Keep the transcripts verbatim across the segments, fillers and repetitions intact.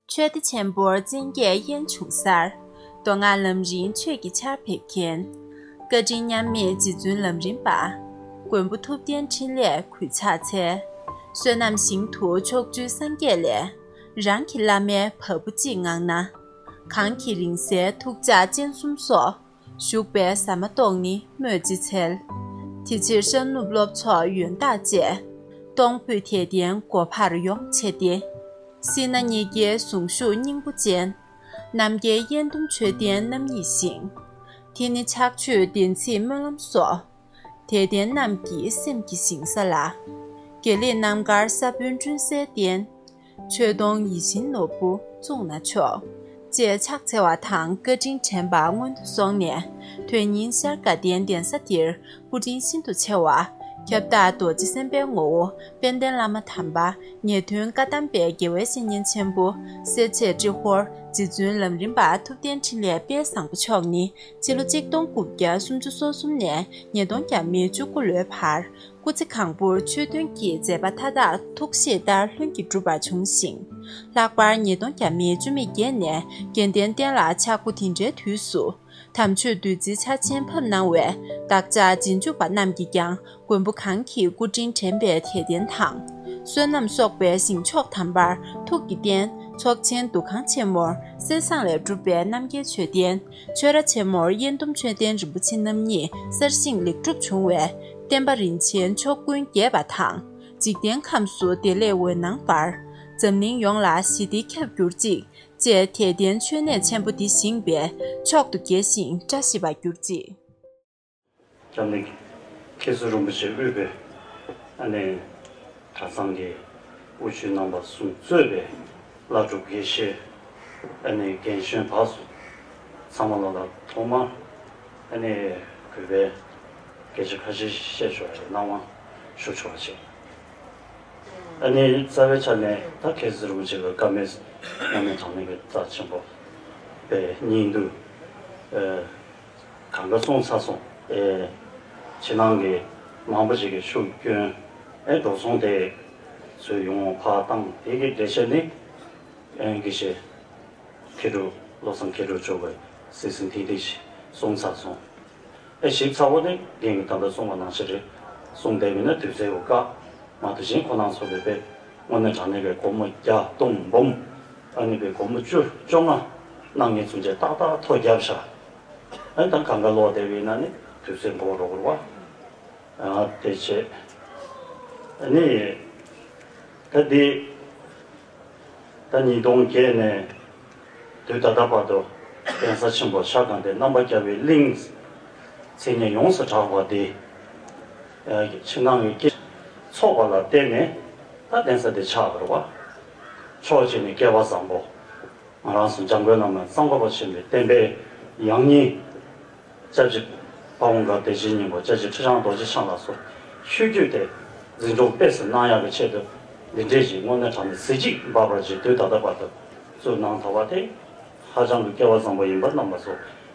ཆོས་སྡེ་ཆེན་པོར་བཙན་གྱིས་དབྱེན་བྱུང་སར། མདོ་སྔགས་ལམ་རིམ་ཆོས་ཀྱི་ཆར་འབེབས་མཁན། བཀའ་དྲིན་མཉམ་མེད་རྗེ་བཙུན་ལམ་རིམ་པ། མགོན་པོ་ཐུབ་བསྟན་འཕྲིན་ལས་གུས་ཕྱག་འཚལ། བསོད་ནམས་ཞིང་དུ་ཕྱོགས་བཅུའི་སངས་རྒྱས་ལས། རང་གི་བླ་མའི་བ་སྤུ་གཅིག་ངང་ན། གང་གི་རིང་བསྲེལ་ཐུགས་ལྗགས་སྤྱན་གསུམ་སོགས། བཞུགས་པའི་ཟ་མ་ཏོག་ནི་སྨོས་ཅི་འཚལ། དེ་ཕྱིར་ཤར་ནུབ་ལོབ་ཚོགས་ཡོན་བདག་བཅས། གཏོང་ཕོད་དད་ལྡན་སྒོ་འཕར་ཡོངས་ཕྱེ་སྟེ། སྲིད་ན་རྙེད་དཀའི་ཟུངས་ཤུགས་སྙིང་པོ་ཅན། རྣམ་རྒྱལ་དབྱེན་སྡུམ་མཆོད་རྟེན་རྣམ་གཉིས་ཞིང་། དེ་ནི་ཕྱག་མཆོད་བདེན་ཚིག་སྨོན་ལམ་སོགས། དད་ལྡན་རྣམས་ཀྱི་སེམས་ཀྱི་ཞིང་ས་ལ། དགེ་ལེགས་རྣམ་དཀར་ས་བོན་བསྐྲུན་སའི་རྟེན། མཆོད་སྡོང་ཡིད་བཞིན་ནོར་བུ་བཙུགས་ན་མཆོག་ཅེས་ཕྱག་འཚལ་བ་དང་བཀའ་དྲིན་དྲན་པ་སྔོན་དུ་སོང་ནས། དོན་སྙིང་ཤར་དགའ་ལྡན་གདན་ས་འདིར་སྐུ་དྲིན་ཤིན་ཏུ་ཆེ་བ། ཁྱབ་བདག་རྡོ་རྗེ་སེམས་དཔའི་ངོ་བོ་དཔལ་ལྡན་བླ་མ་དམ་པ་ངེས་དོན་བཀའ་གདམས་པའི་རྒྱལ་བའི་བཤེས་གཉེན་ཆེན་པོ་སེར་བྱེས་ཏྲེ་ཧོར་རྗེ་བཙུན་ལམ་རིམ་པ་ཐུབ་བསྟན་འཕྲིན་ལས་དཔལ་བཟང་པོ་མཆོག་ནི། ཕྱི་ལོ་གཅིག་སྟོང་དགུ་བརྒྱ་སུམ་ཅུ་སོ་གསུམ་ནས་ཉིས་སྟོང་བརྒྱ་མེད་བཅུ་དགུ་ལོའི་བར། སྐུ་ཚེ་གང་པོར་ཆོས་དོན་གྱི་མཛད་པ་མཐའ་དག་ཐུགས་བཞེད་ལྟར་ལྷུན་གྱིས་གྲུབ་པར་བྱུང་ཞིང་། ལྷག་པར་ཉིས་སྟོང་བརྒྱ་མེད་བཅུ་མེད་བརྒྱད་ནས་དགེ་ལྡན་བསྟན་ལ་ཆགས་སྒོ་དེ་འདྲའི་དུས་སུ། དམ་ཆོས་བདུད་རྩི་ཆར་ཆེན་ཕབ་གནང་བས། བདག་ཅག་རྗེས་འཇུག་པ་རྣམས་ཀྱིས་ཀྱང་མགོན་པོ་གང་གི་སྐུ་དྲིན་དྲན་པའི་དད་རྟེན་དང་། བསོད་ནམས་གསོག་པའི་ཞིང་མཆོག་དམ་པར་ཐུགས་ཀྱིས་བརྟེན། ཚོགས་ཆེན་འདུ་ཁང་ཆེན་མོར་གསེར་ཟངས་ལས་གྲུབ་པའི་རྣམ་རྒྱལ་མཆོད་རྟེན། ཆོས་ར་ཆེན་མོར་དབྱེན་སྡུམ་མཆོད་རྟེན་རིན་པོ་ཆེ་རྣམ་གཉིས་གསར་བཞེངས་ལེགས་གྲུབ་བྱུང་བས། བསྟན་པ་རིན་ཆེན་ཕྱོགས་ཀུན་རྒྱས་པ་དང་། འཇིག་རྟེན་ཁམས་སུ་བདེ་ལེགས་འོད་སྣང་འབར། འཛམ་གླིང་ཡོངས་ལ་ཞི་བདེ་ཁྱབ་གྱུར་ཅིག་ཅེས་དད་ལྡན་མཆོད་གནས་ཆེན་པོ་འདི་བཞེངས་པས་མཆོག་ཏུ་དགྱེས་ཤིང་བཀྲ་ཤིས་པར་གྱུར་ཅིག་སྐྱབས་གནས་མཁན་ཟུར་རིན་པོ་ཆེ་དབུས་པའི་ཨ་ནེ་གྲྭ་ཚང་གི་དབུ་ཁྲིད་རྣམ་པ་གསུམ་གཙོས་པའི་བླ་སྒྲུབ་དགེ་བཤེས་ཨ་ནེ་རྒན་གཞོན་བར་གསུམ་ཚང་མ་ལ་ལ་ཐོག་མར་ཨ་ནེ་གུས་པའི་སྐད་ཆ་ཁ་ཤས་བཤད་ཆོག་པའི་གནང་བ་ཞུ་ཆོག་པ་བྱས། ཨ་ནེ་རྩ་བའི་ཆ་ནས་ད་མཁན་ཟུར་རིན་པོ་ཆེ་གི་བཀའ་མོལ་སྔ་མའི་དྲང་གནས་ཀྱི་རྩ་ཆེན་པོ་པའི་སྙིང་བསྡུས་ཨ། གང་ག་སོང་ཚར་སོང་། ཨེ། ཕྱི་ནང་གི་མང་པོ་ཞིག་གིས་ཤུགས་བསྐྱོན། ཨེ། འགྲོ་སོང་དེ་ཚོས་ཡོང་བ་ཕར་བཏང་། དེ་གི་འགྲེལ་བཤད་ནི། ཨེ། དགེ་བཤེས་མཁས་གྲུབ་བློ་བཟང་མཁས་གྲུབ་མཆོག་གིས་སིང་སིང་ཐིང་ཐིང་ཞིག་གསུངས་ཚར་སོང་། ཨེ། ཞིབ་ཚགས་པོ་ནི་རྒན་གྱིས་ད་ལྟ་གསུངས་པ་ནང་བཞིན་རེད། གསུངས་བསྡད་མིན་ན་དུས་ཚོད་ཡོད་ཀ་མ། དེ་བཞིན་ཁོ་རང་ཚོ་གི་དཔེ་དངོས་གནས་དྲང་གནས་ཀྱི་སྒོར་མོ་བརྒྱ་སྟོང་འབུམ། ཨ་ནི་དཔེ་སྒོར་མོ་བཅུ་བཅོ་ལྔ་གནང་མཁན་ཚོ་ཆེད་ཏག་ཏག་ཐོ་བརྒྱབ་ཤག་ཨ་ནི་ད་གང་ག་ལོག་བསྡད་པ་ཡིན་ན་ནི་དུས་ཚོད་འགོར་འགྲོ་གི་རེད་བ། ཨ། དེ་བྱས། ཨ་ནི། ད་འདི། ད་ཉིས་སྟོང་བརྒྱད་ནས་དུས་ད་ལྟ་བར་དུ་གདན་ས་ཆེན་པོ་ཤར་དགའ་ལྡན་རྣམ་པར་རྒྱལ་བའི་གླིང་། མཚན་སྙན་ཡོངས་སུ་གྲགས་པ་འདི། ཨ། ཕྱི་ནང་གི་སྐད་ཚོགས་པ་ལ་བརྟེན་ནས་ད་གདན་ས་འདི་ཆགས་པ་རེད་བ། ཕྱོགས་གཅིག་ནས་སྐལ་བ་བཟང་པོ། ང་རང་ཚོ་འཇམ་མགོན་བླ་མ་ཙོང་ཁ་པ་ཆེན་པོའི་བསྟན་པའི་ཡང་སྙིང་། སྐྱབས་རྗེ་དཔལ་མགོན་དགའ་བདེ་ཆེན་སྙིང་པོ། སྐྱབས་རྗེ་ཁྲི་བྱང་རྡོ་རྗེ་འཆང་ལ་སོགས་ཆོས་བརྒྱུད་དེ་འཛིན་སྐྱོང་སྤེལ་གསུམ་གནང་ཡག་གི་ཆེད་དུ། འདི་འདྲའི་ཞིག་དངོས་གནས་དྲང་གནས་གཟི་བརྗིད་འབར་བར་བྱེད། དུས་ད་ལྟ་བར་དུ་བཙུགས་གནང་ཐུབ་པ་དེ་ཧ་ཅང་གི་སྐལ་བ་བཟང་པོ་ཡིན་པ་རྣམ་པ་ཚོ་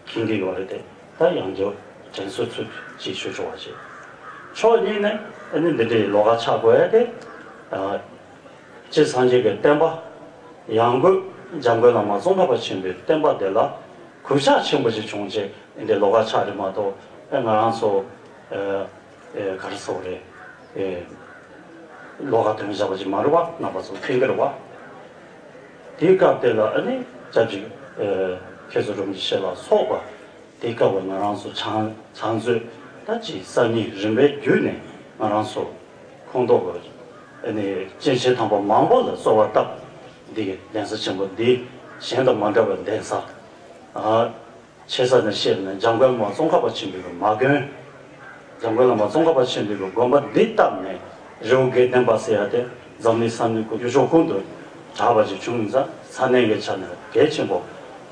མཁྱེན་གྱི་ཡོད་རེད་དེ། ད་ཡང་བསྐྱར་དྲན་གསོ་ཚུལ་ཅིག་ཞུ་ཆོག་པ་བྱེད། ཕྱོགས་གཉིས་ནས་ཨ་ནི་འདི་འདྲའི་ལོགས་ཀ་ཆགས་དགོས་ཡ་དེ། ཨ། སྤྱིར་སངས་རྒྱས་ཀྱི་བསྟན་པ། ཡང་སྒོས་འཇམ་མགོན་བླ་མ་ཙོང་ཁ་པ་ཆེན་པོའི་བསྟན་པ་དེ་ལ་གུས་ཕྱག་ཆེན་པོ་ཞིག་བྱུང་རྗེས་འདི་ལོགས་ཀ་ཆགས་རེད་མ་གཏོགས། ཨེ། ང་རང་ཚོ། ཨེ། ཨེ། ག་རེ་ཟེར་དགོས་རེད། ཨེ། ལོགས་ཀ་དོན་བཞག་པ་ཞིག་མ་རེད་བ། རྣམ་པ་ཚོ་མཁྱེན་གྱི་རེད་བ། དེའི་སྐབས་དེ་ལ་ཨ་ནི་སྐྱབས་རྗེ། ཨེ། མཁན་ཟུར་རིན་པོ་ཆེ་ལ་སོགས་པ། དེ་སྐབས་ང་རང་ཚོ་ཕྱག་ཕྱག་མཛོད་ད་ཅིག་གསར་རྙིང་རིམ་པས་བརྒྱུད་ནས་ང་རང་ཚོ་ཁོངས་གཏོགས་ཀྱི་ཨ་ནི་སྐྱེས་ཆེན་དམ་པ་མང་པོ་ལ་གསོལ་བ་བཏབ། འདི་གི་གདན་ས་ཆེན་པོ་འདི་གཞན་དང་མ་འདྲ་བའི་གདན་ས། ཨ། ཆེ་ས་ནས་བཤད་ན་འཇམ་མགོན་བླ་མ་ཙོང་ཁ་པ་ཆེན་པོའི་མ་དགོན། འཇམ་མགོན་བླ་མ་ཙོང་ཁ་པ་ཆེན་པོའི་དགོན་པ་འདི་བཏབ་ནས་རི་བོ་དགེ་ལྡན་པ་ཟེར་ཡ་དེ་འཛམ་གླིང་ས་གནས་ཀྱི་ཡུལ་ཕྱོགས་ཀུན་ཏུ་གྲགས་པ་ཅིག་བྱུང་ཡིན་ཙང་། ས་གནས་ཀྱི་ཆ་ནས་གལ་ཆེན་པོ།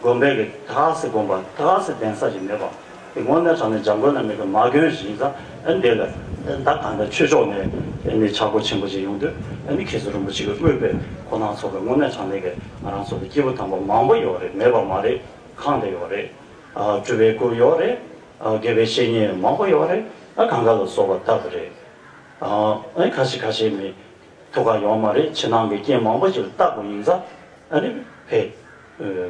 དགོན་པའི་གི་ད་ག་སེ་དགོན་པ། ད་ག་སེ་གདན་ས་ཞིག་མེད་པ། དེ་དངོས་གནས་དྲང་གནས་འཇམ་མགོན་བླ་མའི་གི་མ་དགོན་ཞིག་ཡིན་ཙང་། ཨ། འདི་ལ་ད་གང་ལྟར་ཆོས་ཕྱོགས་ནས་ཨ་ནི་ཕྱག་སྐོར་ཆེན་པོ་ཞིག་ཡོང་དུས། ཨ་ནི་མཁན་ཟུར་རིན་པོ་ཆེ་གིས་དབུས་པའི་ཁོང་རྣམ་ཚོ་གི་དངོས་གནས་དྲང་གནས་ཀྱི་ང་རང་ཚོ་གི་སྐྱེས་བུ་དམ་པ་མང་པོ་ཡོད་རེད། མེད་པ་མ་རེད། གང་དེ་ཡོད་རེད། ཨ། སྤྲུལ་པའི་སྐུ་ཡོད་རེད། ཨ། དགེ་བའི་བཤེས་གཉེན་མང་པོ་ཡོད་རེད། ཨ། གང་ག་ལ་གསོལ་བ་བཏབ་པ་རེད། ཨ། ཨ་ནི་ཁ་ཤས་ཁ་ཤས་མི་ཐུགས་ཁག་ཡོད་མ་རེད། ཕྱི་ནང་གི་རྐྱེན་མང་པོ་ཞིག་ལ་བརྟག་དགོས་ཡིན་ཙང་། ཨ་ནི་ ཕེབས་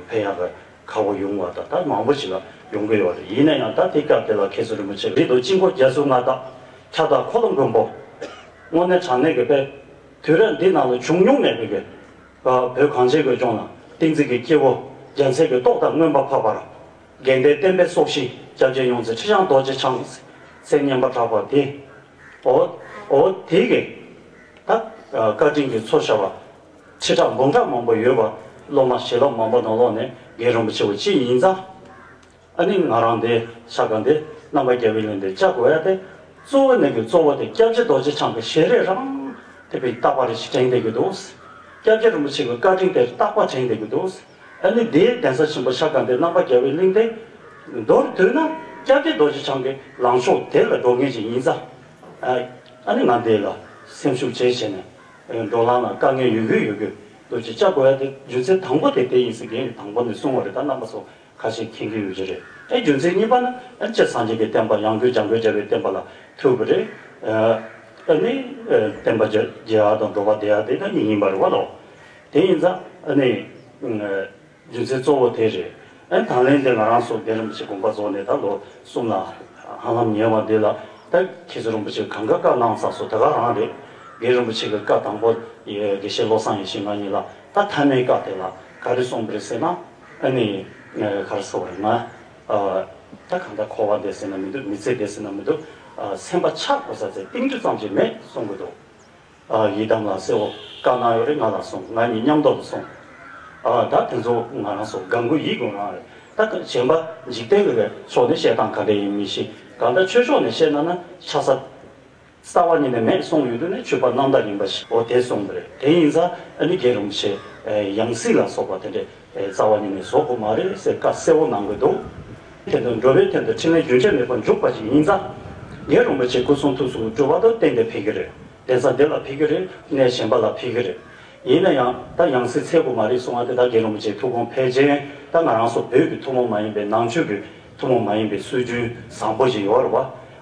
ཕེབས་ཡག་གི་ཁག་པོ་ཡོང་བ་དང་ད་མང་པོ་ཞིག་ལ་ཡོང་གི་ཡོད་རེད། ཡིན་ན་ཡང་ད་དེ་སྐབས་དེ་ལ་མཁན་ཟུར་རིན་པོ་ཆེ་རིགས་དང་དཀྱིལ་འཁོར་རྒྱ་མཚོའི་མངའ་བདག་ཁྱབ་བདག་འཁོར་ལོ་མགོན་པོ་དངོས་གནས་དྲང་གནས་ཀྱི་དཔེ་དུས་རབས་འདི་ནང་ལ་བྱུང་མྱོང་མེད་པའི་གི་བོད་གངས་ཅན་གྱི་ལྗོངས་ལ་བསྟན་འཛིན་གྱི་སྐྱེས་བུ་རྒྱལ་མཚན་གྱི་ཏོག་དང་མངོན་པར་འཕགས་པར་དགེ་ལྡན་བསྟན་པའི་སྲོག་ཤིང་སྐྱབས་རྗེ་ཡོངས་འཛིན་ཁྲི་བྱང་རྡོ་རྗེ་འཆང་ཟེར་སྙན་པ་གྲགས་པ་དེ། འོ་འོ་དེ་གི་ད་བཀའ་དྲིན་གྱི་ཚོགས་བསགས་པ། ཁྲི་ཕྲག་འབུམ་ཕྲག་མང་པོ་ཡོད་པ། སློབ་མ་བྱིན་རླབས་མང་པོ་ནང་ལོགས་ནས་རྒན་རིན་པོ་ཆེ་བ་གཅིག་ཡིན་ཙང་། ཨ་ནི་ང་རང་དེ་ཤ་སྒང་དེ་རྣམ་པ་རྒྱལ་བའི་གླིང་དེ་བཅའ་དགོས་ཡ་དེ། གཙོ་བོ་ནས་ཀྱི་གཙོ་བོ་དེ་སྐྱབས་རྗེ་རྡོ་རྗེ་འཆང་གི་ཞལ་རས་རང་དེ་བས་རྟག་པ་རེ་ཞིག་དྲན་བསྡད་ཀྱི་འདུག་སྐྱབས་རྗེ་རིན་པོ་ཆེ་གི་བཀའ་དྲིན་དེ་རྟག་པ་དྲན་བསྡད་ཀྱི་འདུག་ཨ་ནི་དེའི་གདན་ས་ཆེན་པོ་ཤ་སྒང་དེ་རྣམ་པ་རྒྱལ་བའི་གླིང་དེ། མདོར་བསྡུས་ན་སྐྱབས་རྗེ་རྡོ་རྗེ་འཆང་གི་ལངས་ཕྱོགས་དེ་ལ་འགྲོ་མཁན་ཞིག་ཡིན་ཙང་། ཨ་ནི་ང་འདི་ལ་སེམས་ཤུགས་བྱས་བྱས་ནས་འགྲོ་ལམ་ལ་དཀའ་ངལ་ཡོད་རྒྱུ་ཡོད་རྒྱུ་འདུག་ཅེས་བཅའ་དགོས་ཡ་དེ་རྒྱུ་མཚན་དང་པོ་དེ་དེ་ཡིན་ཟེར་རྒན་གྱིས་དང་པོ་ནས་གསུངས་པ་རེད། ད་རྣམ་པ་ཚོ་ཁ་ཤས་མཁྱེན་གྱི་ཡོད་ཀྱི་རེད། ཨེ་རྒྱུ་མཚན་གཉིས་པ་ནི་ཨ་སྤྱིར་སངས་རྒྱས་ཀྱི་བསྟན་པ་ཡང་སྒོས་འཇམ་མགོན་རྒྱལ་བའི་བསྟན་པ་ལ་ཐུག་པ་རེད། ཨ་ནི་བསྟན་པ་རྒྱ་རྒྱས་ཡ་དང་འགྲོ་བ་བདེ་ཡ་དེ་ད་གཉིས་ཡིན་པ་རེད་བ་ལོ། དེ་ཡིན་ཙང་ཨ་ནི། རྒྱུ་མཚན་གཙོ་བོ་དེ་རེད། ཨ་ནི་དང་ལེན་དེ་ང་རང་ཚོ་རྒན་རིན་པོ་ཆེ་དགོངས་པ་རྫོགས་ནས་ད་ལོ་གསུམ་ལ་ཧ་ལམ་ཉེ་བ་འདི་ལ་ད་མཁན་ཟུར་རིན་པོ་ཆེ་གང་ག་བཀའ་གནང་ཚར་སོང་། ད་ག་རང་རེད། རྒན་རིན་པོ་ཆེ་གི་བཀའ་དང་པོ་དགེ་བཤེས་བློ་བཟང་ཡེ་ཤེས་ང་གཉིས་ལ་ད་མཐའ་མའི་བཀའ་དེ་ལ་ག་རེ་གསུངས་པ་རེད་ཟེར་ན། ཨ་ནི་ག་རེ་ཟེར་བ་རེད་ང་ད་གང་ལྟར་འཁོར་བ་འདས་ཟེར་ན་མི་འདུག་མི་ཚེ་འདས་ཟེར་ན་མི་འདུག་སེམས་པ་ཆགས་དགོས་ས་ཚེ་གཏིང་རྒྱུ་ཙམ་ཞིག་མེད་གསུང་གི་འདུག་ཡི་དམ་ལ་གསལ་བོ་བཀའ་གནང་ཡོད་རེད། ང་ལ་གསུངས། ང་གཉིས་མཉམ་དུ་ལ་གསུངས། ད་དེ་ཚོ་ང་རང་ཚོ་དགའ་མགུ་ཡིད་དགའ་རང་རེད། ད་གཞན་པ་འཇིག་རྟེན་གྱི་ཕྱོགས་ནས་བཤད་སྟངས་ག་འདྲ་ཡིན་མི་ཤེས། གང་ལྟར་ཆོས་ཕྱོགས་ནས་བཤད་ན་ན་ཆ་ས་རྩ་བ་ཉིད་ནས་མེད་གསུངས་ཡོད་དུས་ནས་ཆོས་པ་རྣམ་དག་ཡིན་པ་ཞིག་འོ་དེ་གསུངས་པ་རེད། དེ་ཡིན་ཙང་ཨ་ནི་རྒན་རིན་པོ་ཆེ་ཡང་སྲིད་ལ་སོགས་པ་དེ་འདྲས་རྩ་བ་ཉིད་ནས་བཟོ་དགོས་མ་རེད་ཟེར་བཀའ་གསལ་བོ་གནང་གི་འདུག་དེ་དང་འགྲོ་བའི་དོན་དུ་ཕྲིན་ལས་རྒྱུན་ཆད་མེད་པར་འཇུག་པ་ཞིག་ཡིན་ཙང་རྒན་རིན་པོ་ཆེ་སྐུ་གསུང་ཐུགས་སུ་འགྲོ་བ་དང་གཏན་དེ་ཕེབས་ཀྱི་རེད། གདན་ས་འདི་ལ་ཕེབས་ཀྱི་རེད། གནས་གཞན་པ་ལ་ཕེབས་ཀྱི་རེད། ཡིན་ན་ཡང་ད་ཡང་སྲིད་འཚོལ་དགོས་མ་རེད་གསུང་བ་དེ་ད་རྒན་རིན་པོ་ཆེའི་ཐུགས་དགོངས་ཕལ་ཆེར་ད་ང་རང་ཚོ་བོད་ཀྱི་ཐུན་མོང་མ་ཡིན་པའི་ནང་ཆོས་ཀྱི་ཐུན་མོང་མ་ཡིན་པའི་སྲོལ་རྒྱུན་བཟང་པོ་ཞིག་ཡོད་རེད་བ།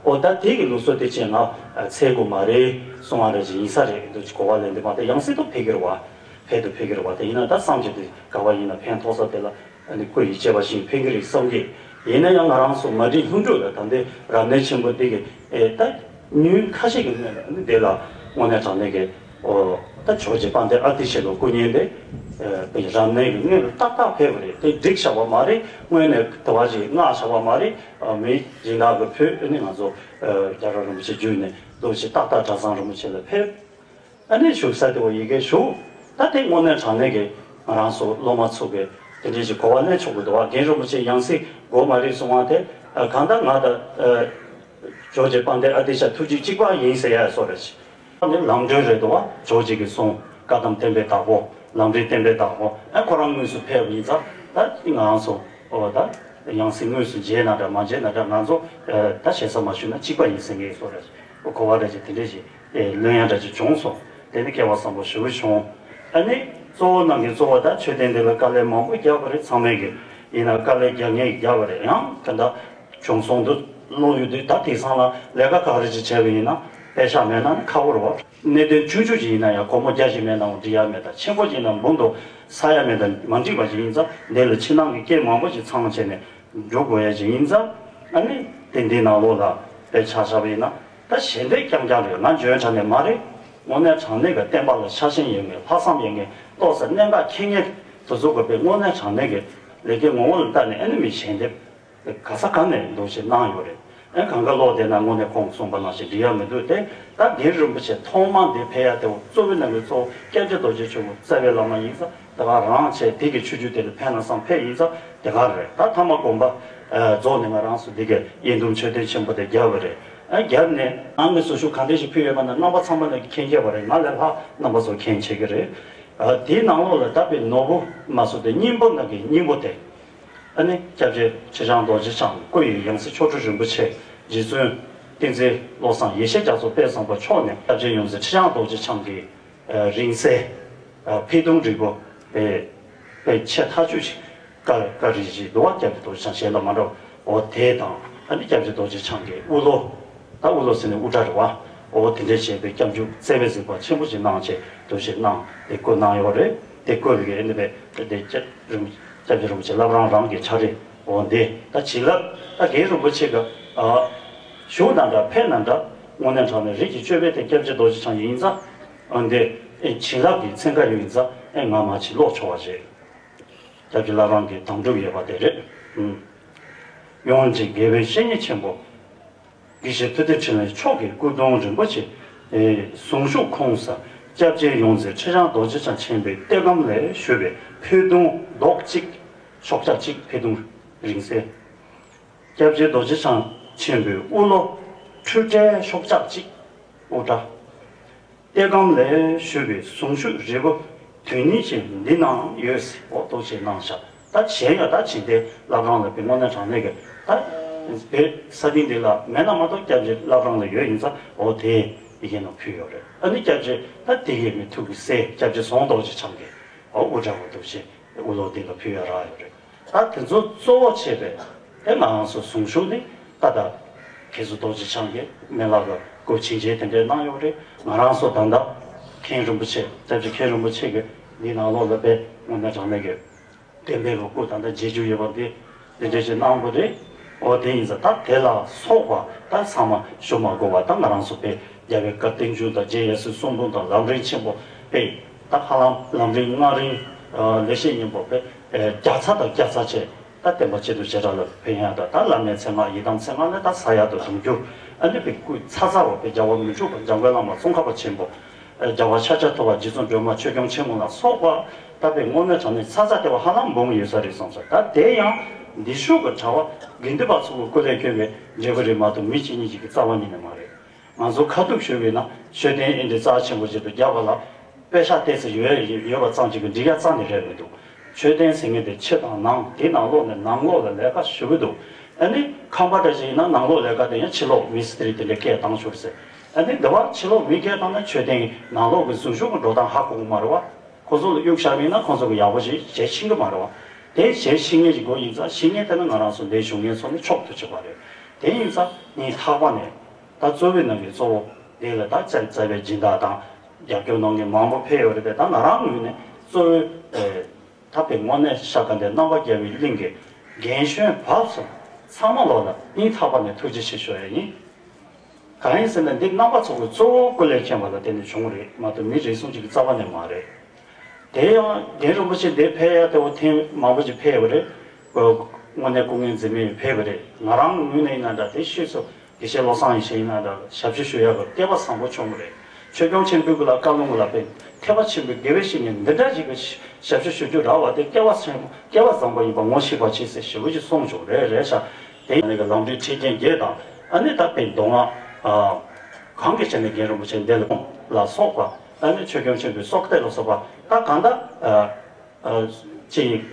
ཨོ་ད་དེ་གི་ལུགས་སྲོལ་དེ་ཅན་ང་འཚོལ་དགོས་མ་རེད་གསུང་བ་རེ་ཞིག་ཡིན་ས་རེད་འདུག་གོ་བ་ལེན་དུས་མ་ད་ཡང་སྲིད་དུ་ཕེབས་ཀྱི་རེད་བ། ཕེབས་དུ་ཕེབས་ཀྱི་རེད་བ། དེ་ཡིན་ན་ད་བསམ་བྱེད་དེ་ག་བ་ཡིན་ན་ཕན་ཐོགས་ས་དེ་ལ། ཨ་ནི་སྐུ་ཡི་གཅེས་པ་བཞིན་ཕེབས་ཀྱི་རེད་བསམ་གྱི། ཡིན་ན་ཡང་ང་རང་ཚོ་མ་བསྒྲིགས་ལྷུན་གྲུབ་ལ་ད་ལྟའི་རབ་གནས་ཆེན་པོ་འདི་གི་ཨེ་ད་ཉིན་ཁ་ཤས་ཀྱི་སྔོན་ལ་ཨ་ནི་འདི་ལ་དངོས་གནས་དྲང་གནས་ཀྱི་ཨོ་ད་ཇོ་རྗེ་དཔལ་ལྡན་ཨ་ཏི་ཤ་ལོ་སྐུ་བརྙན་དེ་ཨེ་རབ་གནས་ཀྱི་སྔོན་ལ་ཏག་ཏག་ཕེབས་པ་རེད། དེ་བསྒྲིགས་བཞག་པ་མ་རེད། དངོས་གནས་དེ་བ་ཞིག་མངགས་བཞག་པ་མ་རེད། ཨ་མི་སྦྱིན་བདག་གི་ཕུད་ཨ་ནི་ང་ཚོ་ཨེ་རྒྱལ་བ་རིན་པོ་ཆེ་བརྒྱུད་ནས་ལོ་ཞིག་ཏག་ཏག་གྲྭ་ཚང་རིན་པོ་ཆེ་ལ་ཕེབས། ཨ་ནི་བཞུགས་ས་དེ་བ་ཡི་གེ་བཞུགས། ད་དེ་དངོས་གནས་དྲང་གནས་ཀྱི་ང་རང་ཚོ་སློབ་མ་ཚོ་གི་དེ་འདྲའི་ཞིག་གོ་བ་ལེན་ཆོག་གི་འདུག་བ། རྒན་རིན་པོ་ཆེ་ཡང་སྲིད་དགོས་མ་རེད་གསུང་བ་དེ་གང་ལྟར་ང་དང་ཇོ་རྗེ་དཔལ་ལྡན་ཨ་ཏི་ཤ་ཐུགས་རྗེ་གཅིག་པ་ཡིན་ཟེར་ཡ་སོགས་རེད། ཨ་ནི་ལམ་སྒྲོན་རེད་འདུག་བ། ཇོ་རྗེ་གི་གསུང་བཀའ་གདམས་བསྟན་པའི་བདག་པོ་ལམ་རིམ་བསྟན་པའི་བདག་པོ་ཨ་ཁོ་རང་དངོས་སུ་ཕེབས་པ་ཡིན་ཙང་ད་ང་རང་ཚོ་ཨོ་ད་ཡང་སྲིད་དངོས་སུ་མཇལ་ན་འདྲ་མ་མཇལ་ན་འདྲ་ང་ཚོ་ད་ཞེ་ས་མ་ཞུས་ན་གཅིག་པ་ཡིན་ཟེར་མཁན་སོགས་རེད། གོ་བ་འདྲ་ཅིག་དེ་འདྲ་ཞིག་ལོན་ཡ་འདྲ་ཅིག་བྱུང་སོང་། དེ་ནི་སྐལ་བ་བཟང་པོ་ཞེ་པོ་བྱུང་། ཨ་ནི་གཙོ་བོ་ནང་གི་གཙོ་བོ་ད་མཆོད་རྟེན་འདི་ལ་དཀའ་ལས་མང་པོ་བརྒྱབ་པ་རེད། ཚང་མས་ཀྱི་ཡིན་ན་དཀའ་ལས་རྒྱག་མཁན་བརྒྱབ་པ་རེད། ཡང་ད་ལྟ་བྱུང་སོང་དུ་བློ་ཡོད་དུས་ད་དེང་སང་ལ་ལས་ཀ་ག་རེ་ཅིག་བྱས་པ་ཡིན་ན་པེ་ཤག་མེད་ན་ནི་ཁག་པོ་རེད་བ། གནད་དོན་ཆུང་ཆུང་ཅིག་ཡིན་ན་ཡང་སྒོར་མོ་བརྒྱ་ཞིག་མེད་ན་འོང་འགྲིག་ཡ་མེད། ད་ཆེན་པོ་ཅིག་ཡིན་ན་འབུམ་དུ་ས་ཡ་མེད། ད་མ་འགྲིག་པ་ཅིག་ཡིན་ཙང་འདི་ལ་ཕྱི་ནང་གི་སྐད་མང་པོ་ཅིག་ཚང་བྱས་ནས་འགྲོ་དགོས་ཡ་ཅིག་ཡིན་ཙང་ཨ་ནི་དེ་འདི་ནང་ལོགས་ལ་དཔེ་ཆ་བཞག་པ་ཡིན་ན། ད་ཞལ་འདེབས་རྐྱང་རྐྱང་རེད། ང་འཇོན་དྲང་གནས་མ་རེད། དངོས་གནས་དྲང་གནས་ཀྱི་བསྟན་པ་ལ་ཆ་ཤེས་ཡོད་མཁན་ལྷག་བསམ་ཡོད་མཁན་ཏོག་ཙམ་གནད་འགག་མཁྱེན་མཁན་དེ་ཚོ་དགོས་པའི་དངོས་གནས་དྲང་གནས་ཀྱི་ལས་ཀའི་ངོ་བོ་ལ་བལྟས་ནས་ཨ་ནི་མི་ཞལ་འདེབས་ག་ས་ག་ནས་འདུག་ཅེས་གནང་ཡོད་རེད། ཨ་གང་ག་ལོག་བསྡད་ན་དངོས་གནས་ཁོང་གསུངས་པ་ནང་བཞིན་འགྲིག་ཡ་མི་འདུག་སྟེ། ད་རྒན་རིན་པོ་ཆེ་ཐོག་མ་འདི་ཕེབས་ཡ་དེ་གཙོ་བོའི་ནང་གི་གཙོ་བོ་སྐྱབས་རྗེ་རྡོ་རྗེ་ཆོས་སྐུ་རྩ་བའི་བླ་མ་ཡིན་ཙང་དེ་ག་རང་བྱས། དེ་གི་ཆོས་བརྒྱུད་དེ་ལ་ཕན་ན་བསམ་ཕེབས་ཡིན་ཙང་དེ་ག་རེད། ད་ཐ་མ་དགོངས་པ་རྫོགས་ནས་ང་རང་ཚོ་འདི་གའི་དབྱེན་བསྡུམ་མཆོད་རྟེན་ཆེན་པོ་དེ་བརྒྱབ་པ་རེད། ཨ་བརྒྱབ་ནས་ཨང་གི་ཟུར་ཤུགས་གང་འདྲ་ཞིག་ཕུལ་ཡོད་པ་ན་རྣམ་པ་ཚང་མ་ནས་མཁྱེན་མཁས་པ་རེད། ང་ལས་ལྷག་རྣམ་པ་ཚོ་མཁྱེན་བྱེད་ཀྱི་རེད། ཨ་དེའི་ནང་ལོགས་ལ་ད་དཔེ་ནོར་བུ་མ་སོང་སྟེ་སྙིང་པོ་ནང་གི་སྙིང་པོ་དེ། ཨ་ནི་སྐྱབས་རྗེ་ཁྲི་བྱང་རྡོ་རྗེ་འཆང་སྐུ་ཡི་ཡང་སྲིད་མཆོག་སྤྲུལ་རིན་པོ་ཆེ་རྗེ་བཙུན་བསྟན་འཛིན་བློ་བཟང་ཡེ་ཤེས་རྒྱ་མཚོ་དཔལ་བཟང་པོ་མཆོག་ནས་སྐྱབས་རྗེ་ཡོངས་འཛིན་ཁྲི་བྱང་རྡོ་རྗེ་འཆང་གི་རིང་བསྲེལ་འཕེལ་གདུང་རིལ་བུ་དཔེ་དཔེ་ཆེ་ཐག་ཆོད་ཅིག་བཀའ་བཀའ་རིལ་ཞིག་འདུག་བ། སྐྱབས་རྗེ་རྡོ་རྗེ་འཆང་ཞལ་ལ་མ་འགྲོ་འོ་དེ་དང་། ཨ་ནི་སྐྱབས་རྗེ་རྡོ་རྗེ་འཆང་གི་དབུ་ལོ། ད་དབུ་ལོ་ཟེར་ནས་དབུ་སྐྲ་རེད་བ། འོ་དེ་འདྲས་བྱས་པའི་སྐྱབས་འཇུག་བསྩལ་བའི་གཟིགས་པ་ཆེན་པོ་ཞིག་གནང་བྱས་འདུ་ཤེས་གནང་དེ་བསྐུལ་གནང་ཡོད་རེད། དེ་བཀོད་པའི་གི་ཨེ་འདི་པའི་དེ་སྐྱབས་རིན་སྐྱབས་རྗེ་རིན་པོ་ཆེ་བླ་བྲང་རང་གི་ཕྱག་རེད། འོ་འདི་ད་བྱིན་རླབས་ད་རྒན་རིན་པོ་ཆེ་གི་ཨ་བཞུགས་ན་འདྲ་ཕེབས་ན་འདྲ་དངོས་གནས་དྲང་གནས་རིགས་ཀྱི་དཔྱོད་པའི་དེ་སྐྱབས་རྗེ་རྡོ་རྗེ་འཆང་ཡིན་ཙང་། འོ་འདི་ཨེ་བྱིན་རླབས་ཀྱི་ཚན་ཁ་ཡོད་ཡིན་ཙང་ཨེ་ང་མ་ཕྱིན་ཀློག་ཆོག་པ་རེད། སྐྱབས་རྗེ་བླ་བྲང་གི་དམ་སྒྲུབ་ཡོད་པ་དེ་རེད། ཨུམ། ཡོངས་འཛིན་དགེ་བའི་བཤེས་གཉེན་ཆེན་པོ། དགེ་བཤེས་ཐུབ་བསྟན་འཕྲིན་ལས་མཆོག་གི་སྐུ་གདུང་རིན་པོ་ཆེ། ཨེ་གཟུངས་གཞུག་ཁོངས་སུ་སྐྱབས་རྗེ་ཡོངས་འཛིན་ཁྲི་བྱང་རྡོ་རྗེ་འཆང་ཆེན་པོའི་ལྟེ་སྒམ་ལས་ཞུས་པའི་ཕུད་དུང་རྡོག་གཅིག་ཤོག་ཆག་གཅིག་ཕུད་དུང་རིང་བསྲེལ། སྐྱབས་རྗེ་རྡོ་རྗེ་འཆང་ཆེན་པོའི་དབུ་ལོ་འཕྲུལ་བྲལ་ཤོག་ཆག་གཅིག་དབུ་སྐྲ། ལྟེ་སྒམ་ལས་ཞུས་པའི་གཟུངས་གཞུག་རིལ་བུ་དོན་གཉིས་ཅན་འདི་ནང་ཡོད་ཟེར། འོ་ཐུགས་རྗེ་གནང་ཤག་ད་གཞན་ཡང་ད་བྱིན་རྟེན་བླ་བྲང་ལ་པའི་དངོས་གནས་དྲང་གནས་ཀྱི་ད་པའི་ས་སྟེང་འདི་ལ་མེད་ན་མ་གཏོགས་སྐྱབས་རྗེ་བླ་བྲང་ལ་ཡོད་ཡིན་ཙང་། འོ་དེ་ཡི་གེ་ནང་ཕུལ་ཡོད་རེད། ཨ་ནི་སྐྱབས་རྗེ་ད་དེ་ཡི་མི་ཐུགས་ཀྱི་སྲས་སྐྱབས་རྗེ་ཟོང་རྡོ་རྗེ་འཆང་གིས་འོ་དབུ་སྐྲ་བོ་འདུག་ཅེས་དབུ་ལོ་འདི་ལ་ཕུལ་ཡ་རག་ཡོད་རེད། ད་དེ་ཚོ་གཙོ་བོ་བྱས་པའི་ཨེ་ང་རང་ཚོ་གཟུངས་གཞུག་ནི་ད་ད་མཁན་ཟུར་རྡོ་རྗེ་འཆང་གིས་མི་ལ་གི་སྐུ་བྱིན་ཅན་དེ་འདྲས་གནང་ཡོད་རེད། ང་རང་ཚོ་ད་ལྟ་མཁན་རིན་པོ་ཆེ་སྐྱབས་རྗེ་མཁན་རིན་པོ་ཆེ་གི་འདི་ནང་ལོགས་ལ་པའི་དངོས་གནས་དྲང་གནས་ཀྱི་བསྟན་པའི་གི་སྐུ་ད་ལྟ་མཇལ་རྒྱུ་ཡོད་པ་འདི་འདི་འདྲས་ཅིག་གནང་དགོས་རེད། འོ་དེ་ཡིན་ཙང་ད་དེ་ལ་སོགས་པ་ད་ཚང་མ་ཞུ་མ་དགོས་པ་ད་ང་རང་ཚོ་པའི་རྒྱལ་བའི་བཀའ་བསྟན་འགྱུར་དང་རྗེ་ཡབ་སྲས་གསུང་འབུམ་དང་ལམ་རིམ་ཆེན་པོ་དཔེ་ད་ཧ་ལམ་ལམ་རིམ་ལྔ་རིམ་ལེགས་བཤད་སྙིང་པོ་དཔེ་བརྒྱ་ཚར་དང་བརྒྱ་ཚར་བྱས། ད་བསྟན་པ་སྤྱི་དང་བྱེ་བྲག་ལ་ཕན་ཡག་དང་ད་བླ་མའི་མཚན་སྔགས་ཡི་དམ་མཚན་སྔགས་ནི་ད་ས་ཡ་དང་དུང་འགྱུར། ཨ་ནི་དཔེ་སྐུ་ཚ་ཚ་བ་དཔེ་རྒྱལ་བ་མི་འཁྲུགས་པ་འཇམ་མགོན་བླ་མ་ཙོང་ཁ་པ་ཆེན་པོ། རྒྱལ་བ་ཤཱཀྱ་ཐུབ་པ་རྗེ་བཙུན་སྒྲོལ་མ་ཆོས་སྐྱོང་ཆེན་མོ་ལ་སོགས་པ་ད་དཔེ་དངོས་གནས་དྲང་གནས་ཚ་ཚ་དེ་བ་ཧ་ལམ་འབུམ་ཡོད་ས་རེད་བསམ་སོང་། ད་དེ་ཡང་འདི་ཤུགས་ཀྱི་གྲྭ་བ་དགེ་འདུན་པ་ཚོ་གི་སྐུ་ལས་བསྐྱོན་པའི་འབྲས་བུ་རེད་མ་གཏོགས་མི་གཅིག་གཉིས་ཤིག་གི་རྩ་བ་ཉིད་ནས་མ་རེད། ང་ཚོ་ཁ་ཐུག་ཞུས་པས་ན་མཆོད་རྟེན་ཨེ་འདྲ་རྩ་ཆེན་པོ་ཞིག་ཏུ་བརྒྱབ་པ་ལ་པེ་ཤག་ཏོག་ཙམ་ཡོད་ཡོད་པ་ཙམ་ཅིག་གིས་འགྲིག་ཡ་རྩ་ནས་རེད་མི་འདུག་མཆོད་རྟེན་ཟེར་མཁན་དེ་ཕྱི་དང་ནང་དེ་ནང་ལོགས་ནས་ནང་ལོགས་ལ་ལས་ཀ་ཞུ་གི་འདུག་ཨ་ནི་ཁང་པ་འདྲ་ཞིག་ཡིན་ན་ནང་ལོགས་ལས་ཀ་དེ་ཡང་ཕྱི་ལོགས་མི་སི་ཏྲི་དེ་འདྲ་སྐད་བཏང་ཤོར་ཟེར། ཨ་ནི་འདི་བ་ཕྱི་ལོགས་མི་སྐད་བཏང་ན་མཆོད་རྟེན་གྱི་ནང་ལོགས་ཀྱི་གཟུངས་གཞུག་གི་འགྲོ་སྟངས་ཧ་གོ་གི་མ་རེད་བ། ཁོ་ཚོ་ལ་གཡུག་བཞག་པ་ཡིན་ན་ཁོ་ཚོ་གི་ཡག་པོ་ཞིག་བྱེད་ཤེས་ཀྱི་མ་རེད་བ། དེ་བྱེད་ཤེས་མཁན་ཞིག་དགོས་ཡིན་ཙང་ཤེས་མཁན་དེ་ནི་ང་རང་ཚོ་འདིར་བཞུགས་མཁན་ཚོ་ནི་མཆོག་ཏུ་གྱུར་པ་རེད། དེ་ཡིན་ཙང་སྙིང་ཐག་པ་ནས་ད་གཙོ་བོའི་ནང་གི་གཙོ་བོ་འདི་ལ་ད་བཅར་བཅར་བའི་སྦྱིན་བདག་དང་རྒྱབ་སྐྱོར་གནང་མཁན་མང་པོ་ཕེབས་ཡོད་རེད་པས། ད་ང་རང་ངོས་ནས་གཙོ་བོའི་ད་དཔེ་དངོས་གནས་ཤ་དཀར་འདི་རྣམ་པར་རྒྱལ་བའི་གླིང་གི་རྒན་གཞོན་བར་གསུམ་ཚང་མ་ལོག་ལ་སྙིང་ཐག་པ་ནས་ཐུགས་རྗེ་ཆེ་ཞུ་ཡ་ཡིན། གང་ཡིན་ཟེར་ན་འདི་རྣམ་པ་ཚོ་གི་གཙོ་བོ་སྐུ་ལས་མཁྱེན་པ་ལ་བརྟེན་ནས་བྱུང་བ་རེད་མ་གཏོགས་མི་རེ་ཟུང་གཅིག་གི་རྩ་བ་ནས་མ་རེད། དེ་ཡང་རྒན་རིན་པོ་ཆེ་འདིར་ཕེབས་ཡ་དེ་འོ་ཐེངས་མང་པོ་ཅིག་ཕེབས་ཡོད་རེད། དངོས་གནས་སྐུ་ངལ་འཛེམས་མེད་ཕེབས་པ་རེད། ང་རང་ངོས་ནས་ཡིན་ན་འདྲ་དེ་ཤེས་སོ། དགེ་བཤེས་བློ་བཟང་ཡེ་ཤེས་ཡིན་ན་འདྲ་ཞབས་ཕྱི་ཞུ་ཡག་གི་སྐལ་བ་བཟང་པོ་བྱུང་བ་རེད། ཆོས་སྐྱོང་ཆེན་པོའི་སྐུ་ལ་བཀའ་ལུང་ལ་དཔེ་ཐེག་པ་ཆེན་པོའི་དགེ་བའི་བཤེས་གཉེན་འདི་འདྲ་ཞིག་གི་ཞབས་ཕྱི་ཞུ་རྒྱུ་རག་པ་དེ་སྐལ་བ་ཆེན་པོ་སྐལ་བ་བཟང་པོ་ཡིན་པ་ངོ་ཤེས་པ་བྱེད་ཟེར་ཞེ་པོ་ཅིག་གསུངས་བྱུང་རེད་རེད་ཤག་དེ་ཡང་ནི་གི་ལམ་འབྲས་ཁྲིད་མཁན་བརྒྱད་དང་ཨ་ནི་ད་དཔེ་མདོ་སྔགས་གང་གི་ཆེད་ནས་རྒན་རིན་པོ་ཆེ་འདི་ལ་སོགས་པ་ཨ་ནི་ཆོས་སྐྱོང་ཆེན་པོའི་སྲོག་གཏད་ལ་སོགས་པ་ད་གང་ལྟར། ཅིག་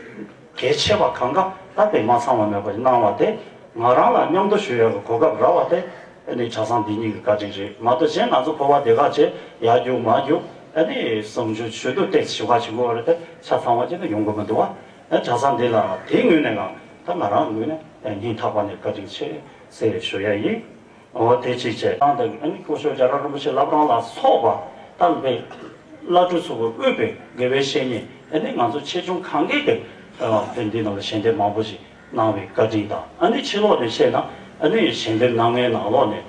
གལ་ཆེ་བ་གང་ག་ད་དཔེ་མ་ཚང་བ་མེད་པ་གནང་བ་དེ་ང་རང་ལ་མཉམ་དུ་ཞུ་ཡག་གི་གོ་སྐབས་རག་པ་དེ་ཨ་ནི་གྲྭ་ཚང་འདི་ཉིད་ཀྱི་བཀའ་དྲིན་རེད་མ་གཏོགས་གཞན་ང་ཚོ་འཁོར་བ་སྡེ་ཁག་བྱས་ཡར་རྒྱུག་མར་རྒྱུག་ཨ་ནི་གསུང་ཆོས་ཞུ་གཏུག་ཏོག་ཙམ་ཞུ་ག་བྱེད་དགོས་པ་རེད་དེ་ཆ་ཚང་བ་ཅིག་ནི་ཡོང་གི་མི་འདུག་བ། ཨ་གྲྭ་ཚང་འདི་ལ་དེའི་ངོས་ནས་ཡང་ད་ང་རང་ངོས་ནས་སྙིང་ཐག་པ་ནས་བཀའ་དྲིན་ཆེ་ཟེར་ཞུ་ཡ་ཡིན། འོ་དེ་གཅིག་བྱས། ཨང་དང་ཨ་ནི་སྐུ་ཞབས་རྒྱལ་བ་རིན་པོ་ཆེ་བླ་བྲང་ལ་སོགས་པ་དམ་པའི་བླ་སྤྲུལ་ཚོ་གིས་དབུས་པའི་དགེ་བའི་བཤེས་གཉེན་ཨ་ནི་ང་ཚོ་ཆེ་ཆུང་གང་གས་ཀྱི་བོད་འདི་ནང་ལ་ཞལ་འདེབས་མང་པོ་ཞིག་གནང་བའི་བཀའ་དྲིན་དང་ཨ་ནི་ཕྱི་ལོགས་ནས་བཤད་ན་ཨ་ནི་ཞལ་འདེབས་གནང་མཁན་ནང་ལོགས་ནས་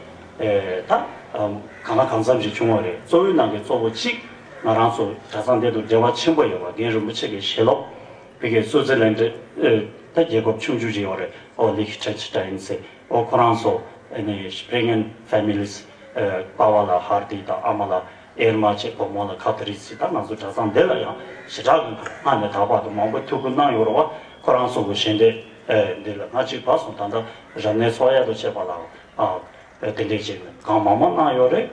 ད་གང་ལ་གང་འཚམ་ཞིག་བྱུང་བ་རེད། གཙོ་བོའི་ནང་གི་གཙོ་བོ་གཅིག་ང་རང་ཚོ་གྲྭ་ཚང་འདི་དང་འབྲེལ་བ་ཆེན་པོ་ཡོད་པ་རྒན་རིན་པོ་ཆེ་གི་ཞལ་སློབ་ཕ་གི་སུའུ་ཙི་ལན་ཌི་ད་རྒྱལ་ཁབ་ཆུང་ཆུང་ཞིག་ཡོད་རེད། ཨོ་ལིག་ཁྲེན་སི་ཊའིན་ཟེར། ཨོ་ཁོ་རང་ཚོ་ཨ་ནི་Springen Families ཨ་པ་ཕ་ལ་ཧར་ཏི་དང་ཨ་མ་ལ་ཨེར་མ་ཆེ་བུ་མོ་ལ་ཁ་ཐ་རི་སི་ད་ང་ཚོ་གྲྭ་ཚང་འདི་ལ་ཡང་ཞེ་དྲག་གི་སྔ་ནས་ད་བར་དུ་མང་པོ་ཐུགས་ཁུར་གནང་ཡོད་རེད་བ། ཁོ་རང་ཚོ་གི་ཞལ་འདེབས་ཨ་འདི་ལ་སྔ་ཕྱི་བར་གསུམ་ད་ལྟ་རབ་གནས་འཚོགས་ཡ་དང་བཅས་པ་ལ་ཨ་དེ་འདྲས་ཅིག་གང་མང་མང་གནང་ཡོད་རེད།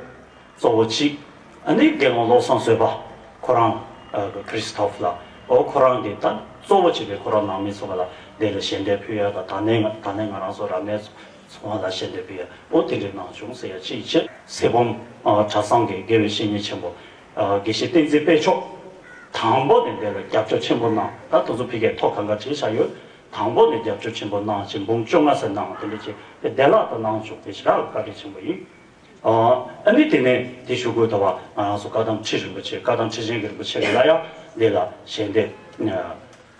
གཙོ་བོ་གཅིག་ཨ་ནི་དགེ་སློང་བློ་བཟང་བཟོད་པ་ཁོ་རང་ཨ་ཀི་རི་སི་ཐོབ་ལ་ཨོ་ཁོ་རང་གིས་ད་གཙོ་བོ་བྱས་པའི་ཁོ་རང་ནང་མི་ཚོ་ག་ལ་དེ་ལ་ཞལ་འདེབས་ཕུལ་ཡ་དང་ད་ནས་ང་ད་ནས་ང་རང་ཚོ་རབ་གནས་ཚོགས་ལ་ཞལ་འདེབས་ཕུལ་ཡ་ཨོ་དེ་འདྲས་གནང་བྱུང་ཟེར་ཡ་གཅིག་བྱས། གསེར་བུམ་ཨ་གྲྭ་ཚང་གི་དགེ་བའི་བཤེས་གཉེན་ཆེན་པོ་ཨ་དགེ་བཤེས་བསྟན་འཛིན་དཔལ་མཆོག་དང་པོ་ནས་དེ་ལ་རྒྱབ་སྐྱོར་ཆེན་པོ་གནང་། ད་དེ་ཚོ་ཕ་གིར་ཐོ་གང་ག་བྲིས་བཞག་ཡོད། དང་པོ་ནས་རྒྱབ་སྐྱོར་ཆེན་པོ་གནང་བྱས་འབུམ་བཅོ་ལྔ་ཙམ་གནང་དེ་འདྲས་བྱས་དེ་བདེ་བླག་ཏུ་གནང་བྱུང་། དེ་ཞེ་དྲག་བཀའ་དྲིན་ཆེན་པོ་ཡིན། ཨ་ནི་དེ་ནས་དེ་ཞུ་དགོས་ད་བ། ང་རང་ཚོ་བཀའ་གདམས་ཁྲི་རིན་པོ་ཆེ། བཀའ་གདམས་ཁྲི་ཆེན་གྱི་རིན་པོ་ཆེ་གི་ལ་ཡང་འདི་ལ་ཞལ་འདེབས་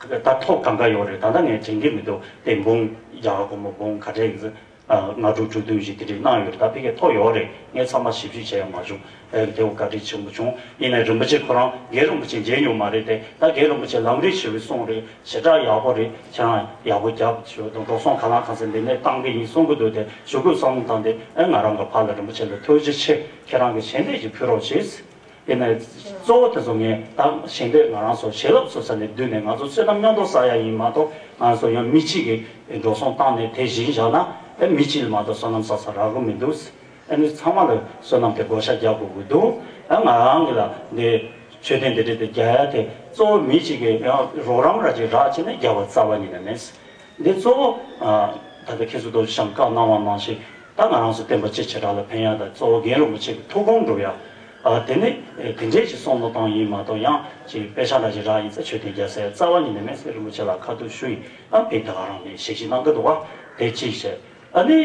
ད་ཐོག་གང་ག་ཡོད་རེད། ད་ལྟ་ངས་དྲན་གྱི་མི་འདུག་དེ་འབུམ་བརྒྱ་སྒོར་མོ་འབུམ་ག་རེ་ཡིན། ལྔ་དྲུག་དྲུག་བདུན་ཞིག་དེ་འདྲའི་གནང་ཡོད་རེད། ད་ཕ་གིར་ཐོ་ཡོད་རེད། ངས་ཚང་མ་ཞིབ་ཞིབ་བྱས་ཡང་མ་བྱུང་། ཨེ་དེ་བོ་བཀའ་དྲིན་ཆེན་པོ་བྱུང་། ཡིན་ནའི་རིན་པོ་ཆེ་ཁོ་རང་རྒན་རིན་པོ་ཆེ་མཇལ་མྱོང་མ་རེད་དེ། ད་རྒན་རིན་པོ་ཆེ་ལམ་རིམ་ཞེ་པོའི་གསུང་རེད། ཞེ་དྲག་ཡག་པོ་རེད། ཁྱེད་རང་ཡག་པོ་རྒྱབ་ཞུ་དང་འགྲོ་སོང་ག་ལ་གང་ཚད་འདི་ནས་བཏང་གི་ཡིན་གསུང་གི་འདུག་དེ་ཞུ་དགོས་བསམ་བློ་བཏང་སྟེ། ཨེ་ང་རང་གི་ཕར་ལ་རིན་པོ་ཆེ་ལ་ཐུགས་རྗེ་ཆེ། ཁྱེད་རང་གི་ཞལ་འདེབས་ཅིག་ཕུལ་རོགས་བྱེད། དེ་ནས་གཙོ་བོ་དེ་ཚོ་ངས་ད་ཞལ་འདེབས་ང་རང་ཚོ་བྱིན་རླབས་སོ་ས་ནས་བསྡུས་ནས་ང་ཚོ་བསོད་ནམས་མཉམ་དུ་བསགས་ཡ་ཡིན་མ་གཏོགས། ང་ཚོ་ཡང་མི་གཅིག་གིས་འགྲོ་སོང་བཏང་ནས་དེ་བཞིན་བཞག་ན། ཨེ་མི་གཅིག་ལ་མ་གཏོགས་བསོད་ནམས་བསགས་ས་རག་གི་མི་འདུག་ཨ་ནི་ཚང་མ་ལ་བསོད་ནམས་དེ་བགོ་བཤའ་རྒྱག་དགོས་ཀྱི་འདུག་ཨ་ང་རང་གི་ལ་འདི་མཆོད་རྟེན་འདི་འདྲ་དེ་རྒྱག་ཡ་དེ་གཙོ་བོ་མི་གཅིག་གིས་ཡང་རོགས་རམ་ར་ཅིག་རག་བྱས་ནས་རྒྱབ་པ་རྩ་བ་ཉིད་ནས་མེད། འདི་གཙོ་བོ་ཨ་ད་ལྟ་མཁན་ཟུར་རྡོ་རྗེ་འཆང་བཀའ་གནང་བ་ནང་བཞིན། ད་ང་རང་ཚོ་བསྟན་པ་སྤྱི་བྱེ་བྲག་ལ་ཕན་ཡ་དང་གཙོ་བོ་རྒན་རིན་པོ་ཆེ་གི་ཐུགས་དགོངས་འགྲུབ་ཡ། ཨ་དེ་ནི་ཨེ་དེ་འདྲས་ཀྱི་བསམ་བློ་བཏང་ཡིན་མ་གཏོགས། ཡང་ཅིག་དཔེ་ཆ་འདྲ་ཞིག་རག་ཡིན་ཙང་མཆོད་རྟེན་རྒྱག་ཟེར་རྩ་བ་ཉིད་ནས་མེད་ཟེར་རིན་པོ་ཆེ་ལ་ཁ་ཐུག་ཞུ་ཡིན། ཨ་ཕེ་ད་ག་རང་ནས་ཞལ་བཞེས་གནང་གི་འདུག་བ། དེ་གཅིག་བྱས། ཨ་ནི་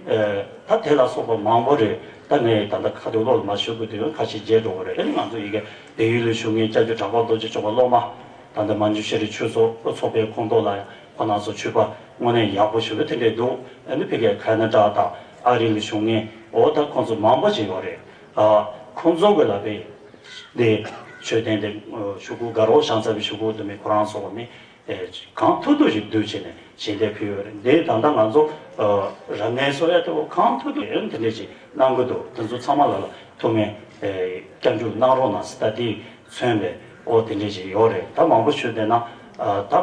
ཨེ་ད་དེ་ལ་སོགས་པ་མང་པོ་རེད། ད་ངས་ད་ལྟ་ཁ་ཐུག་ལོག་ལ་མ་ཞུ་དགོས་དུས་ཁ་ཤས་བརྗེད་འགྲོ་གི་རེད། ཨ་ནི་ང་ཚོ་ཡི་གེ་བལ་ཡུལ་ལ་བཞུགས་མཁན་སྐྱབས་རྗེ་གྲགས་པ་རྡོ་རྗེ་མཆོག་པ་སློབ་མ། ད་ལྟ་མན་ཇུ་ཤེས་རིག་ཆོས་ཚོགས་ཚོགས་པའི་ཁོངས་གཏོགས་ལ་ཁོ་རང་ཚོ་ཆོས་པ་དངོས་གནས་ཡག་པོ་ཞེ་པོ་དེ་འདྲས་འདུག་ཨ་ནི་ཕ་གིའི་ཁ་ན་ཌ་དང་ཨ་རི་ལ་བཞུགས་མཁན་འོ་ད་ཁོང་ཚོ་མང་པོ་ཅིག་ཡོད་རེད། ཨ་ཁོང་ཚོ་གི་ལ་པའི་དེ་མཆོད་རྟེན་དེ་ཞུ་སྐུལ་དགའ་རོགས་བྱང་ཚ་བའི་ཞུ་སྐུལ་དུ་མི་ཁོ་རང་ཚོ་ནི་ཨེ་གང་ཐུབ་ཐུབ་ཅིག་བསྡུས་བྱས་ནས་ཞལ་འདེབས་ཕུལ་ཡོད་རེད། འདི་ད་ལྟ་ང་ཚོ་ཨ་རབ་གནས་སོགས་ཡ་དེ་གང་ཐུབ་ཐུབ་ཡོད་དེ་འདྲས་ཅིག་གནང་གི་འདུག་དེ་ཚོ་ཚང་མ་ལ་ལ་ཐུགས་སྨོན་ཨེ་སྐྱབས་འཇུག་གནང་རོགས་གནང་ཟེར། ད་དེ་མཚོན་པའི་ཨོ་དེ་འདྲས་ཅིག་ཡོད་རེད། ད་མང་པོ་ཞུས་བསྡད་ན་ཨ་ད་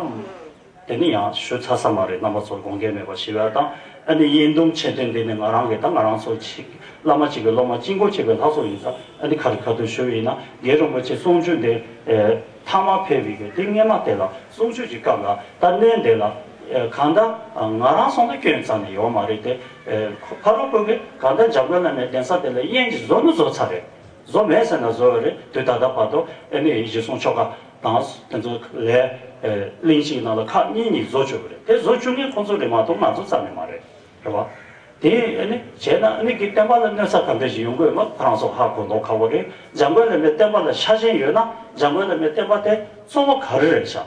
དེ་ནི་ཡང་ཞུ་ཚར་ས་མ་རེད། རྣམ་པ་ཚོར་དགོངས་འགལ་མེད་པ་ཞུ་བ་དང་། ཨ་ནི་དབྱེན་བསྡུམ་མཆོད་རྟེན་འདི་ནི་ང་རང་གིས་ད་ང་རང་ཚོ་ཅིག་བླ་མ་གཅིག་གི་སློབ་མ་གཅིག་མགོ་ཆེ་བའི་ལྷ་ཚོགས་ཡིན་ཙང་། ཨ་ནི་ཁ་རི་ཁ་ཐུག་ཞུ་བ་ཡིན་ན་རྒན་རིན་པོ་ཆེ་གསུང་ཆོས་འདི་ཨེ་མཐའ་མ་ཕེབས་པའི་གི་དེ་སྔས་མ་དེ་ལ་གསུང་ཆོས་ཀྱི་སྐབས་ལ་ད་གནས་འདི་ལ་ཨེ་གང་ལྟར་ང་རང་སོང་ན་སྐྱོན་རྩ་ནས་ཡོད་མ་རེད་དེ། ཨེ་ཕ་རོལ་པོ་གིས་གང་ལྟར་འཇམ་མགོན་བླ་མའི་གདན་ས་དེ་ལ་དབྱེན་གྱི་བཟོ་ནི་བཟོ་ཚར་རེད། བཟོ་མེད་ཟེར་ན་བཟོ་ཡོད་རེད། དུས་ད་ལྟ་བར་དུ་ཨ་ནི་རྗེ་ཙོང་ཆོ་ག་དང་དེ་ཚོ་ལས་ཨེ་གླིང་ཞིག་ནང་ལ་ཁག་གཉིས་གཉིས་བཟོ་བཅུག་གི་རེད། དེ་བཟོ་བཅུག་མཁན་ཁོང་ཚོ་རེད་མ་གཏོགས་ང་ཚོ་རྩ་ནས་མ་རེད། རེད་བ། དེ་ཨ་ནི་བྱས་ན་ཨ་ནི་གི་བསྟན་པ་ལ་གནོད་ས་ག་འདྲ་ཞིག་ཡོང་གི་ཡོད་མ་ཁོ་རང་ཚོ་ཧ་གོ་མདོག་ཁ་པོ་རེད། འཇམ་མགོན་བླ་མའི་བསྟན་པ་ལ་ཤ་ཞེན་ཡོད་ན་འཇམ་མགོན་བླ་མའི་བསྟན་པ་དེ་གཙོ་བོ་ག་རེ་རེད་ཤག་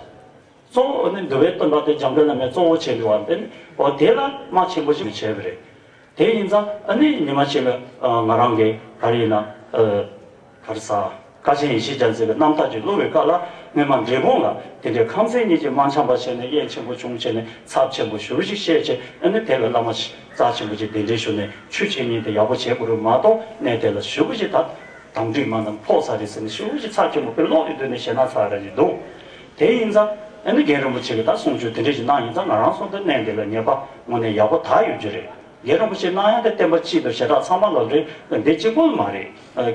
གཙོ་བོ་ཨ་ནི་འདུལ་བའི་བསྟན་པ་དེ་འཇམ་མགོན་བླ་མས་གཙོ་བོ་བྱས་འདུག་བ། དེ་ནི་འོ་དེ་ལ་རྨ་ཆེན་པོ་ཞིག་བྱས་པ་རེད། དེ་ཡིན་ཙང་ཨ་ནི་ཉི་མ་གཅིག་ལ་ཨ་ང་རང་གིས་ག་རེ་ཡིན་ན་ཨ་ག་རེ་ཟ། དཀའ་ཆེན་ཡེ་ཤེས་རྒྱལ་མཚན་གྱི་རྣམ་ཐར་ཅིག་ཀློག་པའི་སྐབས་ལ་སྔོན་མ་འབྲས་སྤུངས་ལ་དེ་འདྲའི་ཁམས་ཚན་གཉིས་ཀྱི་དམག་འཆམ་པ་བྱས་ནས་དབྱེན་ཆེན་པོ་བྱུང་བྱས་ནས་ཚབས་ཆེན་པོ་ཞེ་པོ་ཞིག་བཤད་བྱས། ཨ་ནི་དེ་ལ་བླ་མ་རྩ་ཆེན་པོ་ཅིག་གདན་འདྲེན་ཞུས་ནས་ཆོས་འཆད་ཉན་དེ་ཡག་པོ་བྱེད་དགོས་རེད་མ་གཏོགས་གནས་དེ་ལ་ཞེ་པོ་ཞིག་ད་དམ་ཁྲིད་མ་རྣམས་ཕོག་ཚར་རེད་ཟེར་ནས་ཞེ་པོ་ཞིག་ཚབས་ཆེན་པོ་དཔེ་ཀློག་ཡོད་དུས་ནས་ཞེད་སྣང་ཚ་ར་ཞིག་འདུག་དེ་ཡིན་ཙང་ཨ་ནི་རྒན་རིན་པོ་ཆེ་གིས་ད་གསུང་ཆོས་དེ་འདྲ་ཞིག་གནང་ཡིན་ཙང་ང་རང་ཚོ་འདི་གནས་འདི་ལ་ཉེས་པ་དངོས་གནས་ཡག་པོ་དག་ཡོད་རྒྱུ་རེད། རྒན་རིན་པོ་ཆེ་གནང་ཡ་དེ་བསྟན་པ་སྤྱི་དང་ཞེ་དྲག་ཚང་མ་ལ་རེད། འདི་གཅིག་པོ་མ་རེད།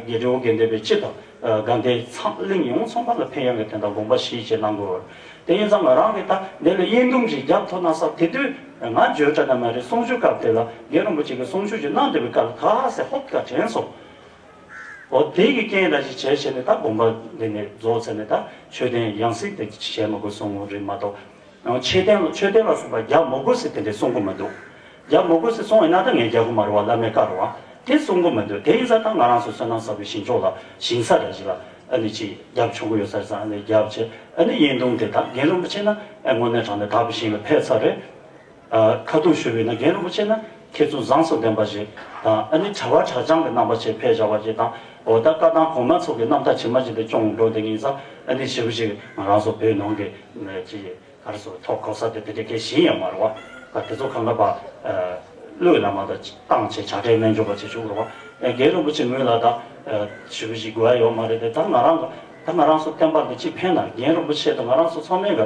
དགེ་ལྡན་དགེ་འདུན་པའི་སྤྱི་དང་དགའ་ལྡན་ཚང་གླིང་ཡོངས་ཚང་མ་ལ་ཕན་ཡོན་གྱི་དོན་དག་དགོངས་པ་བཞེས་བྱས་གནང་དགོས། དེ་ཡིན་ཙང་ང་རང་གིས་ད་འདི་ལ་དབྱེན་བསྡུམ་ཞིག་རྒྱབ་ཐུབ་ན་བསམ། དེ་དུས་ང་བརྗོད་བྲལ་ན་མ་རེད། གསུང་ཆོས་སྐབས་དེ་ལ་རྒན་རིན་པོ་ཆེ་གིས་གསུང་ཆོས་ཅིག་གནང་བསྡད་པའི་སྐབས་ལ་ད་ཧ་སེ་ཧོབ་ཀ་དྲན་སོང་། འོ་དེ་གི་རྐྱེན་འདྲ་ཞིག་བྱས་བྱས་ནས་ད་དགོངས་པ་འདི་ནས་རྫོགས་ཚར་ནས་ད་མཆོད་རྟེན་ཡང་སྲིད་དེ་བྱས་མི་དགོས་གསུང་རེད་མ་གཏོགས། མཆོད་རྟེན་མཆོད་རྟེན་ལ་སོགས་པ་རྒྱབ་མི་དགོས་ཟེར་དེ་འདྲའི་གསུང་གི་མི་འདུག་རྒྱབ་མི་དགོས་ཟེར་གསུང་ཡིན་ན་ད་ངས་རྒྱབ་གི་མ་རེད་བ། བླ་མའི་བཀའ་རེད་བ། དེ་གསུང་གི་མི་འདུག་དེ་ཡིན་ཙང་ད་ང་རང་ཚོ་བསོད་ནམས་བསགས་པའི་ཞིང་མཆོག་ལ་ཞིང་ས་འདྲ་ཞིག་ལ་ཨ་ནི་ཅིག་རྒྱབ་ཆོག་གི་ཡོད་ས་རེད་ཙང་ཨ་ནི་རྒྱབ་བྱས། ཨ་ནི་དབྱེན་བསྡུམ་དེ་ད་རྒན་རིན་པོ་ཆེ་ན་ཨ་དངོས་གནས་དྲང་གནས་དག་པའི་ཞིང་ལ་ཕེབས་ཚར་རེད། ཨ་ཁ་ཐུག་ཞུས་པ་ཡིན་ན་རྒན་རིན་པོ་ཆེ་ན་མཁས་བཙུན་བཟང་སྤྱོད་ལྡན་པ་ཞིག་དང་། ཨ་ནི་གྲྭ་བ་གྲྭ་རྐྱང་གི་རྣམ་པ་ཞིག་ཕེབས་བཞག་པ་ཞིག་དང་། འོ་ད་བཀའ་གདམས་གོང་མ་ཚོ་གི་རྣམ་ཐར་ཇི་མ་ཇི་བདེ་སྐྱོང་འགྲོ་དེ་ཡིན་ཙང་ཨ་ནི་ཞེ་པོ་ཞིག་ང་རང་ཚོ་བོད་ནང་གི་ཅིག་ག་རེ་ཟེར་ཐོབ་གོ་ས་དེ་དེ་འདྲ་གལ་ཞིག་ཡོད་མ་རེད་བ། ད་དེ་ཚོ་གང་ག་པ་ཨ་བློས་བླ་མ་དང་བཏང་བྱས་བྱ་བྲལ་རྣལ་འབྱོར་པ་བྱེད་ཆོག་རེད་བ། ཨ་རྒན་རིན་པོ་ཆེ་ངོས་ལ་ད་ཨ་ཞེ་པོ་ཞིག་དགོས་ཡ་ཡོད་མ་རེད་དེ། ད་ང་རང་ད་ང་རང་ཚོ་བསྟན་པ་འདི་ཅིག་ཕན་ན་རྒན་རིན་པོ་ཆེ་དང་ང་རང་ཚོ་ཚང་མས་ག་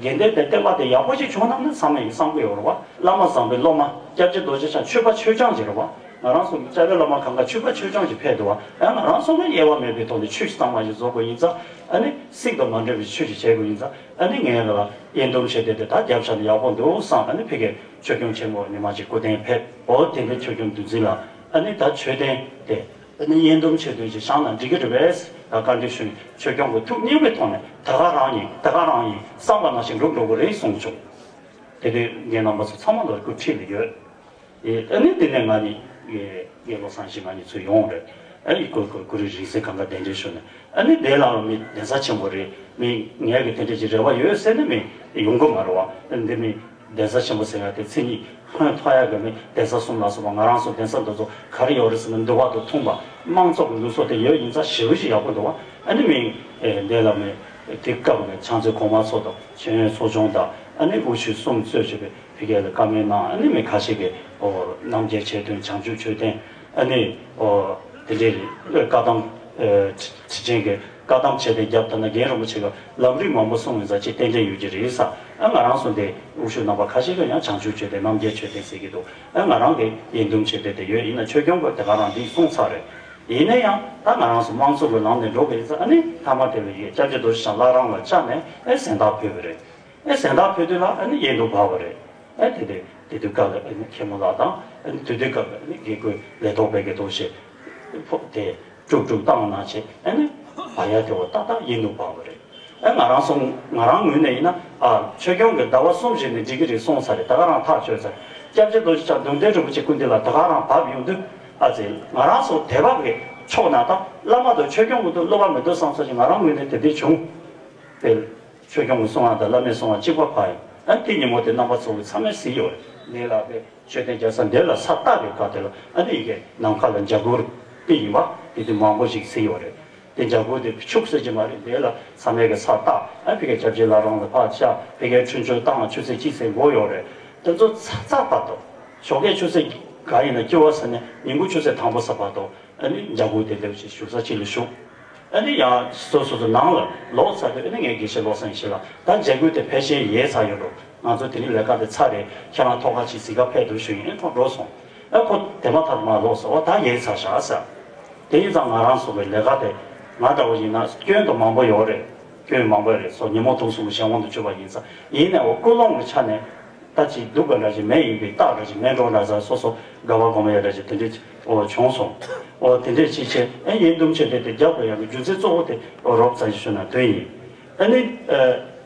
དགེ་འདུན་པའི་བསྟན་པ་དེ་ཡག་པོ་ཅིག་བྱུང་ན་ནི་ཚང་མས་བསམ་གྱི་ཡོད་རེད་བ། བླ་མ་བཟང་པོའི་སློབ་མ་སྐྱབས་རྗེ་རྡོ་རྗེ་འཆང་ཆོས་པ་ཆོས་སྐྱོང་ཅིག་རེད་བ། ང་རང་ཚོ་སྐྱབས་རྗེ་བླ་མ་གང་ག་ཆོས་པ་ཆོས་སྐྱོང་ཅིག་ཕེབས་འདུག་བ། ཡང་ང་རང་ཚོ་ནི་དབྱེ་བ་མེད་པའི་ཐོག་ནས་ཆོས་གཙང་མ་ཞིག་བཟོ་དགོས་ཡིན་ཙང་། ཨ་ནི་སྲིད་དང་མ་འབྲེལ་བའི་ཆོས་ཅིག་བྱེད་དགོས་ཡིན་ཙང་། ཨ་ནི་ངས་ལ་དབྱེན་བསྡུམ་བྱས་ཏེ་དེ་ད་རྒྱབ་ཤ་ནི་ཡག་པོ་འདུག་བསམ། ཨ་ནི་ཕ་གིའི་ཆོས་སྐྱོང་ཆེན་མོ་ཉི་མ་གཅིག་སྐུ་རྟེན་ཕེབས། འོ་དེ་འདྲའི་ཆོས་སྐྱོང་འདུལ་འཛིན་ལ་ཨ་ནི་ད་མཆོད་རྟེན་དེ། ཨ་ནི་དབྱེན་བསྡུམ་ཆེད་དུ་ཅིག་བཞེངས་ན་འགྲིག་གི་རེད་པས། ད་བཀའ་འདྲི་ཞུས། ཆོས་སྐྱོང་གི་ཐུགས་མཉེས་པའི་ཐོག་ནས་ད་ག་རང་ཡིན་ད་ག་རང་ཡིན་བསམ་པ་ནང་བཞིན་འགྲུབ་འགྲོ་གི་རེད་གསུངས་བྱུང་། དེ་དུས་ངའི་རྣམ་པ་ཚོ་ཚང་མ་ལ་སྐུ་ཁྲིད་ལ་ཡོད། ཨེ་ཨ་ནི་དེ་ནས་ང་ནི་ ངའི་ངའི་བློ་བཟང་ཞིག་ང་གཉིས་ཚུར་ཡོང་རེད། ཨ་ནི་ཀུ་ཀུ་ཀུ་རེ་རིང་བསྲེལ་གང་ག་གདན་འདྲེན་ཞུ་ནས། ཨ་ནི་དེ་ལ་མི་གདན་ས་ཆེན་པོ་རེད། མི་ངས་གི་དེ་འདྲ་ཅིག་རེ་བ་ཡོད་ཟེར་ནས་མི་ཡོང་གི་མ་རེད་བ། ཨ་ནི་འདི་མི་གདན་ས་ཆེན་པོ་ཟེར་ཡ་དེ་མཚན་ཉིད་ཧོན་ཐོག་ཡ་གི་མི་གདན་ས་གསུམ་ལ་སོགས་པ་ང་རང་ཚོ་གདན་ས་འདི་ཚོ་ག་རེ་ཡོད་རེད་ཟེར་ན་འདུལ་བ་དང་མཐུན་པ་དམངས་གཙོ་གི་ལུགས་སྲོལ་དེ་ཡོད་ཡིན་ཙང་ཞེ་པོ་ཞིག་ཡག་པོ་འདུག་བ། ཨ་ནི་མི་དེ་ལ་མི་དེ་སྐབས་ཀྱི་ཕྱག་མཛོད་གོང་མ་ཚོ་དང་ཆོས་ཡོན་ཚོགས་ཆུང་དང་ཨ་ནི་དབུ་ཆོས་གསུམ་གཙོས་བྱས་པའི་ཕ་གི་ལ་བཀའ་མོལ་གནང་། ཨ་ནི་མི་ཁ་ཤས་ཀྱིས་ཨོ་རྣམ་རྒྱལ་ཆོས་སྟོན་བྱང་ཆུབ་མཆོད་རྟེན། ཨ་ནི་ཨོ་དེ་འདྲའི་བཀའ་གདམས་ཁྲི་ཆེན་གྱི་བཀའ་གདམས་བྱས་ཏེ་རྒྱབ་ལྟ་ན་རྒན་རིན་པོ་ཆེ་གི་ལམ་རིམ་མང་པོ་གསུངས་ཡིན་ཙང་ཅིག་ཏན་ཏན་ཡོད་ཀྱི་རེད་ས། ཨ་ང་རང་ཚོ་འདི་དབུ་བཞུགས་རྣམ་པ་ཁ་ཤས་ཀྱིས་ཡང་བྱང་ཆུབ་མཆོད་རྟེན་རྣམ་རྒྱལ་མཆོད་རྟེན་ཟེར་གྱི་འདུག་ཨ་ང་རང་གི་དབྱེན་བསྡུམ་བྱས་ཏེ་དེ་ཡོད་ཡིན་ན་ཆོས་སྐྱོང་གི་དེ་ག་རང་འདི་གསུངས་ཚར་རེད། ཡིན་ན་ཡང་ད་ང་རང་ཚོ་དམངས་གཙོ་གི་ལམ་ནས་འགྲོ་གི་ཡིན་ཙང་ཨ་ནི་མཐའ་མ་དེ་ལ་ཡི་སྐྱབས་རྗེ་རྡོ་རྗེ་འཆང་བླ་བྲང་ལ་བཅར་ནས་ཨེ་གཟེངས་རྟགས་ཕུལ་བ་རེད། ཨེ་གཟེངས་རྟགས་ཕུལ་དུས་ལ་ཨ་ནི་དབྱེན་བསྡུམ་བབས་པ་རེད། ཨེ་དེ་དུས་དེ་དུས་སྐབས་ལ་ཨ་ནི་མཁན་མོ་ལགས་དང་ཨ་ནི་དེ་དུས་སྐབས་ལ་ཨ་ནི་དགེ་བསྐོས་ལས་ཐོག་པའི་གི་དོ་ཞེས་ཕོག་དེ་དཀྲུག་དཀྲུག་བཏང་གནང་བྱས་ཨ་ནི་བ་ཡ་དེ་བ་ཏག་ཏག་དབྱེན་བསྡུམ་བབས་པ་རེད། ཨེ་ང་རང་ཚོ་ང་རང་ངོས་ནས་ཡིན་ན་ཨ་ཆོས་སྐྱོང་གི་ཟླ་བ་གསུམ་བཞི་ནས་འགྲིག་གི་རེད་གསུངས་ཚར་རེད། ད་ག་རང་ཐག་ཆོད་ཚར། སྐྱབས་རྗེ་རྡོ་རྗེ་འཆང་གདུང་རྟེན་རིན་པོ་ཆེ་སྐུ་མདུན་ལ་ད་ག་རང་བབས་ཡོང་དུས་ཨ་ཙི་ང་རང་ཚོ་དད་པ་གི་ཕྱོགས་ན་ད་བླ་མ་དང་ཆོས་སྐྱོང་གི་འདུག་བསླུ་བ་མི་འདུག་བསམ་ས་ཞིག་ང་རང་ངོས་ནས་དེ་འདྲས་བྱུང་། དེ་ཆོས་སྐྱོང་གི་གསུང་བ་དང་བླ་མའི་གསུང་བ་གཅིག་པ་ཕར་ཡོང་། ཨ་དེ་ཉིན་མོ་དེ་རྣམ་པ་ཚོ་གི་ཚང་མས་གཟིགས་ཡོད་རེད། ནས་ལགས་པས་མཆོད་རྟེན་རྒྱབ་ས་འདིར་ལ་ས་བཏབ་པའི་སྐབས་དེ་ལ་ཨ་ནི་ཡི་གེ་ནམ་མཁའ་ལ་འཇའ་གུར་དཔེ་ཡིན་པ་དེ་དུས་མང་པོ་ཞིག་གཟིགས་ཡོད་རེད། དེ་འཇའ་གུར་དེ་ཕྱུགས་ཟེར་གྱི་མ་རེད། དེ་ལ་ཚང་མས་གི་ས་བཏབ་ཨ་ཕ་གི་སྐྱབས་རྗེ་བླ་བྲང་ལ་ཕར་བཅར། ཕ་གིའི་འཕྲིན་བཅོལ་བཏང་ཆུ་ཚོད་གཅིག་ཙམ་འགོར་ཡོད་རེད། དེ་ཚོ་ཚར་ཚར་བར་དུ་ཞོགས་ཀས་ཆུ་ཚོད་ག་ཡིན་ན་སྐྱོ་བ་ཟེར་ནས་ཉིན་གུང་ཆུ་ཚོད་དང་པོ་ཚར་བར་དུ་ཨ་ནི་འཇའ་གུར་དེ་འདྲ་ཞིག་བཞུགས་ས་གཅིག་ལ་བཞུགས། ཨ་ནི་ཡང་སོ་སོ་སོ་ནང་ལ་ལོག་ཚར་དུས་ཨ་ནི་ངའི་དགེ་བཤེས་བློ་བཟང་ཡེ་ཤེས་ལགས་ད་འཇའ་གུར་དེ་ཕལ་ཆེར་ཡལ་ཚར་ཡོད་འགྲོ། ང་ཚོ་དེ་རིང་ལས་ཀ་དེ་ཚར་རེད། ཁྱེད་རང་ཐོག་ཁ་ཅིག་གཟིགས་ག་ཕེབས་འདུག་ཞུས་ཡིན། ཁོང་འགྲོ་སོང་། ཨ་ཁོ་དེ་མ་ཐག་ཏུ་མར་ལོག་སོང་། འོ་ད་ཡལ་ཚར་ཤག་ཟེར། དེ་ཡིན་ཙང་ང་རང་ཚོ་གི་ལས་ཀ་དེ་ང་འདྲ་བོ་ཡིན་ན་སྐྱོན་དུ་མང་པོ་ཡོད་རེད། སྐྱོན་མང་པོ་རེད་སོ། ཉིན་མོ་དུག་གསུམ་གྱི་གཞན་དབང་དུ་གྱུར་པ་ཡིན་ཙང་ཡིན་ནའི་འོ་ཀུན་སློང་གི་ཆ་ནས་ད་ཅིག་སྡུག་པ་འདྲ་ཞིག་མེད་ཡིན་པའི་རྟགས་འདྲ་ཞིག་མེད་འགྲོ་འདྲ་ཟེར་སོ་སོ་དགའ་བ་སྒོམ་ཡ་འདྲ་ཞིག་དེ་འདྲས་འོ་བྱུང་སོང་། འོ་དེ་འདྲས་ཅིག་བྱས་ཨེ་དབྱེན་བསྡུམ་བྱས་ཏེ་དེ་རྒྱབ་དགོས་ཡག་གི་རྒྱུ་མཚན་གཙོ་བོ་དེ་འོ་རོབ་ཙམ་ཞིག་ཞུ་ན་དོན་ཡིན། ཨ་ནི་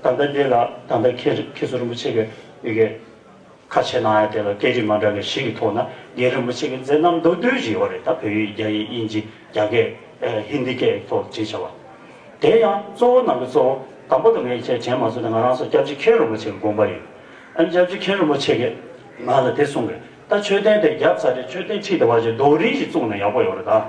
ད་ལྟ་འདི་ལ་ད་ལྟ་མཁན་མཁན་ཟུར་རིན་པོ་ཆེ་གི་ཡི་གེ་ཁ་ཆེ་གནང་ཡ་དེ་ལ་སྐད་རིགས་མ་འདྲ་བའི་གཞི་གི་ཐོག་ན་རྒན་རིན་པོ་ཆེ་གི་མཛད་རྣམ་མདོར་བསྡུས་ཤིག་ཡོད་རེད། ད་བོད་ཡིག་རྒྱ་ཡིག་དབྱིན་ཇི་རྒྱ་སྐད་ཧིན་དི་སྐད་ཐོག་བྲིས་བྱ་བ། དེ་ཡང་གཙོ་བོ་ནང་གི་གཙོ་བོ་དང་པོ་དེ་ངས་བྱས་དྲན་མ་སོང་ན་ང་རང་ཚོ་སྐྱབས་རྗེ་མཁན་རིན་པོ་ཆེ་གི་དགོངས་པ་ཡིན། ཨ་ནི་སྐྱབས་རྗེ་མཁན་རིན་པོ་ཆེ་གིས་ང་ལ་དེ་གསུངས་རེད། ད་མཆོད་རྟེན་དེ་བརྒྱབ་ཚར་རེད། མཆོད་རྟེན་ཁྲིད་དེ་བ་ཞིག་རྡོ་རིང་ཞིག་བཙུགས་ན་ཡག་པོ་ཡོད་རེད་ད།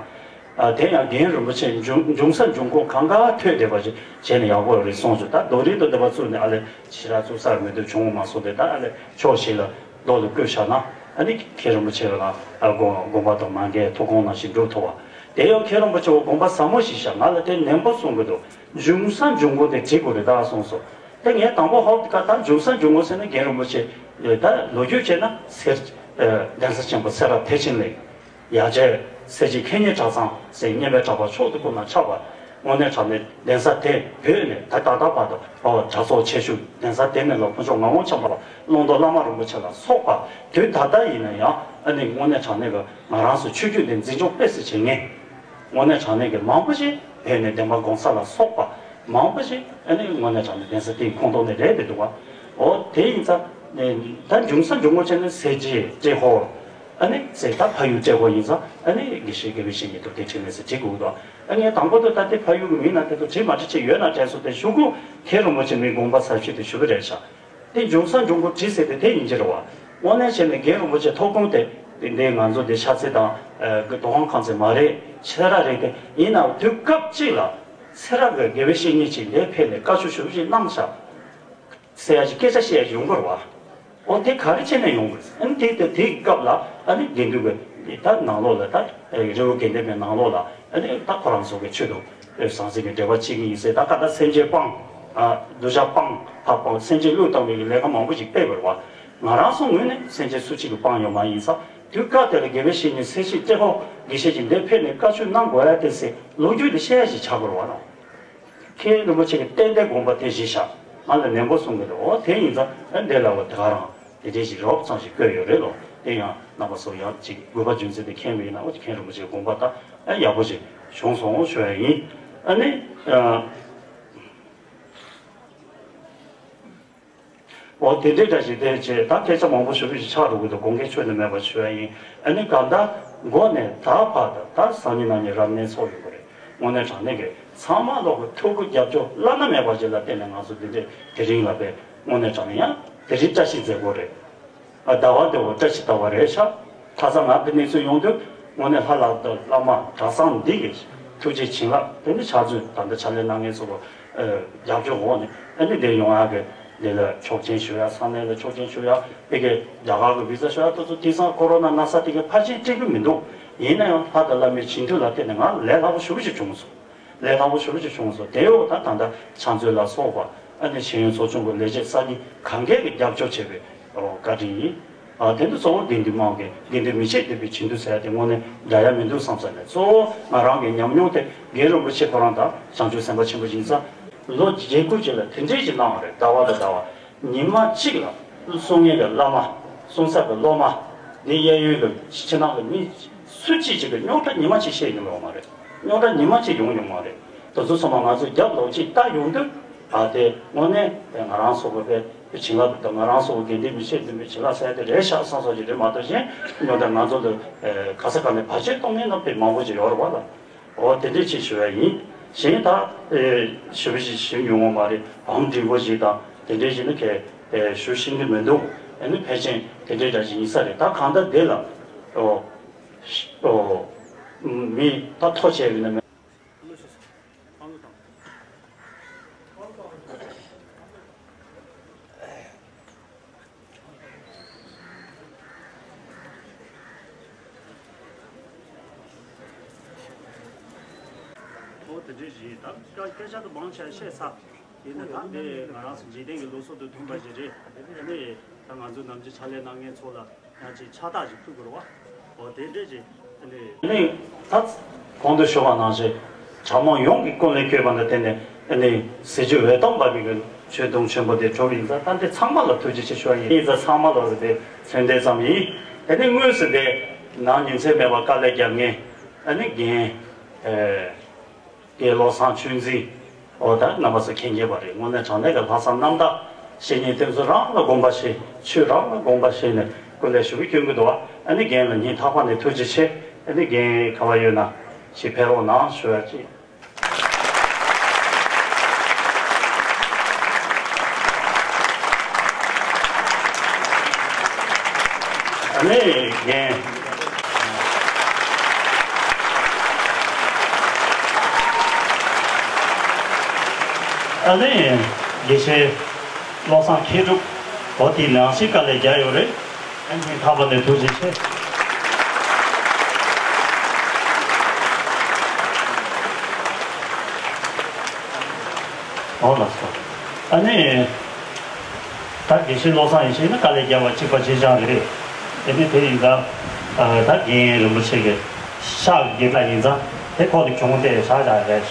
ཨ་དེ་ཡང་རྒན་རིན་པོ་ཆེ་འབྱུང་འབྱུང་ས་འབྱུང་ཁུངས་གང་ག་ཐོས་བསྡད་པ་ཞིག་བྱས་ན་ཡག་པོ་ཡོད་རེད་གསུངས་བྱུང་། ད་རྡོ་རིང་དུ་བསྡད་པ་བཙུགས་ནས་ཨ་ལས་ཕྱི་ར་བཙུགས་ས་མི་འདུག་བྱུང་བ་མ་སོང་སྟེ་ད་ཨ་ལས་ཕྱོགས་ཤིག་ལ་རྡོ་ལ་བརྐོས་བཞག་ན་ཨ་ནི་མཁན་རིན་པོ་ཆེ་ལ་ཨ་དགོངས་དགོངས་པ་དང་མ་འགལ་ཐུགས་དགོངས་ནང་བཞིན་འགྲུབ་ཐུབ་པ། དེ་ཡང་མཁན་རིན་པོ་ཆེ་བ་དགོངས་པ་ཟབ་མོ་ཞིག་བཞག་ང་ལ་དེ་ནན་པོ་གསུང་གི་འདུག་འབྱུང་ས་འབྱུང་ཁུངས་དེ་བྲི་དགོས་རེད་ད་གསུངས་སོ། དེ་ངས་དང་པོ་ཧོབ་ཀ་ད་འབྱུང་ས་འབྱུང་ཁུངས་ཟེར་ན་རྒན་རིན་པོ་ཆེ་ད་ལོ་རྒྱུས་བྱས་ན་སེར་གདན་ས་ཆེན་པོ་སེ་ར་བདེ་ཆེན་གླིང་། ཡ་གྱལ་སེར་བྱེས་མཁས་སྙན་གྲྭ་ཚང་ཟེར་སྙན་པའི་གྲགས་པ་མཆོག་ཏུ་ཕུབ་ན་ཆགས་པ། དངོས་གནས་དྲང་གནས་གདན་ས་དེ་བོད་ནས་ད་ད་ལྟ་བར་དུ་ཨོ་གྲྭ་ཚོགས་ཆེ་ཤོས་གདན་ས་དེ་ནས་ལ་ཕུན་ཚོགས་ངག་དབང་འཆང་པ་ཀློང་རྡོལ་བླ་མ་རིན་པོ་ཆེ་ལ་སོགས་པ་དུས་ད་ལྟ་ཡིན་ན་ཡང་ཨ་ནི་དངོས་གནས་དྲང་གནས་ཀྱི་ང་རང་ཚོ་ཆོས་བརྒྱུད་འདི་འཛིན་སྐྱོང་དཔེ་སྲིད་བྱེད་མཁན། དངོས་གནས་དྲང་གནས་ཀྱི་མང་པོ་ཞིག་བོད་ནས་བདེན་པ་གོང་ས་ལ་སོགས་པ་མང་པོ་ཞིག་ཨ་ནི་དངོས་གནས་དྲང་གནས་གདན་ས་དེའི་ཁོངས་གཏོགས་ནས་རེད་དེ་འདུག་བ། ཨོ་དེ་ཡིན་ཙང་ད་འབྱུང་ས་འབྱུང་ཁུངས་བྱས་ན་སེར་བྱེས་ཏྲེ་ཧོར། ཨ་ནི་ཟེར་ད་ཕ་ཡུལ་ཏྲེ་ཧོར་ཡིན་ཙང་ཨ་ནི་དགེ་བཤེས་དགེ་བའི་བཤེས་གཉེན་དུ་དེ་བྲིས་ནས་ཟེར་བྲིས་དགོས་འདུག་ཨ་ངས་དང་པོ་དུ་ད་དེ་ཕ་ཡུལ་གྱི་མིང་ན་དེ་དུ་བྲིས་མ་བྲིས་ཆེ་ཡོད་ན་དྲན་སོང་སྟེ་ཞུ་གུ་མཁན་རིན་པོ་ཆེ་མི་དགོངས་པ་ཟབ་ཤོས་དེ་ཞུ་གི་རེད་ཤག་དེ་འབྱུང་ས་འབྱུང་ཁུངས་བྲིས་ཟེར་ཏེ་དེ་ཡིན་གྱི་རེད་བ། དངོས་གནས་བྱས་ནས་རྒན་རིན་པོ་ཆེ་ཐུགས་དགོངས་དེ་འདི་ང་ཚོ་འདི་ཤར་རྩེ་དང་རྡོ་ཁང་ཁང་ཚན་མ་རེད་ཕྱི་ར་རེད་དེ་ཡིན་ནའང་དུས་སྐབས་གཅིག་ལ་སེ་ར་གི་དགེ་བའི་བཤེས་གཉེན་ཅིག་འདིར་ཕེབས་ནས་བཀའ་ཆོས་ཞུ་བ་ཞིག་གནང་ཤག་ཟེར་ཡ་ཞིག་སྐད་ཆ་བཤད་ཡ་ཞིག་ཡོང་གི་རེད་བ། འོ་དེ་ག་རེ་བྱས་ནས་ཡོང་དགོས། ཨ་ནི་དེ་དེ་དེའི་སྐབས་ལ་ཨ་ནི་དགེ་འདུན་གྱི་ད་ནང་ལོགས་ལ་ད་རི་བོ་དགེ་ལྡན་པའི་ནང་ལོགས་ལ་ཨ་ནི་ད་ཁོ་རང་ཚོ་གི་ཆོས་དང་ཟང་ཟིང་གི་འབྲེལ་བ་བྱེད་ཀྱི་ཡིན་ཟེར། ད་ག་ད་སེམས་ཅན་སྤང་། ཨ་གདུལ་བྱ་སྤང་ཕར་སྤང་སེམས་ཅན་བློས་བཏང་བའི་ལས་ཀ་མང་པོ་ཞིག་སྤེལ་བ་རེད་བ། ང་རང་ཚོ་ངོས་ནས་སེམས་ཅན་སུ་གཅིག་གི་སྤང་ཡོད་མ་ཡིན་ཙང་དུས་སྐབས་དེ་ལ་དགེ་བའི་བཤེས་གཉེན་སེར་བྱེས་ཏྲེ་ཧོར་དགེ་བཤེས་ཀྱི་འདིར་ཕེབས་ནས་བཀའ་ཆོས་གནང་དགོས་ཡ་དེ་ཟེར་ལོ་རྒྱུས་དེ་བཤད་ཡ་ཞིག་ཆགས་དགོས་རེད་བ་ལགས། མཁན་རིན་པོ་ཆེ་གིས་ཏན་ཏན་དགོངས་པ་དེ་བཞེས་ཤག་ང་ལ་ནན་པོ་གསུང་གི་འདུག་འོ་དེ་ཡིན་ཙང་ཨ་འདི་ལ་བ་དེ་ག་རང་དེ་འདྲས་ཞིག་རོབ་ཙམ་ཞིག་བཀོད་ཡོད་རེད་ལོ། དེ་ཡང་རྣམ་པ་ཚོ་ཡང་ཅིག་དགོས་པ་རྒྱུ་མཚན་དེ་མཁྱེན་པ་ཡིན་ན་འོ་མཁན་རིན་པོ་ཆེའི་དགོངས་པ་ད་ཨ་ཡག་པོ་ཞིག་བྱུང་སོང་ཞུ་ཡ་ཡིན། ཨ་ནི་ཨ། འོ་དེ་འདྲའི་འདྲ་ཞིག་དེ་བྱས་ད་སྐད་ཆ་མང་པོ་ཞུ་གི་ཞིག་ཆགས་འགྲོ་གི་འདུག་དགོངས་འགལ་ཆོས་ནི་མེད་པ་ཞུ་ཡ་ཡིན། ཨ་ནི་གང་ལྟར་མགོ་ནས་ད་བར་དུ་ད་སང་ཉིན་གནངས་ཉིན་རབ་གནས་ཚོགས་ཡོང་གི་རེད། དངོས་གནས་དྲང་གནས་ཀྱི་ཚང་མ་ལོག་གི་ཐུགས་ཁུར་རྒྱབ་སྐྱོར་བླ་ན་མེད་པ་ཞིག་ལ་བརྟེན་ནས་ང་ཚོ་འདི་འདྲའི་དེ་རིང་ལ་དཔེ་དངོས་གནས་དྲང་གནས་ཡང་དེ་རིང་བཀྲ་ཤིས་མཛད་སྒོ་རེད། ཨ་ཟླ་བ་འདི་འོ་བཀྲ་ཤིས་ཟླ་བ་རེད་ཤག་ཁ་སང་ང་དེ་གནས་ཚུལ་ཡོང་དུས་དངོས་གནས་ལྷ་ལགས་དང་བླ་མ་གྲྭ་ཚང་འདི་གི་ཐུགས་རྗེ་བྱིན་རླབས་དེ་ནི་ཕྱག་མཛོད་ད་ལྟ་ཕྱག་ལས་གནང་མཁན་ཚོ་གི་རྒྱབ་སྐྱོར་འོག་ནས་ཨ་ནི་འདིར་ཡོང་ཡག་གི་འདི་ལ་ཆོག་མཆན་ཞུ་ཡག་ས་གནས་ལ་ཆོག་མཆན་ཞུ་ཡག་དེ་གི་རྒྱ་གར་གི་བི་ཟ་ཞུ་ཡག་དེ་ཚོ་དེང་སང་ཀོ་རོ་ན་ན་ཚ་དེ་གི་ཕལ་ཆེར་སྤྲད་གི་མི་འདུག་ཡིན་ན་ཡང་ལྷ་དང་བླ་མའི་བྱིན་མཐུ་ལ་བརྟེན་ནས་ང་ལས་སླ་པོ་ཞེ་པོ་ཞིག་བྱུང་སོང་། ལས་སླ་པོ་ཞེ་པོ་ཞིག་བྱུང་སོང་། དེ་འོག་ད་ད་ལྟ་ཕྱག་མཛོད་ལ་སོགས་པ་ཨ་ནི་ཤེས་ཡོན་ཚོགས་ཆུང་གི་ལས་བྱེད་གསར་རྙིང་གང་གས་ཀྱི་རྒྱབ་སྐྱོར་བྱས་པའི་བཀའ་དྲིན་ཡིན། ཨ་དེ་འདི་གཙོ་བོ་དགེ་འདུན་དམངས་ཀྱི་དགེ་འདུན་མི་ཆེད་འདུས་པའི་བྱིན་མཐུ་ཟེར་ཡ་དེ་དངོས་གནས་འདྲ་ཡ་མི་འདུག་བསམ་ས་ནས་གཙོ་བོ་ང་རང་གི་ཉམས་མྱོང་དེ་རྒན་རིན་པོ་ཆེ་ཁོ་རང་དང་བྱང་ཆུབ་སེམས་དཔའ་ཆེན་པོ་ཡིན་ཙང་ལོ་བརྒྱད་དགུ་ཅིག་ལ་དེ་འདྲས་ཅིག་གནང་བ་རེད། ཟླ་བ་དང་ཟླ་བ། ཉི་མ་གཅིག་ལ་གསུང་མཁན་གྱི་བླ་མ། གསུང་ཚགས་ཀྱི་སློབ་མ། འདི་གཡས་གཡོན་གྱི་ཕྱི་ནང་གི་མི་སུ་གཅིག་ཅིག་གིས་རྙོག་དྲ་ཉི་མ་གཅིག་བཤད་མྱོང་ཡོད་མ་རེད། རྙོག་དྲ་ཉི་མ་གཅིག་ཡོང་མྱོང་མ་རེད། དེ་ཚོ་ཚང་མ་ང་ཚོ་རྒྱབ་ལོགས་གཅིག་ལྟ་ཡོང་དུས་ཨ་དེ་དངོས་གནས་ང་རང་ཚོ་གི་དཔེ་བྱིན་རླབས་དང་ང་རང་ཚོ་གི་དགེ་འདུན་མི་ཆེད་འདུས་པའི་བྱིན་རླབས་ཟེར་ཡ་དེ་རེད་ཤག་བསམ་སོགས་ཀྱི་རེད་མ་གཏོགས་གཞན་རྙོག་དྲ་ང་ཚོ་ལ་ག་ས་ག་ནས་བར་ཆད་གཏོང་མཁན་རྣམས་དཔེ་མང་པོ་ཅིག་ཡོད་རེད་བ་ལ། འོ་དེ་འདྲས་ཅིག་ཞུ་བ་ཡིན། གཞན་ད་ཨེ་ཞུ་བ་ཞིག་ཞུ་མྱོང་བ་མ་རེད། བང་འགྲིག་པོ་ཞིག་དང་དེ་འདྲས་ཞིག་ནི་གལ་ཨེ་ཞུ་ཤེས་ཀྱི་མི་འདུག་ཨ་ནི་ཕལ་ཆེར་དེ་འདྲས་འདྲ་ཞིག་ཡིན་ས་རེད། ད་གང་ལྟར་དེ་ལ་འོ་འོ་མི་ད་ཐོ་བྱས་ཡོད་ན་མེད། ཨོ་དེ་འདྲ་ཞིག་ད་སྐད་ཆ་དུ་མང་ཆེ་བཤད་ཚར། ཡིན་ན་ད་འདི་ང་རང་ཚོ་འཇིག་རྟེན་གྱི་ལུགས་སྲོལ་དུ་མཐུན་པ་ཞིག་རེད། དེ་ནས་ད་ང་ཚོ་ནམ་རྒྱུན་ཕྱག་ལས་གནང་མཁན་ཚོ་ལ་ཡང་ཅིག་ཕྱག་རྟགས་ཤིག་ཕུལ་དགོས་རེད་བ། ཨོ་དེ་འདྲ་ཞིག་དེ་ནས། ནི་ད་གོང་དུ་ཞུ་བ་ནང་བཞིན་གྲྭ་མང་ཡོངས་ཀྱི་ཀུན་ལས་བསྐྱོད་པ་ལ་བརྟེན་ནས་ཨ་ནི་གཟི་བརྗིད་འོད་སྟོང་འབར་བའི་གི་ཆོས་དུང་ཆེན་པོ་དེ་གྲུབ་ཡིན་ཙང་ད་འདི་ཚང་མ་ལ་ཐུགས་རྗེ་ཆེ་ཞུ་བ་ཡིན། ཡིན་ཙང་ཚང་མ་ལ་དེ་མཚོན་དེ་ཙམ་ཡིན། དེ་ནི་དངོས་སུ་དེ་ནང་ཉིན་མཚན་མེད་པར་དཀའ་ལས་རྒྱབ་མཁན་ཨ་ནི་རྒན་ཨེ་རྒན་བློ་བཟང་ཆོས་འཛིན། ཨོ་ད་རྣམ་པ་ཚོ་མཁྱེན་གྱི་པ་རེད། དངོས་གནས་དྲང་གནས་ཀྱི་ལྷག་བསམ་རྣམ་དག་བཤེས་གཉེན་དེ་ཚོ་རང་ལ་དགོངས་པ་བཞེས། ཆོས་རང་ལ་དགོངས་པ་བཞེས་ནས་ཀུན་ལས་ཞུ་གི་སྐྱོན་གྱི་འདུག་བ། ཨ་ནི་རྒན་ལ་སྙིང་ཐག་པ་ནས་ཐུགས་རྗེ་ཆེ། ཨ་ནི་རྒན་ག་བ་ཡོད་ན་ཞིག་ཕེབས་རོགས་གནང་ཞུ་ཡ་ཅིག་ཨ་ནི་རྒན། ཨ་ནི་དགེ་བཤེས་བློ་བཟང་མཁས་གྲུབ། འོ་དེ་ནང་བཞིན་དཀའ་ལས་རྒྱག་ཡོད་རེད། ཨ་ནི་ཁ་པར་ནས་ཐུགས་རྗེ་ཆེ། འོ་ལགས་སོ། ཨ་ནི། ད་དགེ་བཤེས་བློ་བཟང་ཡེ་ཤེས་ནི་དཀའ་ལས་རྒྱག་པ་གཅིག་པ་གཅིག་རྐྱང་རེད། དེ་ནི་དེ་ཡིན་ཙང་། ད་རྒན་རིན་པོ་ཆེ་གི་ཤག་གི་ད་ཡིན་ཙང་དེ་ཁོག་ཏུ་གྱོང་དེ་བཞག་བཞག་རེད།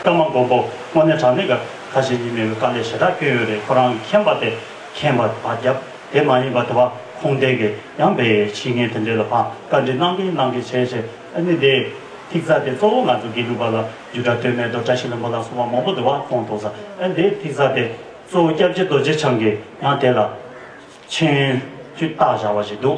ཀརྨ་མགོན་པོ་དངོས་གནས་དྲང་གནས་ཀྱི་ཁ་ཞེ་གཉིས་མེད་པའི་དཀའ་ལས་ཞེ་དྲག་བསྐྱོན་ཡོད་རེད། ཁོ་རང་གི་མཁྱེན་པ་དེ་མཁྱེན་པ་བར་བརྒྱབ། དེ་མ་ཡིན་པ་དེ་བ་ཁུངས་ལྡན་གྱི་ཡང་པའི་ཕྱི་ངན་དེ་འདྲས་ལ་ཕར་བཀའ་འདྲི་གནང་གིན་གནང་གིན་བྱས་བྱས། ཨ་ནི་དེ་ཐིག་རྩ་དེ་གཙོ་བོ་ང་ཚོ་དགེ་ལུགས་པ་ལ་རྒྱུད་གྲྭ་སྟོད་སྨད་དུ་བཀྲ་ཤིས་ལྷུན་པོ་ལ་སོགས་པ་མང་པོ་འདུག་བ། ཁོང་ཐོག་ས་ཨ་ནི་དེ་ཐིག་རྩ་དེ་གཙོ་བོ་སྐྱབས་རྗེ་རྡོ་རྗེ་འཆང་གིས་ཡང་དེ་ལ་མཆན་ཅིག་བཏགས་བཞག་པ་ཞིག་འདུག་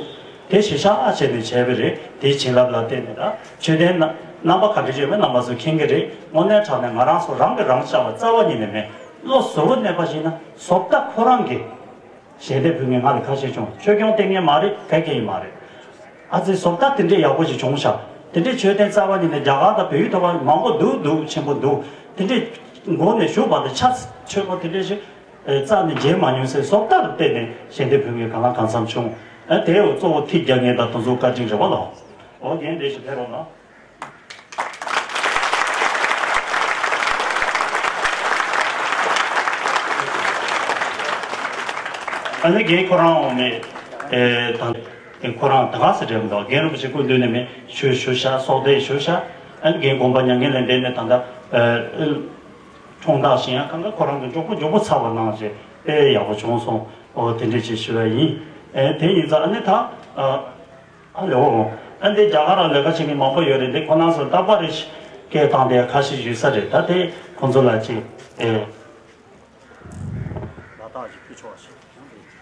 དེ་གཞི་བཞག་བྱས་ནས་བྱས་པ་རེད། དེའི་བྱིན་རླབས་ལ་བརྟེན་ནས་ད་ཆོས་ལྡན་རྣམ་པ་ག་འདྲ་ཡོད་མེད་རྣམ་པ་ཚོས་མཁྱེན་གྱི་རེད། དངོས་གནས་དྲང་གནས་ང་རང་ཚོ་རང་གིས་རང་བཅག་པ་རྩ་བ་ཉིད་ནས་མེད། བློ་གཟུ་བོར་གནས་པ་ཞིག་ན་བཟོ་ལྟ་ཁོ་རང་གིས། ཞལ་འདེབས་ཕུལ་མཁན་ང་ལ་ཁ་ཤས་བྱུང་། ཆོས་སྐྱོང་བསྟེན་མཁན་མ་རེད། ག་གེ་ཡིན་མ་རེད། ཨ་ཙི་བཟོ་ལྟ་དེ་འདྲས་ཡག་པོ་ཞིག་བྱུང་ཤག་དེ་འདྲས་ཆོས་ལྡན་རྩ་བ་ཉིད་ནས་རྒྱ་གར་དང་བལ་ཡུལ་ཐོག་མ་མང་པོ་འདུག་འདུག་ཆེན་པོ་འདུག་དེ་འདྲས་མགོ་ནས་གཞུག་བར་དུ་ཆ་ཆོས་པ་དེ་འདྲས་ཞིག་རྩ་ནས་མཇལ་མ་མྱོང་ཟེར། བཟོ་ལྟ་ལ་བརྟེན་ནས་ཞལ་འདེབས་ཕུལ་མཁན་གང་ལ་གང་འཚམ་བྱུང་། ཨ་དེའོ་གཙོ་བོ་ཐིག་རྒྱག་མཁན་དང་དེ་ཚོ་བཀའ་དྲིན་རེད་བ་ལགས། འོ་རྒན་དེ་ཞིག་ཕེབས་རོགས་གནང་། ཨ་ནི་རྒན་ཁོ་རང་འོང་ནས་ཨེ་ད་ཁོ་རང་ད་ག་ཟེ་འདྲ་མི་འདུག་རྒན་རིན་པོ་ཆེ་སྐུ་མདུན་ནས་མི་ཞུ་ཞུ་ཤག་སོགས་དེ་ཞུ་ཤག་ཨ་ནི་རྒན་དགོངས་པ་མྱ་ངན་ལས་འདས་ནས་ད་ལྟ་ཨེ་ཁྲོང་བདག་ཞིང་ཡང་གང་ག་ཁོ་རང་གི་མགྱོགས་པོ་མགྱོགས་པོ་ཚར་བ་གནང་རྗེས་དཔེ་ཡག་པོ་བྱུང་སོང་། ཨོ་དེ་འདྲ་ཅིག་ཞུ་བ་ཡིན། ཨེ་དེ་ཡིན་ཙང་ཨ་ནི་ད་ཨ། ཨ་ལེ་འོ། ཨ་འདི་རྒྱ་གར་ར་ལས་ཀ་བྱེད་མཁན་མང་པོ་ཡོད་རེད། འདི་ཁོ་རང་ཚོ་རྟག་པར་རེ་ཞིག་སྐད་བཏང་དེ་ཁ་ཤས་ཡོད་ས་རེད། ད་དེ་ཁོང་ཚོ་ལ་ཅིག་ཨེ། ད་ རྟགས་ཅིག་ཕུལ་ཆོག་པ་ཞིག་ཡང་དེ།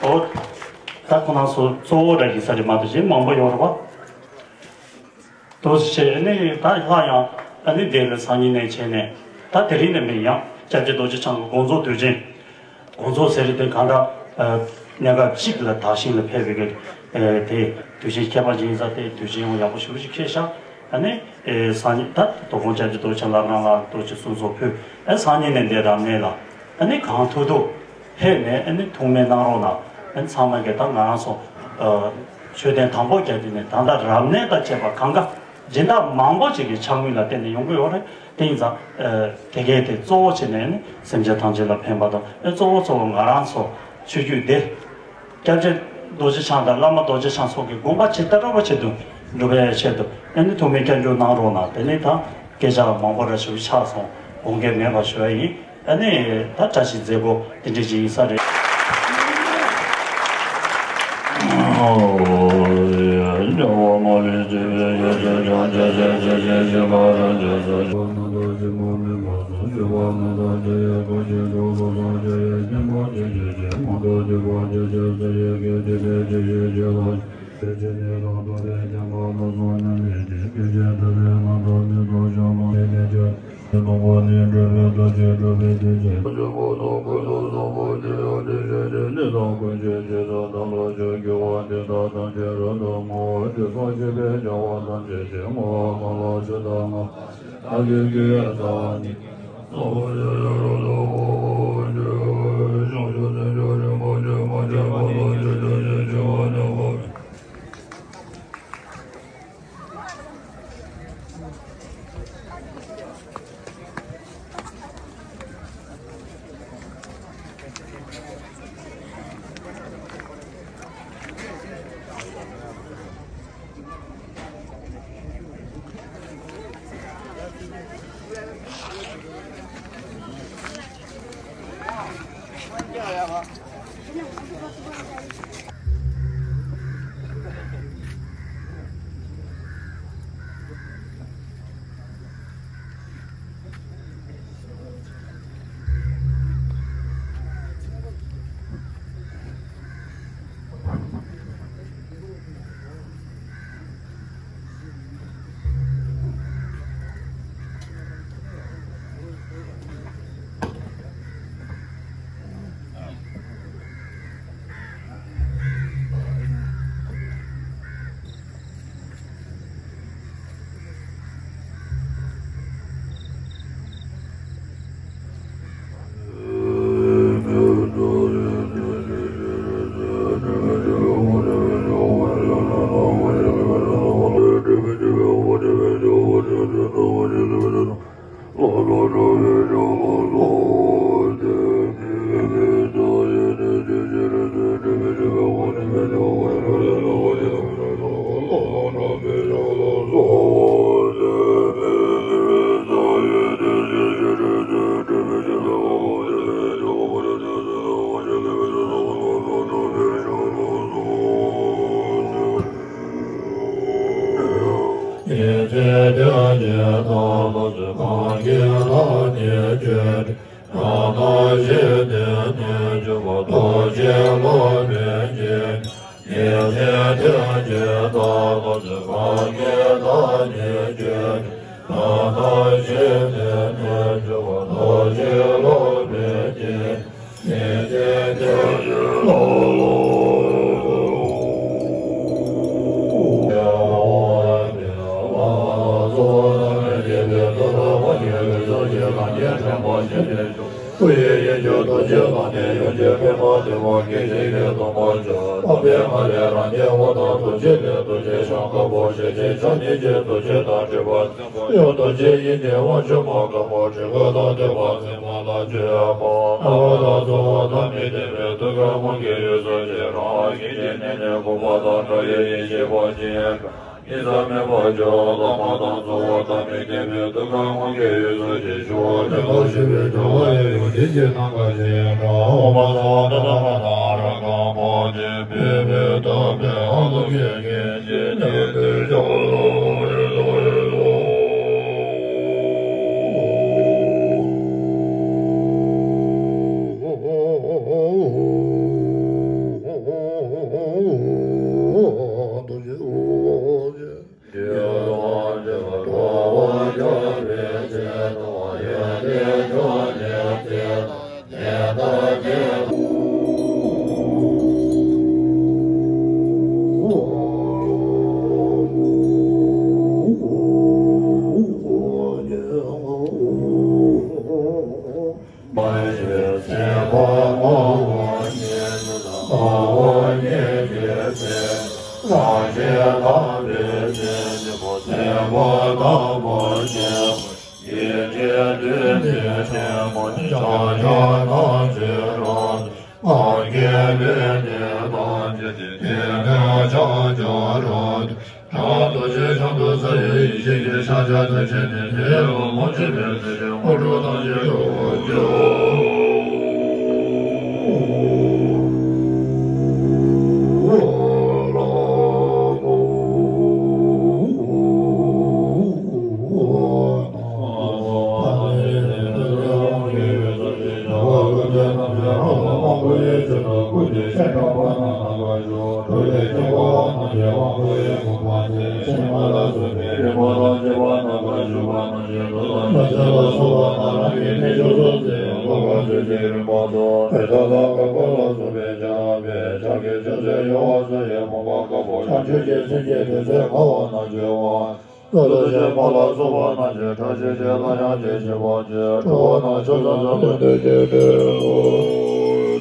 ཨོ། ད་ཁོ་རང་ཚོ་གཙོ་བོ་འདྲ་ཡིན་ས་རེད་མ་གཏོགས་གཞན་མང་པོ་ཡོད་རེད་པ། ཏོག་ཙམ་བྱས་ནས་ད་སླར་ཡང་ཨ་ནི་འདི་ལ་སང་ཉིན་ནས་བྱས་ནས་ད་དེ་རིང་ནས་མིན་ཡང་སྐྱབས་རྗེ་རྡོ་རྗེ་འཆང་གི་དགོངས་རྫོགས་དུས་ཆེན། དགོངས་རྫོགས་ཟེར་རེད་དེ་གང་འདྲ། ཨ། གནས་སྐབས་གཅིག་ལ་དག་ཞིང་ལ་ཕེབས་པའི་གི་ཨ། དེ་དུས་ཆེན་ཁྱད་པར་ཅན་ཡིན་ས་དེ་དུས་ཆེན་ཡང་ཡག་པོ་ཞེ་པོ་ཞིག་འཁེལ་ཤག་ཨ་ནི་ཨེ། སང་ཉིན་ད་དོ་དགོང་སྐྱབས་རྗེ་རྡོ་རྗེ་འཆང་ལགས་རང་ལ་ཏོག་ཙམ་གསུང་ཚོགས་ཕུལ། ཨ་སང་ཉིན་ནས་འདི་རབ་གནས་ལ་ཨ་ནི་གང་ཐུབ་ཐུབ་ཕེབས་ནས་ཨ་ནི་ཐུགས་སྨོན་གནང་རོགས་གནང་། ཨ་ནི་ཚང་མ་གི་ད་ང་རང་ཚོ་ཨ། མཆོད་རྟེན་དང་པོ་རྒྱབ་དུས་ནས་ད་ལྟ་རབ་གནས་དང་བཅས་པ་གང་ག་སྦྱིན་བདག་མང་པོ་ཅིག་གི་ཕྱག་དངུལ་ལ་བརྟེན་ནས་ཡོང་གི་ཡོད་རེད། དེ་ཡིན་ཙང་ཨ། དེ་གས་དེ་གཙོ་བོ་བྱས་ནས་ནི་སེམས་ཅན་ཐམས་ཅད་ལ་ཕན་པ་དང་ཨ། གཙོ་བོ་གཙོ་བོ་ང་རང་ཚོ་ཆོས་བརྒྱུད་འདི་སྐྱབས་རྗེ་རྡོ་རྗེ་འཆང་དང་བླ་མ་རྡོ་རྗེ་འཆང་སོགས་ཀྱི་དགོངས་པ་ཇི་ལྟར་བ་ཆེད་དུ་འགྲུབ་པའི་ཆེད་དུ་ཨ་ནི་ཐུགས་སྨོན་སྐྱབས་འཇུག་གནང་རོགས་གནང་། དེ་ནས་ད་སྐད་ཆ་མང་པོ་ར་ཞུ་ཆགས་སོང་། དགོངས་འགལ་མེད་པ་ཞུ་བ་ཡིན། ཨ་ནི་ད་བཀྲ་ཤིས་མཛད་སྒོ་དེ་འདྲ་ཅིག་ཡིན་ས་རེད། ཡི་གེ་སྟོང་པ་བརྗོད། དམ་པའི་ངག་ལས་རང་རྒྱལ་འོད་དང་ཐུགས་རྗེ་ལས། ཐུགས་རྗེ་ཞལ་དཀར་པོ་ཞལ་གཅིག་ཕྱག་གཉིས་ཀྱིས་ཐུགས་རྗེ་དང་སྤྲུལ་པ་ཡང་ཐུགས་རྗེ་ཡིས་ནི་དབང་ཕྱུག་མ་དཀར་པོ་སྤྲུལ་སྐུ་དང་ཐོད་པ་བརྩེགས་མ་དང་བརྗོད་པ། ལྷ་དང་ཚོགས་དང་མི་ལྡན་པའི་ཐུགས་ཀར་དབང་གི་འོད་ཟེར་གྱིས་རང་སྙིང་རྗེ་ནི་ནི་གུས་པ་དང་དགྲ་ཡི་ཡེ་ཤེས་པ་ཅན། གཉིས་སུ་མེད་པར་བརྗོད། བླ་མ་དང་ཚོགས་དང་མི་ལྡན་པའི་ཐུགས་ཀར་དབང་གི་འོད་ཟེར་གྱིས་ཞུ་བ་ལེགས་པར་ཞུས་པའི་སྦྱོར་བ་ཡང་ཡང་བདེན་བཞིན་ནམ་མཁའ་བཞིན་འདྲ། ཨོཾ་ཨ་ཏི་བ་ཏ་ཐ་ག་ཏ་ར་ག་མ་ཏི་བི་བི་ཏ་བི་ཨ་ཏི་བི་གི་ཅི་ནི་ཏི་ཇ་ལ་ཡ་ལ་ཡ་ལ། མ་ཤེས་སྲིད་པ་ངོ་བོ་ཉིད། ངོ་བོ་ཉིད་ཀྱི་སྲིད། རང་བཞིན་དམ་པའི་སྲིད། སྲིད་པ་དམ་པ་ཆེན་པོ། ཡེ་ཤེས་བདུད་རྩི་ཆེན་པོ། ཕྱག་རྒྱ་ཐམས་ཅད་རབ་ཏུ། ངང་གིས་ལུས་འདི་ཐམས་ཅད་ཀྱི། དེ་ནས་ཕྱག་རྒྱ་རབ་ཏུ། རབ་ཏུ་ཕྱིར་བྱང་དུ་གསལ་བའི་ཡེ་ཤེས་ཀྱི་ཕྱག་རྒྱ་དེ་བྱས་ནས། དེའི་ལོ་མ་མཆིས་པའི་ཚེ་གཅིག་དངོས་གྲུབ་ཐམས་ཅད་འགྲུབ་པར་འགྱུར། ལོ་ལོ་ཞེས་མ་ལ་སོགས་པ་རྣམས་ཀྱིས་བཀྲ་ཤིས་ཤིས་ལ་ཡང་ཅི་ཞིག་པར་བགྱི། གྲོགས་རྣམས་ཆོས་སམ་ལྷུན་གྱིས་གྲུབ་པར་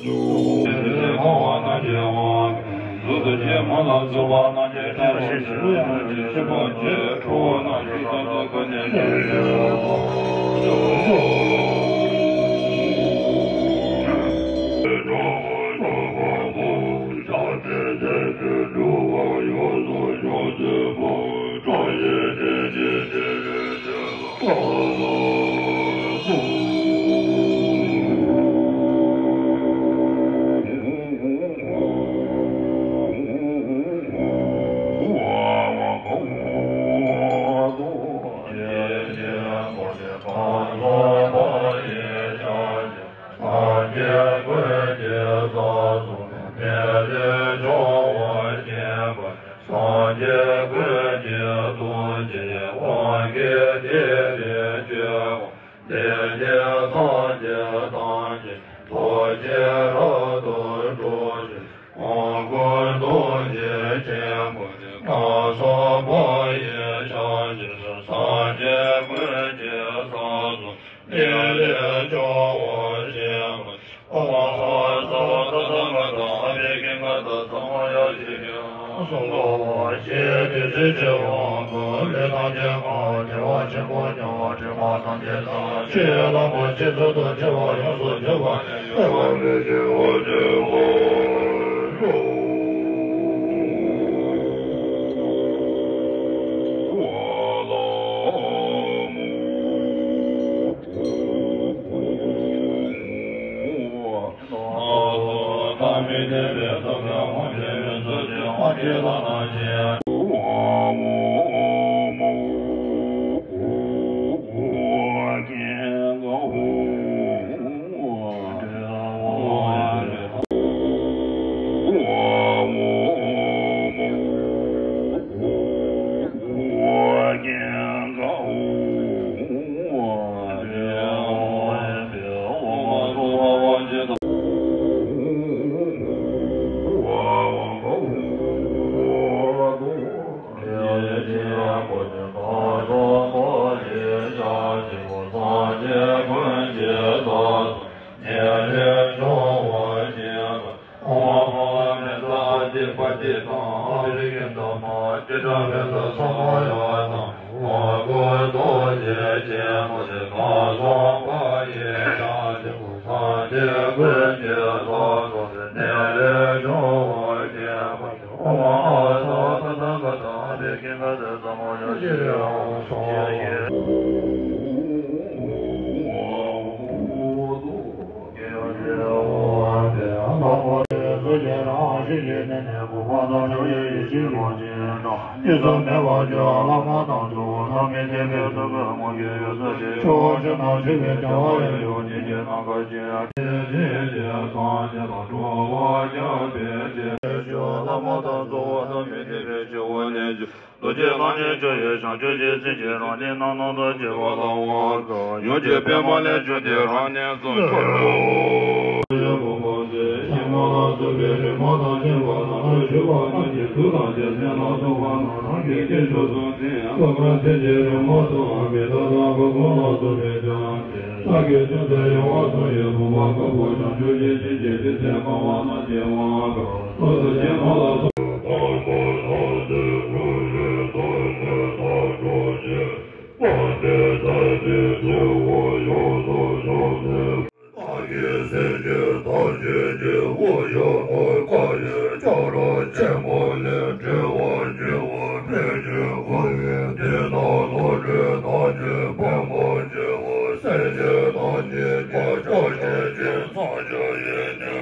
འགྱུར། ཞེས་མ་ལ་སོགས་པ་རྣམས་ཀྱིས་བཀྲ་ཤིས་ཤིས་ལ་ཡང་ཅི་ཞིག་པར་བགྱི། གྲོགས་རྣམས་ཆོས་སམ་ལྷུན་གྱིས་གྲུབ་པར་འགྱུར། སངས་རྒྱས་ཀུན་གྱི་ས་གསུམ་མེ་ལས་བྱུང་བར་བཞེད་པ། སངས་རྒྱས་ཀུན་གྱི་ཐུགས་ཀྱི་དབང་གིས་དེ་ལས་བྱོན་པ། ལས་ཀྱི་སངས་རྒྱས་ཐམས་ཅད་ཐུགས་རྗེས་རབ་ཏུ་འགྲུབ་ཅིང་། དབང་བསྐུར་ཐུགས་རྗེ་ཆེན་པོ་ནི། མངའ་གསོལ་མ་ཡི་ཕྱག་རྒྱའི་ཚུལ། སངས་རྒྱས་ཀུན་གྱི་ས་གསུམ་མེ་ལས་བྱུང་བར་བཞེད་པ། ཨོཾ་ཨ་ཧ་ཙ་བ་ཏ་ཐཱ་ག་ཏ་ཨ་བྷི་ཀྵིང་ག་ཏ་ས་མ་ཡ་ཤི་ཀ་སྭཱ་ཧཱ། ཞེས་དེ་ཚེ་ཆེ་བའང་ཀུན། ལས་ཐམས་ཅད་གང་བ་བདེ་བ་ཆེན་པོ་ཉམས་པ། དྲི་མ་ཐམས་ཅད་དག་ཕྱིར་ལམ་པོ་ཆེ་ཚུལ་དུ་བྱེད་པ་ཡོངས་སུ་གྱུར་པ། རྡོ་རྗེ་རང་ཉིད་ཆོས་ཡི་བྱང་ཆུབ་ཀྱི་སེམས་ཀྱིས་རང་ཉིད་རྣམ་སྣང་དང་བཅས་པ་ལ་དབང་བསྐུར། ཡུམ་གྱི་པདྨ་ལས་བྱུང་སྟེ་རང་གནས་སུ་འཁོར་ལོ། ཡི་དབུས་པང་གདན་ཧི་མ་ལ་ཚུ་པའི་རི་མོ་དང་བཅས་པ་ལ་བཞུགས་པ་རྣམས་ཀྱི་གཟུགས་དང་རྒྱལ་མཚན་ལ་སོགས་པ་རྣམས་རང་གི་སྐུ་མཆོག་གསུམ་མཚན་ཡང་དག་པར་ཐུགས་ཀྱི་རི་མོ་དང་མེ་ཏོག་དང་གུར་གུམ་ལ་སོགས་པའི་ལྗང་ལྕགས་ཀྱི་ཆུ་ཚད་ཡོངས་སུ་ཡི་བུམ་པ་དཀར་པོ་བྱང་ཆུབ་ཀྱི་སེམས་ཀྱི་རྩིབས་ཐེམ་པ་བ་ན་དེ་བ་ག་སོ་སོ་ཆེན་མོ་ལ་སོགས། སངས་རྒྱས་རྣམས་ཀྱི་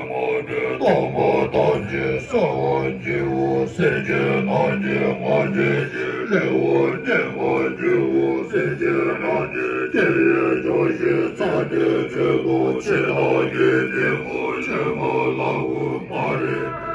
ངོ་བོ་སྟོན་པ་སྟོན་པ་སངས་རྒྱས་རྣམས་ཀྱི་སྐྱེ་བོ་སྐྱེ་བོ་སེམས་ཅན་རྣམས་ཀྱི་ངོ་བོ་སྐྱེ་བོ་སྐྱེ་བོ་སེམས་ཅན་རྣམས་ཀྱི་སྐྱེ་བའི་སྐྱོ་ཤས་ཚ་དེ་ཆོས་དང་ཆོས་དང་ཉན་ཐོས་ཀྱི་ཆོས་མ་ལ་འོ་མ་རེད།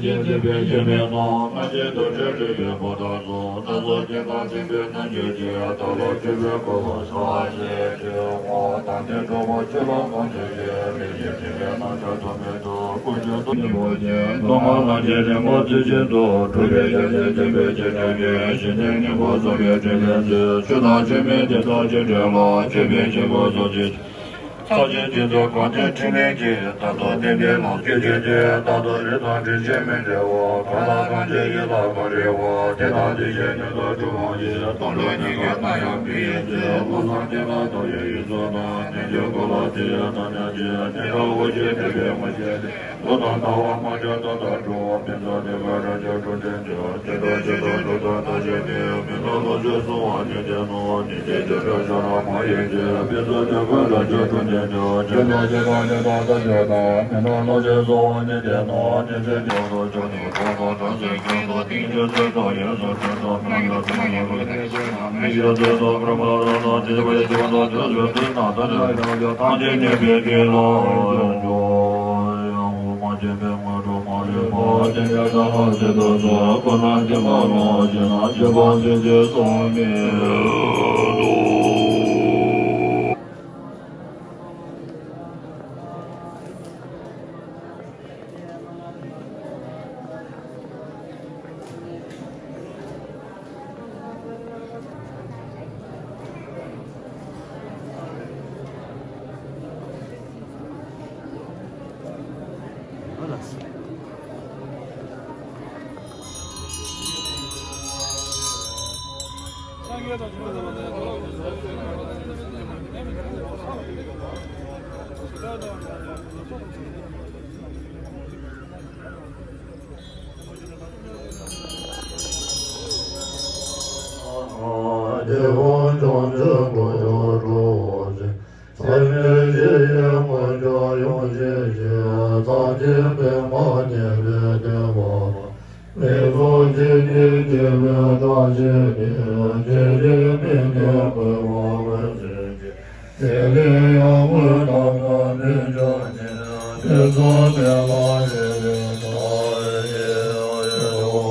ཞེས་བརྗོད་པའི་སྐྱེ་མེད་ནོ། སྔ་ཕྱི་དུ་བྲལ་འཁྲུལ་པའི་འཁོར་དག་ཚོགས། སྣ་ཚོགས་སྐྱེ་འགག་འཛིན་པའི་རྣལ་འབྱོར་གྱིས། བདག་ལ་སྤྱོད་པའི་གོ་འཕང་ཤར་བ་ཞེས་བརྗོད་འོ། དང་ལྡན་གྲོགས་པོ་ཆོས་ལ་དགོངས་ཏེ་ཞེས། ལས་ཀྱི་ཕྲིན་ལས་རྣམ་གྲངས་དུ་མེད་དོ། ཀུན་འབྱུང་སྟོང་ཉིད་པོ་ཆེ། མདོ་སྔགས་རྣམས་ཀྱི་རིམ་པ་ཚུལ་བཞིན་དུ། གྲུབ་པའི་རྒྱལ་མཚན་བསྟན་པའི་རྗེས་འབྲང་གིས། གཞི་རྟེན་སྙིང་པོ་གསུངས་པའི་ཕྲིན་ལས་མཛོད། ཆོས་དང་ཆོས་མིན་དེ་དག་ཅི་འདྲ་ལ། མཆོད་པའི་སྤྱི་བོར་གསོལ་ཞིང་། ཚར་གཅིག་རྗེས་སུ་དགོངས་ཏེ་ཕྲིན་ལས་ཀྱིས། རྟག་ཏུ་བསྟན་པའི་ལམ་གྱི་ཆོས་ཀྱི། རྟག་ཏུ་རིག་དང་དྲི་ཞིམ་མི་འབྲལ་བ། གང་ལ་གང་འབྱེད་ཡིད་ལ་གང་རེ་བ། དེ་དག་དེ་བཞིན་ཉིད་དུ་གྲུབ་པ་ཡི། སྟོང་གྲོགས་ཉིད་ཀྱི་རྟགས་ཡང་མི་ཡི་ཚེ། ལྷག་བསམ་རྒྱ་ལ་དག་ཡོད་ཡུལ་ཚོ་དང་། རྣལ་འབྱོར་ཀུན་ལ་དེ་ཡང་དག་ཉམས་ཀྱི། ཉན་རང་འོ་ཞེས་སྤྲད་པའི་ངོ་ཤེས་ཏེ། མདོ་དང་ལྟ་བ་མ་བྱས་ཐོབ་དང་འགྲོ། ཕན་ཚུན་བདེན་པར་རབ་འབྱོར་གྲུབ་ཆེན་ཆོས། ཅི་ལྟར་ཅི་ལྟར་འགྲོ་དང་ལྟ་ཞིག་ནི། མི་སྣང་ལོག་ཅན་གསོ་བ་ཉིད་ཅན་ནོ། ཉིད་ཅན་ཅི་འདྲ་ཤར་ར་མ་ཡིན་ཅིག་ཕན་ཚུན་བདེན་པར་རབ་འབྱོར་གྲུབ་ཆེན་ཆོས། ཅི་ལྟར་ཅི་ལྟར་ཉན་དང་ལྟ་ཞིག་དང་། མི་སྣང་ལོག་ཅན་གསོ་བ་ཉིད་ཅན་ནོ། ཉིད་ཅན་ཉན་རང་ཆོས་ཉིད་ཁོ་ན། གྲངས་ཚད་ཀུན་ཏུ་གཏིང་ཆེན་ཚད་དང་ཡོངས་སུ་ཁྱབ་དང་། སྣང་ཡང་སྣང་ཡང་རུ་ཚད་ཆེ་ན། མིག་ཤེས་ཚད་དང་བར་མ་རང་དང་། དེ་བས་ཆེ་བ་དང་ཆོས་ཚུལ་བསྟན་ན། ད་ནི་རང་རྒྱལ་ཐམས་ཅད་མཉེས་པའི་དཀྱིལ་ལ་ཡོངས་སུ། ཡང་དབུ་མ་སྐྱེས་པའི་དངོས་གྲུབ་མ་ལུས་པ། དེ་ཡང་ད་ལྟ་ཚེ་ཐུབ་ཚོད། ཁོ་ན་སྐྱེ་མ་ལོག་ཅེ་ན། སྤྱོད་པ་ཚུལ་འཆོས་སོགས་མེད་དོ། དེ་ལས་ཡང་མུ་དང་དང་མི་འཇོག་ནས། དེ་ཚོ་དེ་ལ་རེ་རེ་ལྟ་ཡེ་ཡོ།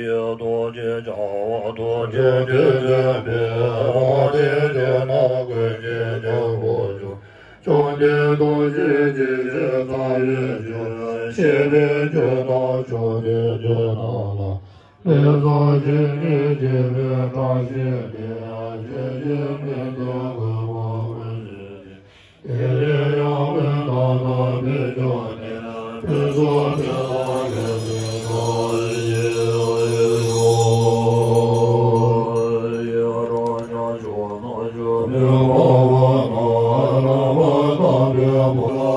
ཡེ་ཐུགས་རྗེ་བྱ་བ་ཐུགས་རྗེ་དེ་ལས་འཕེལ་བ། དེ་དེ་ན་ཀུན་གྱི་རྒྱལ་པོ་མཆོག། བཅོམ་ལྡན་ཐུགས་རྗེ་ཇི་ཞིག་ལྟ་བའི་ཕྱིར། ཤེས་པའི་ཆོས་དང་ཕྱོགས་དེ་ཆོས་རྣམས་ལ། ལས་བྱང་ཞིང་ནི་བྱེད་པའི་བཀྲ་ཤིས་ཏེ། ཤེས་བཞིན་མི་ལྡན་ཀུན་སྤངས་པའི་ཕྱིར། དེ་ལས་ཡང་ཀུན་ཏུ་བདག་ཕན་ཕྱོགས་ནས། ཕུན་སུམ་ཚོགས་པའི་ལམ་ལས་ཀུན་ཐར་ཞེས་ཡོད། ཡ་ར་ཉ་ཤོ་ན་ཤོ་ནི་བ་བ་ན་ར་བ་ན་བེ་བ་ར་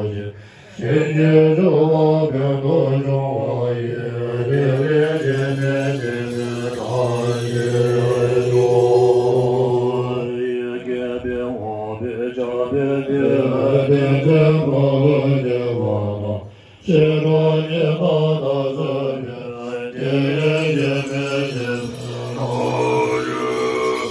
ལས། ཞིང་གི་འབྱུང་བ་ཀུན་ཏུ་འབྱུང་བ་ཡི། དེ་ལས་སྐྱེས་ནས་སྐྱེས་ནས་བཀྲ་ཤིས་ཤོག། སྐྱེས་པའི་འོངས་པའི་ཆགས་པའི་དུས། དེ་ཚེ་མ་ལུས་སྐྱེ་བ་དང་། ཕྱི་དྲོ་ཉི་མ་དང་ས་བོན། དེ་ཡི་སྐྱེ་མེད་སྐྱེ་མེད་རང་ཡིན་ནོ།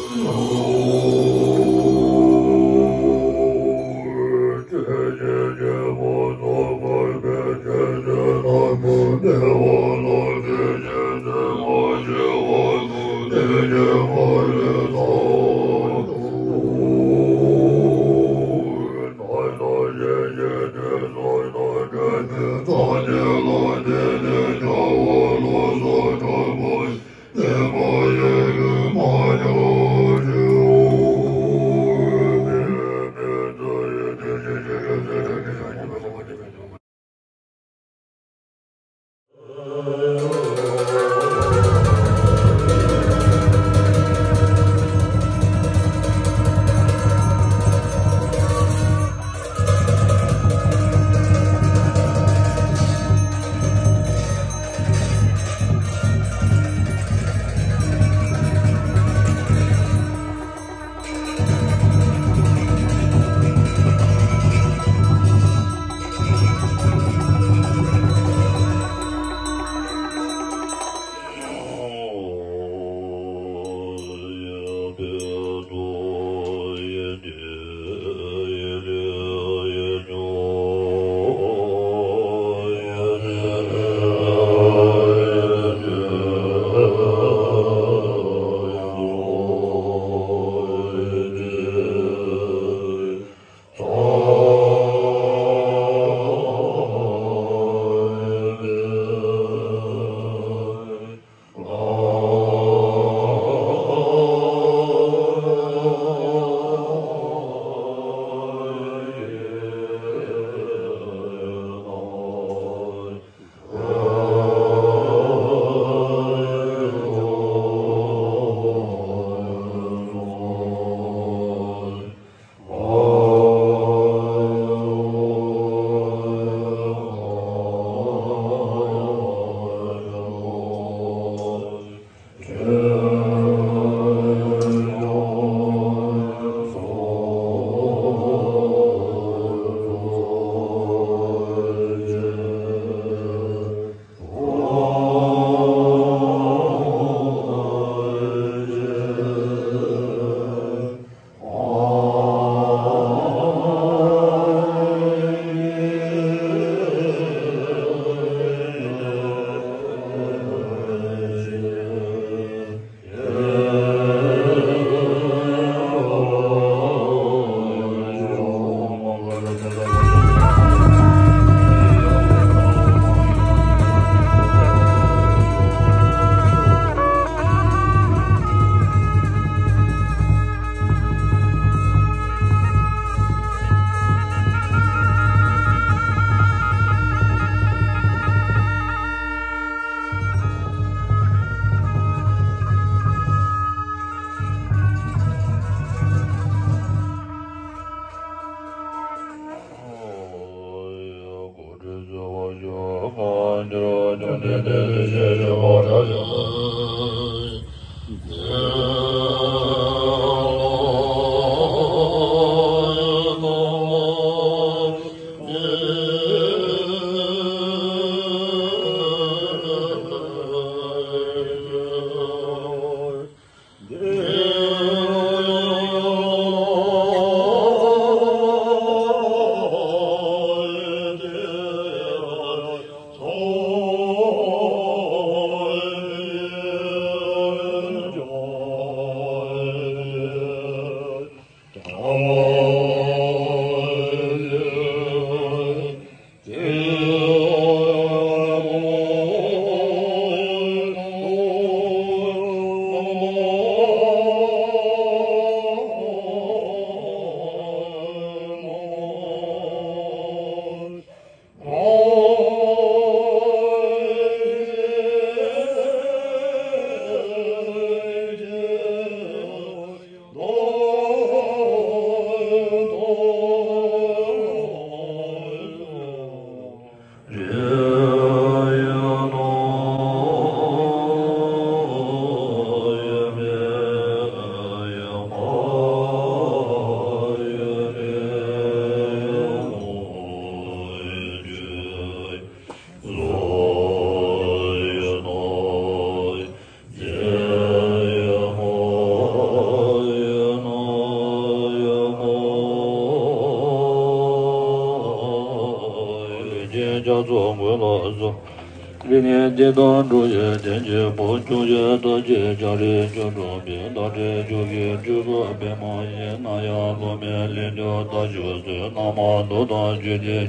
འདི་དང་འགྲོ་བའི་དོན་གྱི་བུ། ཆོས་ཀྱི་རྟ་ཁྱེར་ལྕགས་རིའི་ཆུ་འགྲོ་བའི། རྟ་དྲེལ་ཆུ་ཁྱེར་ཆུ་སོགས་པད་མ་བཞིན། སྣང་ཡང་བློ་མེད་ལས་དུས་རྟ་ཞོན་ཚུལ། སྣང་མ་མདོ་དང་ཆོས་ཀྱི།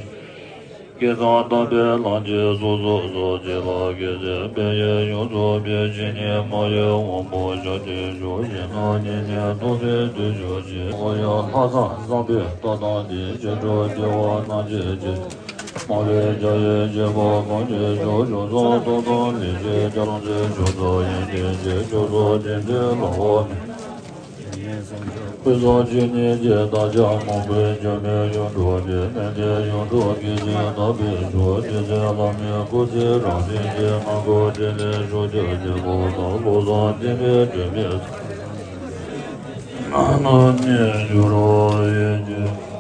སྐལ་བཟང་དམ་པའི་ལམ་གྱི་ཚོགས་རྫོགས་སོ། བྱེད་པ་སྐད་ཅིག་དཔལ་ཡོན་ཡོངས་རྫོགས་པའི། བཤེས་གཉེན་མ་ལུས་དབང་པོ་ཤར་དུ་བཞུགས། ཞིང་རྣམས་ཉིད་ནས་ཐོབ་པའི་དུས་སུ་ཆེ། འོ་ཡང་ལྷག་བསམ་བཟང་པོས་བཏབ་དང་འདི། ཕྱི་དྲོ་བདེ་བ་རྣམ་བསྐྱེད་ཅིང་། མ་ལུས་རྒྱ་ཡི་བྱེད་པ་གང་ཡིན་ཞུ། བྱང་སེམས་སྟོང་དང་ལེགས་བཤད་རྒྱ་ལམ་ཚུལ། ཕྱོགས་རྫོགས་དབྱིངས་ཀྱི་ཆོས། ཕྱོགས་རྫོགས་བདེན་ཚིག་ལ་དབང་མེད། དཔེ་བཟང་ཆོས་ཉིད་ཀྱི་བདག་ཅག་མང་པོས་ཆོས་མིན་ཡོངས་གྲུབ་པའི། སྨོན་འདུན་ཡོངས་གྲུབ་སྐད་ཅིག་བདག་པོས་ཞུ། བདེ་གསལ་བླ་མའི་སྐུ་ཚེ་རབ་བརྟན་ཅིང་། ནམ་མཁའ་ཕྲིན་ལས་ཕྱོགས་བཅུར་ཁྱབ་པ་དང་། བློ་བཟང་བསྟན་པའི་སྒྲོན་མེ་རྣམས་ནི་འགྱུར་བ་ཡོད་ཀྱི།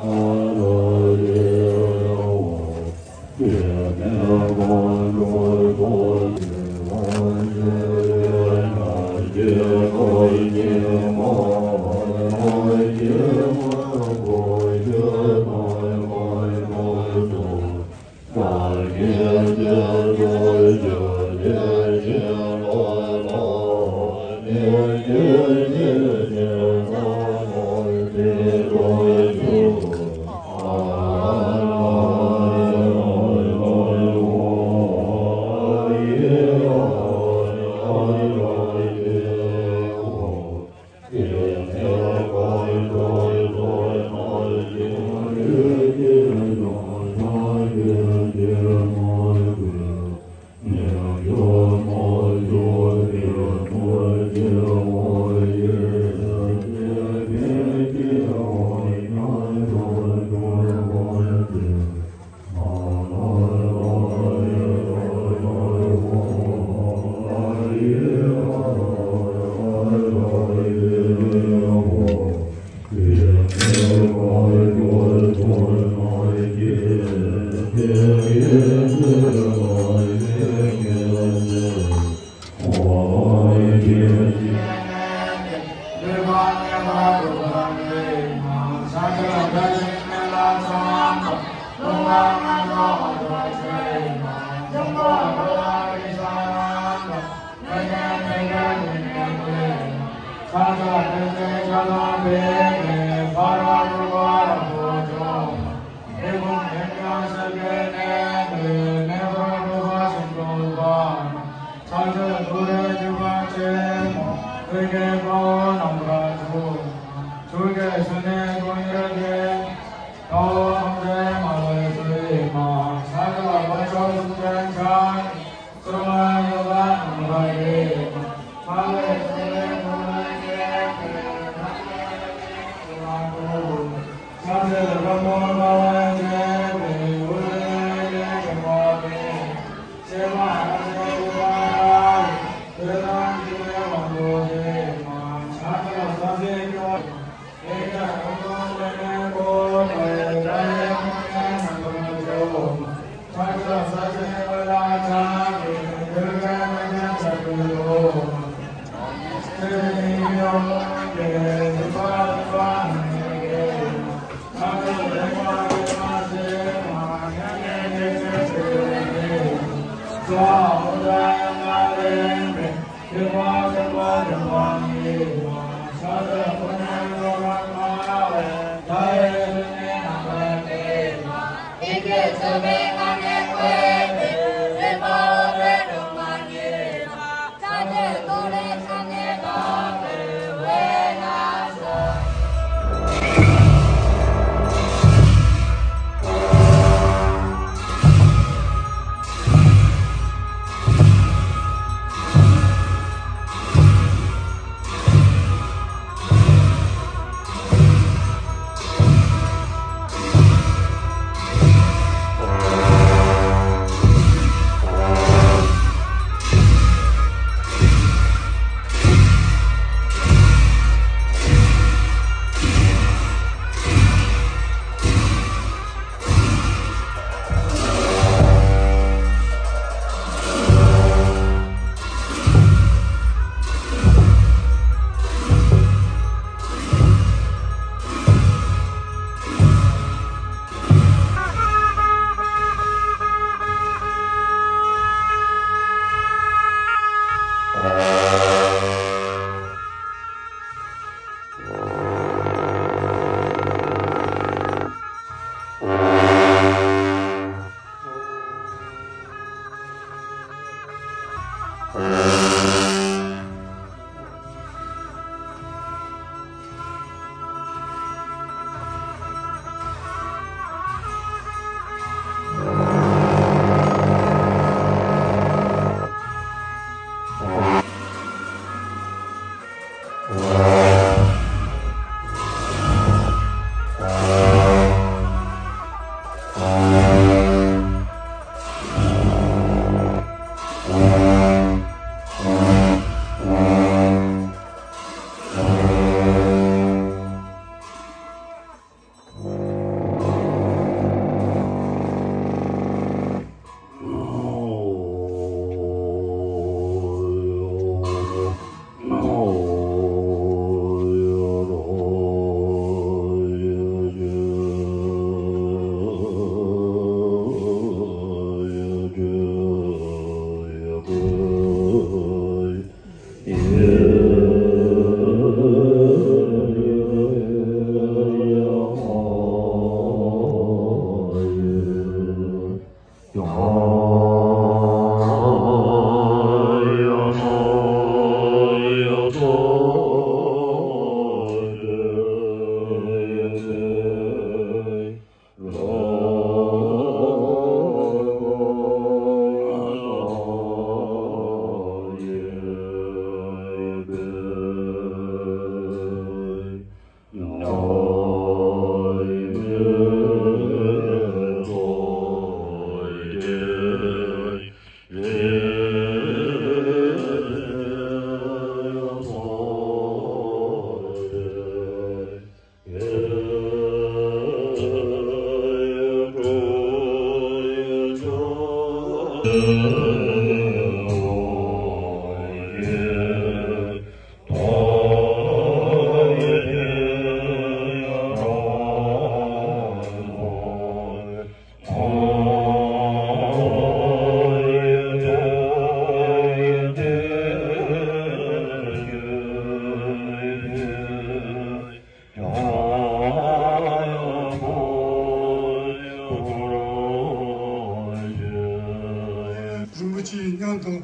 རིན་པོ་ཆེ་ཡི་མཉམ་དུ་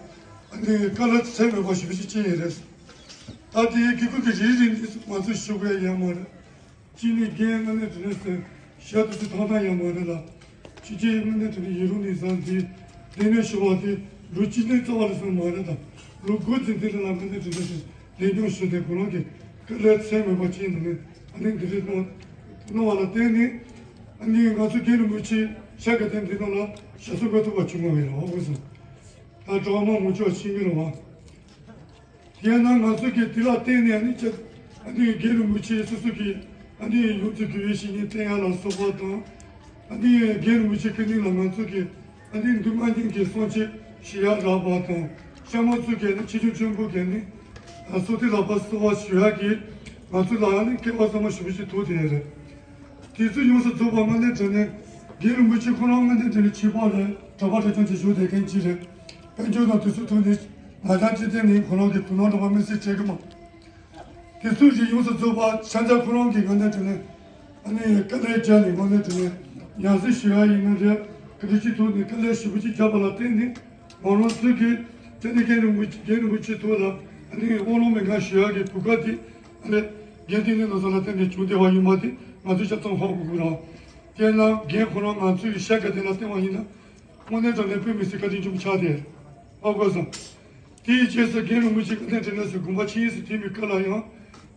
ཨ་ནི་བཀའ་སློབ་ཚད་མེད་པ་ཞེ་པོ་ཅིག་བྱས་ཡོད་རེད། ད་དེའི་དགེ་བསྐོས་ཀྱི་རིལ་རིལ་འདི་ང་ཚོས་ཞུ་དགོས་ཡ་ཡོད་མ་རེད། གཅིག་ནི་རྒན་ཨ་ནི་དེ་ནས་ཞབས་ཏོག་ཅིག་ཐོབ་ཐང་ཡོད་མ་རེད་ལ། ཕྱི་རྒྱལ་ཨ་ནི་དེ་ནས་ཡུན་རིང་ནས་བཟུང་སྟེ་གདན་ནས་ཞུ་བ་དེ་ལོ་གཅིག་ནས་རྩ་བ་ལ་སོང་མ་རེད་དམ། ལོ་དགུ་ཙམ་དེ་རིང་ལ་ཨ་ནི་དེ་ནས་གདན་འདྲེན་ཞུས་ཏེ་ཁོ་རང་གིས་བཀའ་སློབ་ཚད་མེད་པ་ཅིག་གནང་ནས་ཨ་ནི་འདི་རིགས་གནང་གནང་བ་ལ་བརྟེན་ནས་ཨ་ནི་ང་ཚོ་རྒན་རིན་པོ་ཆེ་ཤར་དགའ་ལྡན་འདི་ནང་ལ་ཞབས་སོར་འགོད་ཐུབ་པ་བྱུང་བ་ཡིན་རེད་བ། དངོས་སུ་ད་གྲོགས་མང་མང་ཆོག་ཕྱིན་གྱི་རེད་བ། དེས་ན་ང་ཚོ་གིས་དེ་ལ་བརྟེན་ནས་ཨ་ནི་ཅི་ཨ་ནི་རྒན་རིན་པོ་ཆེ་སོ་སོ་གིས་ཨ་ནི་ཡོངས་ཀྱི་དགེ་བའི་བཤེས་གཉེན་བསྟེན་ཡ་ལ་སོགས་པ་དང་། ཨ་ནི་རྒན་རིན་པོ་ཆེ་སྐུ་མདུན་ལ་ང་ཚོ་གིས་ཨ་ནི་འདུས་མ་བྱས་ཀྱི་གསུང་ཆོས་ཞུ་ཡ་རག་པ་དང་། གཤམ་མ་ཚོ་གིས་ཨ་ནི་ཆོས་སྐྱོང་ཆེན་པོ་གིས་ཨ་ནི་གསོལ་ཐུན་ལག་པ་གསོལ་བ་ཞུ་ཡ་གིས་ང་ཚོ་ལ་ཨ་ནི་སྐལ་བ་བཟང་པོ་ཞེ་པོ་ཅིག་ཐོབ་བསྡད་ཡོད་རེད། དེ་ཚོ་ཡོངས་སུ་རྫོགས་པ་དངོས་གནས་དྲང་གནས་རྒན་རིན་པོ་ཆེ་ཁོ་རང་དངོས་གནས་དྲང་གནས་ཆོས་པ་རེད། གྲྭ་པ་གྲྭ་རྐྱང་ཅིག་བཞུགས་བསྡད་མཁན་ཅིག་རེད། དཔལ་འབྱོར་དང་དེ་ཚོ་ཐོག་ནས་ང་རང་ཅི་སྟེང་ནས་ཁོ་རང་གི་དོ་སྣང་འདྲ་པོ་དམིགས་བསལ་བྱེད་གི་མ། དེ་ཚོ་ཞིག་ཡོངས་སུ་རྫོགས་པ་ཤ་ཚ་ཁོ་རང་གི་དངོས་གནས་དྲང་གནས་ཨ་ནི་དཀའ་ལས་བརྒྱབ་ནས་དངོས་གནས་དྲང་གནས་ཡང་སེ་ཞུ་ཡ་ཡིན་ན་རེད། ག་རེ་ཅིག་ཐོག་ནས་དཀའ་ལས་ཞེ་པོ་ཅིག་བརྒྱབ་པ་ལ་བརྟེན་ནས་ང་རང་ཚོ་གིས་ཅི་ནས་རྒན་རིན་པོ་ཆེ་རྒན་རིན་པོ་ཆེ་ཐོག་ལ་ཨ་ནི་དབང་ལུང་མན་ངག་ཞུ་ཡ་གི་གོ་སྐབས་དེ་ཨ་ནི་རྒན་བསྟེན་ནས་ལོ་ཚོ་ལ་བརྟེན་ནས་བྱུང་བསྡད་པ་ཡིན་པ་དེ་ང་ཚོས་ཆ་ཚང་ཧ་གོ་དགོས་རེད། དེས་ན་རྒན་ཁོ་རང་ང་ཚོའི་ཤ་དགའ་ལྡན་ལ་བསྟེན་པ་ཡིན་ན། དངོས་གནས་དྲང་གནས་དཔེ་མི་སྲིད་བཀའ་དྲིན་ཆེན་པོ་ཆགས་ཏེ། ཧ་གོ་སོང་། དེའི་རྗེས་སུ་རྒན་རིན་པོ་ཆེ་དངོས་གནས་དྲང་གནས་སུ་དགོངས་པ་ཆེན་ཡིན་ཟེར་དེ་མི་སྐབས་ལ་ཡང་།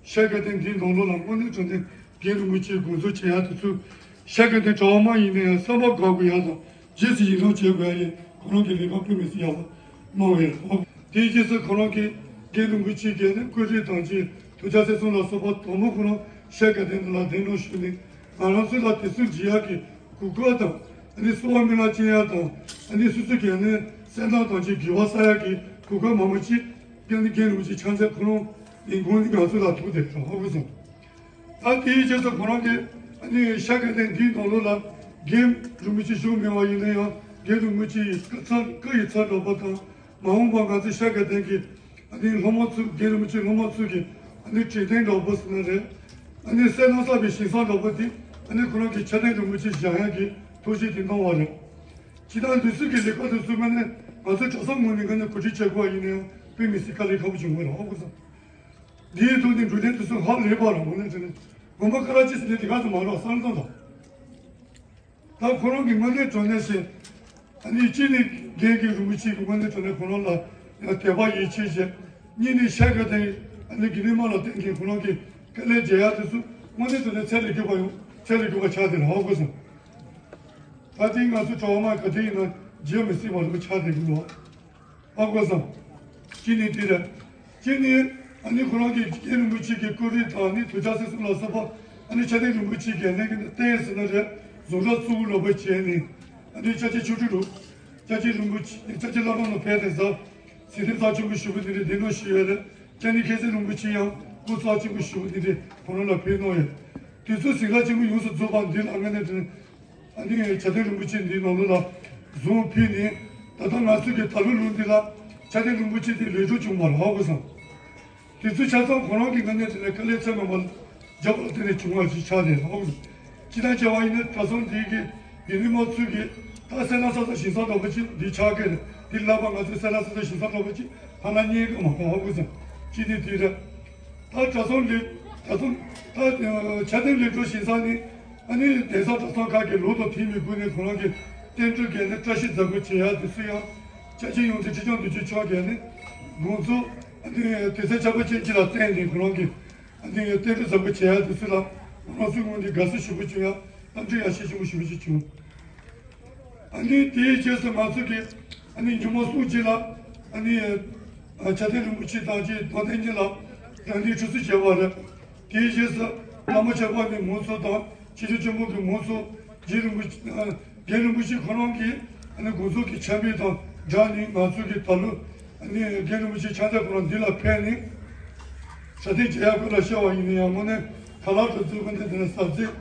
ཤ་དགའ་ལྡན་འདིའི་ནང་ལོགས་ལ་དངོས་གནས་དྲང་གནས་རྒན་རིན་པོ་ཆེའི་དགོངས་རྫོགས་བྱེད་ཡ་དེ་ཚོ། ཤ་དགའ་ལྡན་གྲྭ་བ་མ་ཡིན་ན་ཡང་བསམ་པ་དགའ་དགོས་ཡ་དང་རྗེས་སུ་ཡི་རང་བྱེད་དགོས་ཡ་ཡིན་ཁོ་རང་གི་ལས་ཀ་དཔེ་མི་སྲིད་ཡག་པོ་གནང་བས། དེའི་རྗེས་སུ་ཁོ་རང་གིས་རྒན་རིན་པོ་ཆེ་གིས་ནི་སྐུ་ཚེ་དང་ཆེན་ཐུགས་རྗེ་ཆེ་གསུམ་ལ་སོགས་པ་དང་པོ་ཁོ་རང་ཤ་དགའ་ལྡན་འདི་ལ་གདན་འདྲེན་ཞུས་ནས་ང་རང་ཚོ་ལ་དེ་ཚོ་བྱེད་ཡ་གི་གོ་སྐབས་དང་། ཨ་ནི་གསོལ་བ་སྨོན་ལམ་བཅོལ་ཡ་དང་། ཨ་ནི་སོ་སོ་གི་ཨ་ནི་སེམས་ཐག་དང་བཅས་དགེ་བ་བསགས་ཡ་གི་གོ་སྐབས་མང་པོ་ཅིག་ཀྱང་ནི་རྒན་རིན་པོ་ཆེ་ཕྱག་འཚལ་ཁོ་རང་ལས་ཁུངས་ནི་ང་ཚོ་ལ་ཐུག་བསྡད་རེད། ཧ་གོ་སོང་། ད་དེའི་རྗེས་སུ་ཁོ་རང་གིས་ཨ་ནི་ཤ་དགའ་ལྡན་འདིའི་ནང་ལོགས་ལ་རྒན་རིན་པོ་ཆེ་བཞུགས་མེད་པ་ཡིན་ན་ཡང་རྒན་རིན་པོ་ཆེ་ཡི་བཀའ་ཚབ་བཀའ་ཡི་ཚབ་འདྲ་པོ་དང་། མ་འོངས་པར་ང་ཚོ་ཤ་དགའ་ལྡན་གྱི་ཨ་ནི་སློབ་མ་ཚོ་རྒན་རིན་པོ་ཆེ་སློབ་མ་ཚོ་གི་ཨ་ནི་གྲོས་སྟོན་འདྲ་པོ་ཟེར་ན་རེད། ཨ་ནི་གསལ་སྣང་གསར་པའི་ཞིང་སང་འདྲ་པོ་དེ་ཨ་ནི་ཁོ་རང་གི་ཆ་རྐྱེན་རིན་པོ་ཆེ་བཞག་ཡག་གི་ཐུགས་བཞེད་དེ་གནང་བ་རེད། ཇི་ལྟར་འདི་ཚོ་གི་ལས་ཀ་དེ་ཚོ་མ་ནས་ང་ཚོ་གྲྭ་ཚང་ངོས་ནས་ང་ནས་གོ་སྒྲིག་བྱེད་དགོས་པ་ཡིན་ན་ཡང་དཔེ་མི་སྲིད་དཀའ་ལས་ཁག་པོ་བྱུང་བ་རེད། ཧ་གོ་སོང་། འདིའི་ཐོག་ནས་འགྲོ་གྲོན་དེ་ཚོ་ཧ་ལས་པ་རེད། ངོ་ནས་དྲན་ནས་དགོན་པ་ཁ་ར་ཅི་ཟེར་ནས་དེ་ག་ཚོད་མ་རེད། བསམ་བློ་བཏང་དང་། ད་ཁོ་རང་གི་དངོས་གནས་དྲང་གནས་བཤད། ཨ་ནི་གཅིག་ནི་རྒན་གྱི་རིན་པོ་ཆེ་གི་དངོས་གནས་དྲང་གནས་ཁོ་རང་ལ་ཡང་དད་པ་ཡིད་ཆེས་བྱས། གཉིས་ནི་ཤ་དགའ་ལྡན་ ཨ་ནི་དགེ་འདུན་དམངས་ལ་བརྟེན་མཁན་ཁོ་རང་གི་དཀའ་ལས་བརྗེད་ཡག་དེ་ཚོ་དངོས་གནས་དྲང་གནས་ཚད་ལས་བརྒལ་བ་ཡོང་ཚད་ལས་བརྒལ་བ་ཆགས་བསྡད་རེད། ཧ་གོ་སོང་། ད་ཐེངས་ང་ཚོ་གྲྭ་པ་དམངས་ག་དུས་ཡིན་ན་བརྗེད་མི་སྲིད་པ་རེད་པ་ཆགས་བསྡད་ཀྱི་འདུག་ཧ་གོ་སོང་། གཅིག་ནི་དེ་རེད། གཅིག་ནི་ཨ་ནི་ཁོ་རང་གི་རྒན་རིན་པོ་ཆེ་གི་སྐུ་རིམ་དང་ཨ་ནི་དུས་ཆ་སྲིད་གསུམ་ལ་སོགས་པ་ཨ་ནི་ཆ་ཐེངས་རིན་པོ་ཆེ་གི་གནས་ཀྱི་ནི་ལྟས་ཟེར་ན་རེད། རྫོང་གྲྭ་གཙོ་བོ་ལ་བ་བྱས་ནས་ཨ་ནི་ཅ་ཆས་ཆོ་འཕྲུལ་རུ་ཅ་ཆས་རིན་པོ་ཆེ་ཅ་ཆས་བླ་བྲང་ལ་ཕེབས་ཏེ་ཟ། སྲིད་དོན་རྩ་ཆེན་པོ་ཞུ་བ་དེ་འདྲའི་བདེན་དོན་ཞུ་ཡོད་རེད། ཅ་ནི་མཁྱེན་བརྩེ་རིན་པོ་ཆེ་ཡང་སྐུ་རྩ་ཆེན་པོ་ཞུ་བ་དེ་འདྲའི་ཁོ་རང་ལ་ཕེབས་གནང་ཡོད། དུས་ཚོད་ཟིང་ཆ་ཆེན་པོ་ཡོངས་སུ་རྫོགས་པ་འདི་ལ་ངས་ནས་དྲན། ཨ་ནི་ཆ་ཐེངས་རིན་པོ་ཆེ་འདིའི་ནང་ལོགས་ལ་བཟུང་ཕུལ་ནས་ད་ལྟ་ང་ཚོ་གི་ད་ལོ་ལོ་འདི་ལ་ཆ་ཐེངས་རིན་པོ་ཆེ་དེ་ལས་འགྲོ་བྱུང་བ་རེད། ཧ་གོ་སོང་། དེ་ཚོ་ཆ་ཚང་ཁོ་རང་གི་ངོས་ནས་དྲན་ནས་དཀའ་ལས་ཚད་མེད་པ་རྒྱབ་ལ་བརྟེན་ནས་བྱུང་བ་ཞིག་ཆགས་ཏེ་ཧ་གོ་སོང་། སྤྱིར་བཏང་བྱས་པ་ཡིན་ན་གྲྭ་ཚང་འདི་གི་དགེ་འདུན་མ་ཚོས་ཀྱི་ད་སེ་ན་ས་ས་ཞིང་ས་འདྲ་པོ་ཅིག་འདི་ཆགས་ཀྱི་རེད། འདི་ལབ་པ་ང་ཚོས་སེ་ན་ས་ས་ཞིང་ས་འདྲ་པོ་ཅིག་ཕ་ན་རྙེད་ཀྱི་མ་གཏོགས་ཧ་གོ་སོང་། གཅིག་ནི་དེ་རེད། ད་གྲྭ་ཚང་ལས་གྲྭ་ཚང་ད་ཆ་ཐེངས་ལས་འགྲོ་ཞིང་ས་ནི། ཨ་ནི་གདན་ས་གྲྭ་ཚང་ཁག་གི་ལོ་དང་ཐེངས་མའི་སྒོ་ནས་ཁོ་རང་གི་བསྟན་འགྲོའི་འགན་ནི་བཀྲ་ཤིས་རྫ་དགོན་བྱེད་ཡག་དེ་ཚོ་ཡང་། ཅ་ཆས་ཡོངས་འཛིན་ཁྲི་བྱང་བདུན་ཅུ་མཆོག་གིས་ནི་དགོངས་རྫོགས་ཨ་ནི་དུས་ཚོད་ཆ་པ་ཅན་གཅིག་ལ་བརྟེན་ནས་ཁོ་རང་གི་ཨ་ནི་བསྟན་འགྲོའི་རྫ་དགོན་བྱེད་ཡག་དེ་ཚོ་ལ་ང་རང་ཚོའི་ངོས་ནས་དགའ་བསུ་ཞུ་བ་བྱུང་ཡ། རྣམ་འཕྲུལ་ཡག་ཤོས་ཆེན་པོ་ཞུ་བ་ཞིག་བྱུང་། ཨ་ནི་དེའི་རྗེས་སུ་ང་ཚོ་གིས་ཨ་ནི་ཉི་མ་གསུམ་རྗེས་ལ་ཨ་ནི་ཆ་ཐེངས་རིན་པོ་ཆེ་དང་ཅིག་རྡོ་ཐེངས་གཉིས་ལ་རང་བདེན་ཁྲུས་གསོལ་བྱས་པ་རེད། དེའི་རྗེས་སུ་བླ་མ་ཆོས་འཕགས་པའི་མོ་ཚོ་དང་ཆོས་རྗེ་ཆོས་འཕགས་ཀྱི་མོ་ཚོ་རྗེ་རིན་པོ་ཆེ་རྒན་རིན་པོ་ཆེ་ཁོ་རང་གིས་ཨ་ནི་དགོངས་རྫོགས་ཀྱི་ཆ་མེད་དང་སྦྲགས་ནས་ང་ཚོ་གི་ད་ལོ་ཨ་ནི་རྒན་རིན་པོ་ཆེ་ཕྱག་འཚལ་ཁོ་རང་འདི་ལ་ཕེབས་ནས་ཞབས་བརྟན་བྱེད་ཡག་སྐོར་ལ་བཤད་པ་ཡིན་ན་ཡང་དངོས་གནས་ཁ་ལག་དང་བཙུན་དགོན་དེ་དེ་ནས་ཟབ་རྫས་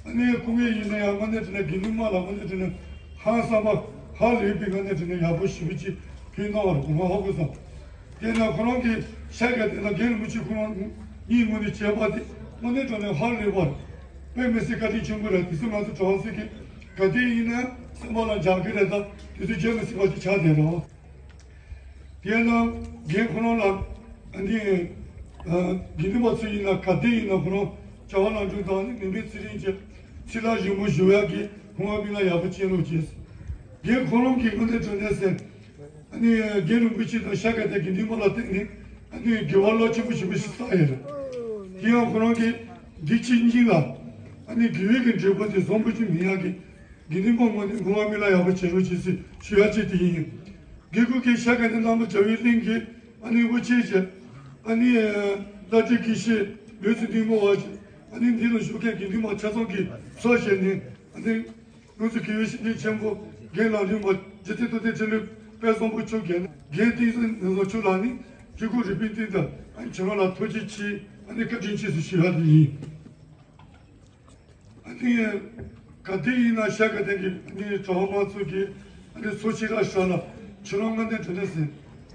ཨ་ནི་སྐུ་ངལ་ཡིན་ན་ཡང་དངོས་གནས་དྲང་གནས་དགེ་འདུན་དམངས་ལ་དངོས་གནས་དྲང་གནས་ཧང་སངས་པ་ཧ་ལས་པའི་དངོས་གནས་དྲང་གནས་ཡག་པོ་ཞེ་པོ་ཅིག་ཕུལ་གནང་བ་རེད། དགོངས་པ་ཧ་གོ་སོང་། དེས་ན་ཁོ་རང་གིས་ཤ་ག་དེ་ལ་རྒན་རིན་པོ་ཆེ་ཁོ་རང་གཉིས་ངོས་ནས་བྱས་པ་དེ་དངོས་གནས་དྲང་གནས་ཧ་ལས་པ་རེད། དཔེ་མི་སྲིད་བཀའ་དྲིན་ཆེན་པོ་རེད། དེ་ཚོ་ང་ཚོ་གྲྭ་པ་ཚོས་ཀྱིས་ག་དུས་ཡིན་ན་སེམས་པ་ལ་འཇགས་ཀྱི་རེད། ད་དེ་ཚོ་བརྗེད་མི་སྲིད་པ་ཅིག་ཆགས་བསྡད་རེད། དེས་ན་རྒན་ཁོ་རང་ལ་ཨ་ནི་དགེ་འདུན་པ་ཚོ་ཡིན་ན་ག་དུས་ཡིན་ན་ཁོ་རང་བྱ་བ་ལམ་འགྲོ་དང་ནི་མི་མེད་ཚེ་རིང་གི་ཚེ་ལ་ཞིམ་པོ་བཞུགས་ཡག་གི་ཁོང་ང་མི་ལ་ཡག་པོ་བྱེད་རོགས་བྱས། རྒན་ཁོ་རང་གིས་དངོས་གནས་དྲང་གནས་ཟེར། ཨ་ནི་རྒན་རིན་པོ་ཆེ་དང་ཤ་ག་དེ་དགེ་འདུན་པ་ལ་བརྟེན་ནས་ཨ་ནི་དགེ་བ་རླབས་ཆེན་པོ་ཞེ་པོ་ཞིག་བསགས་ཡོད་རེད། དེ་ཡང་ཁོ་རང་གིས་འདི་ཕྱི་གཉིས་ལ་ཨ་ནི་དགེ་བའི་གི་འབྲས་བུ་དེ་བཟང་པོ་ཅིག་མི་ཡག་གི་དགེ་འདུན་པ་ངོ་ནས་ངོ་བ་མི་ལ་ཡག་པོ་བྱེད་རོགས་བྱེད་ཟེར་ཞུ་ཡག་ཅིག་དེ་ཡིན། དགེ་བསྐོས་ཀྱི་ཤ་ག་དེ་རྣམ་པ་རྒྱལ་བའི་གླིང་གི་ཨ་ནི་དབུ་ཆེ་ཞེས་ཨ་ནི་བླ་སྤྲུལ་དགེ་བཤེས་ལུས་སུ་གཏིང་མོ་བ་ཞེས་ཨ་ནི་འདི་ལ་བཞུགས་མཁན་དགེ་འདུན་པ་ཆ་ཚང་གིས་ཚོགས་བཞེས་ནས་ཨ་ནི། ང་ཚོ་དགེ་བའི་བཤེས་གཉེན་ཆེན་པོ་རྒན་ལག་ལེན་པ་རྗེ་བཙུན་མཐུ་ལྡན་ཁྲི་ལོའི་དཔལ་བཟང་པོ་མཆོག་རྒན་རྒན་བསྟན་འཛིན་ནུ་ཟོ་མཆོག་ལགས་ནི་གཅིག་པུ་རིག་པའི་གཏེར་དང་ཨ་ནི་ཁྱེད་རང་ལ་ཐུགས་རྗེ་ཆེ་ཨ་ནི་བཀའ་དྲིན་ཆེ་ཟེར་ཞུ་ཡག་དེ་ཡིན། ཨ་ནི་ག་དུས་ཡིན་ན་ཤ་ག་དེ་གི་ཨ་ནི་གྲྭ་པ་མང་ཚོགས་ཀྱི་ཨ་ནི་ཚོགས་ཆེན་ར་ཤ་ལ་ཁྱེད་རང་ང་འདི་དྲི་ལན་ཟེར་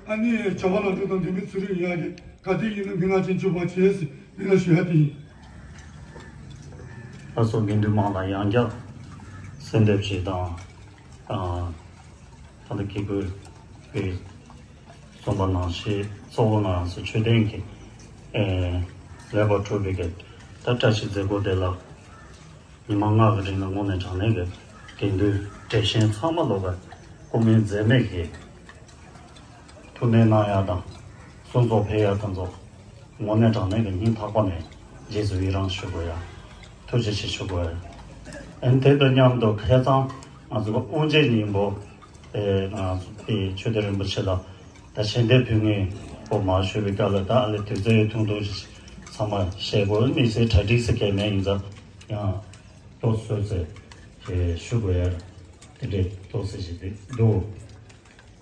ཨ་ནི་བྱ་བ་ལམ་འགྲོ་དང་ལྡན་མིན་ཚུལ་རིང་ཡག་གི་ག་དུས་ཡིན་ན་མི་ང་ཆེན་བཅུག་པ་བྱས་ཟེར་འདི་ལ་ཞུ་ཡག་དེ་ཡིན། ལྷ་ཚོགས་དགེ་འདུན་མང་ལ་ཡང་བསྐྱར་གསོལ་འདེབས་ཞིག་དང་། ཨ། ད་ལྟ་དགེ་བསྐོས་པས་གསུངས་པ་ནང་བཞིན་གཙོ་བོ་ང་ཚོ་མཆོད་རྟེན་གྱི་ཨེ་ལས་པ་གྲུབ་པའི་གི་ད་བཀྲ་ཤིས་མཛད་སྒོ་དེ་ལ་ཉི་མ་ལྔ་གི་རིང་ལ་དངོས་གནས་དྲང་གནས་ཀྱི་དགེ་འདུན་བགྲེས་གཞོན་ཚང་མ་ལོག་གི་སྐུ་ངལ་འཛེམས་མེད་ཀྱིས། ཐུགས་སྣང་གནང་ཡག་དང་གསོལ་ཚོགས་ཕུལ་ཡག་དང་ཚོ་དངོས་གནས་དྲང་གནས་ཀྱི་སྙིང་ཐག་པ་ནས་རྗེས་སུ་ཡི་རང་ཞུ་དགོས་ཡ། ཐུགས་རྗེ་ཆེ་ཞུ་དགོས་ཡ། ཨན་དེ་དང་མཉམ་དུ་ཁ་སང་ང་ཚོ་དབུ་འབྱེད་སྙིང་པོ་ཨེ་ང་ཚོ་དེ་ཆོས་སྡེ་རིན་པོ་ཆེ་ལ་ད་ཞལ་འདེབས་ཕུལ་མཁན་པོ་མ་ཞུ་བའི་སྐབས་ལ་ད་ཨ་ལེ་དུས་ཚོད་ཐུང་ཐུང་ཞིག་ཚང་མ་བཤད་དགོས། དམིགས་བསལ་གྲ་སྒྲིག་ཟེར་མཁན་མེད་ཡིན་ཙང་ཡང་ཏོག་ཙམ་ཞུ་དགོས་ཡ། དེ་འདྲའི་ཏོག་ཙམ་ཞིག་འདུག་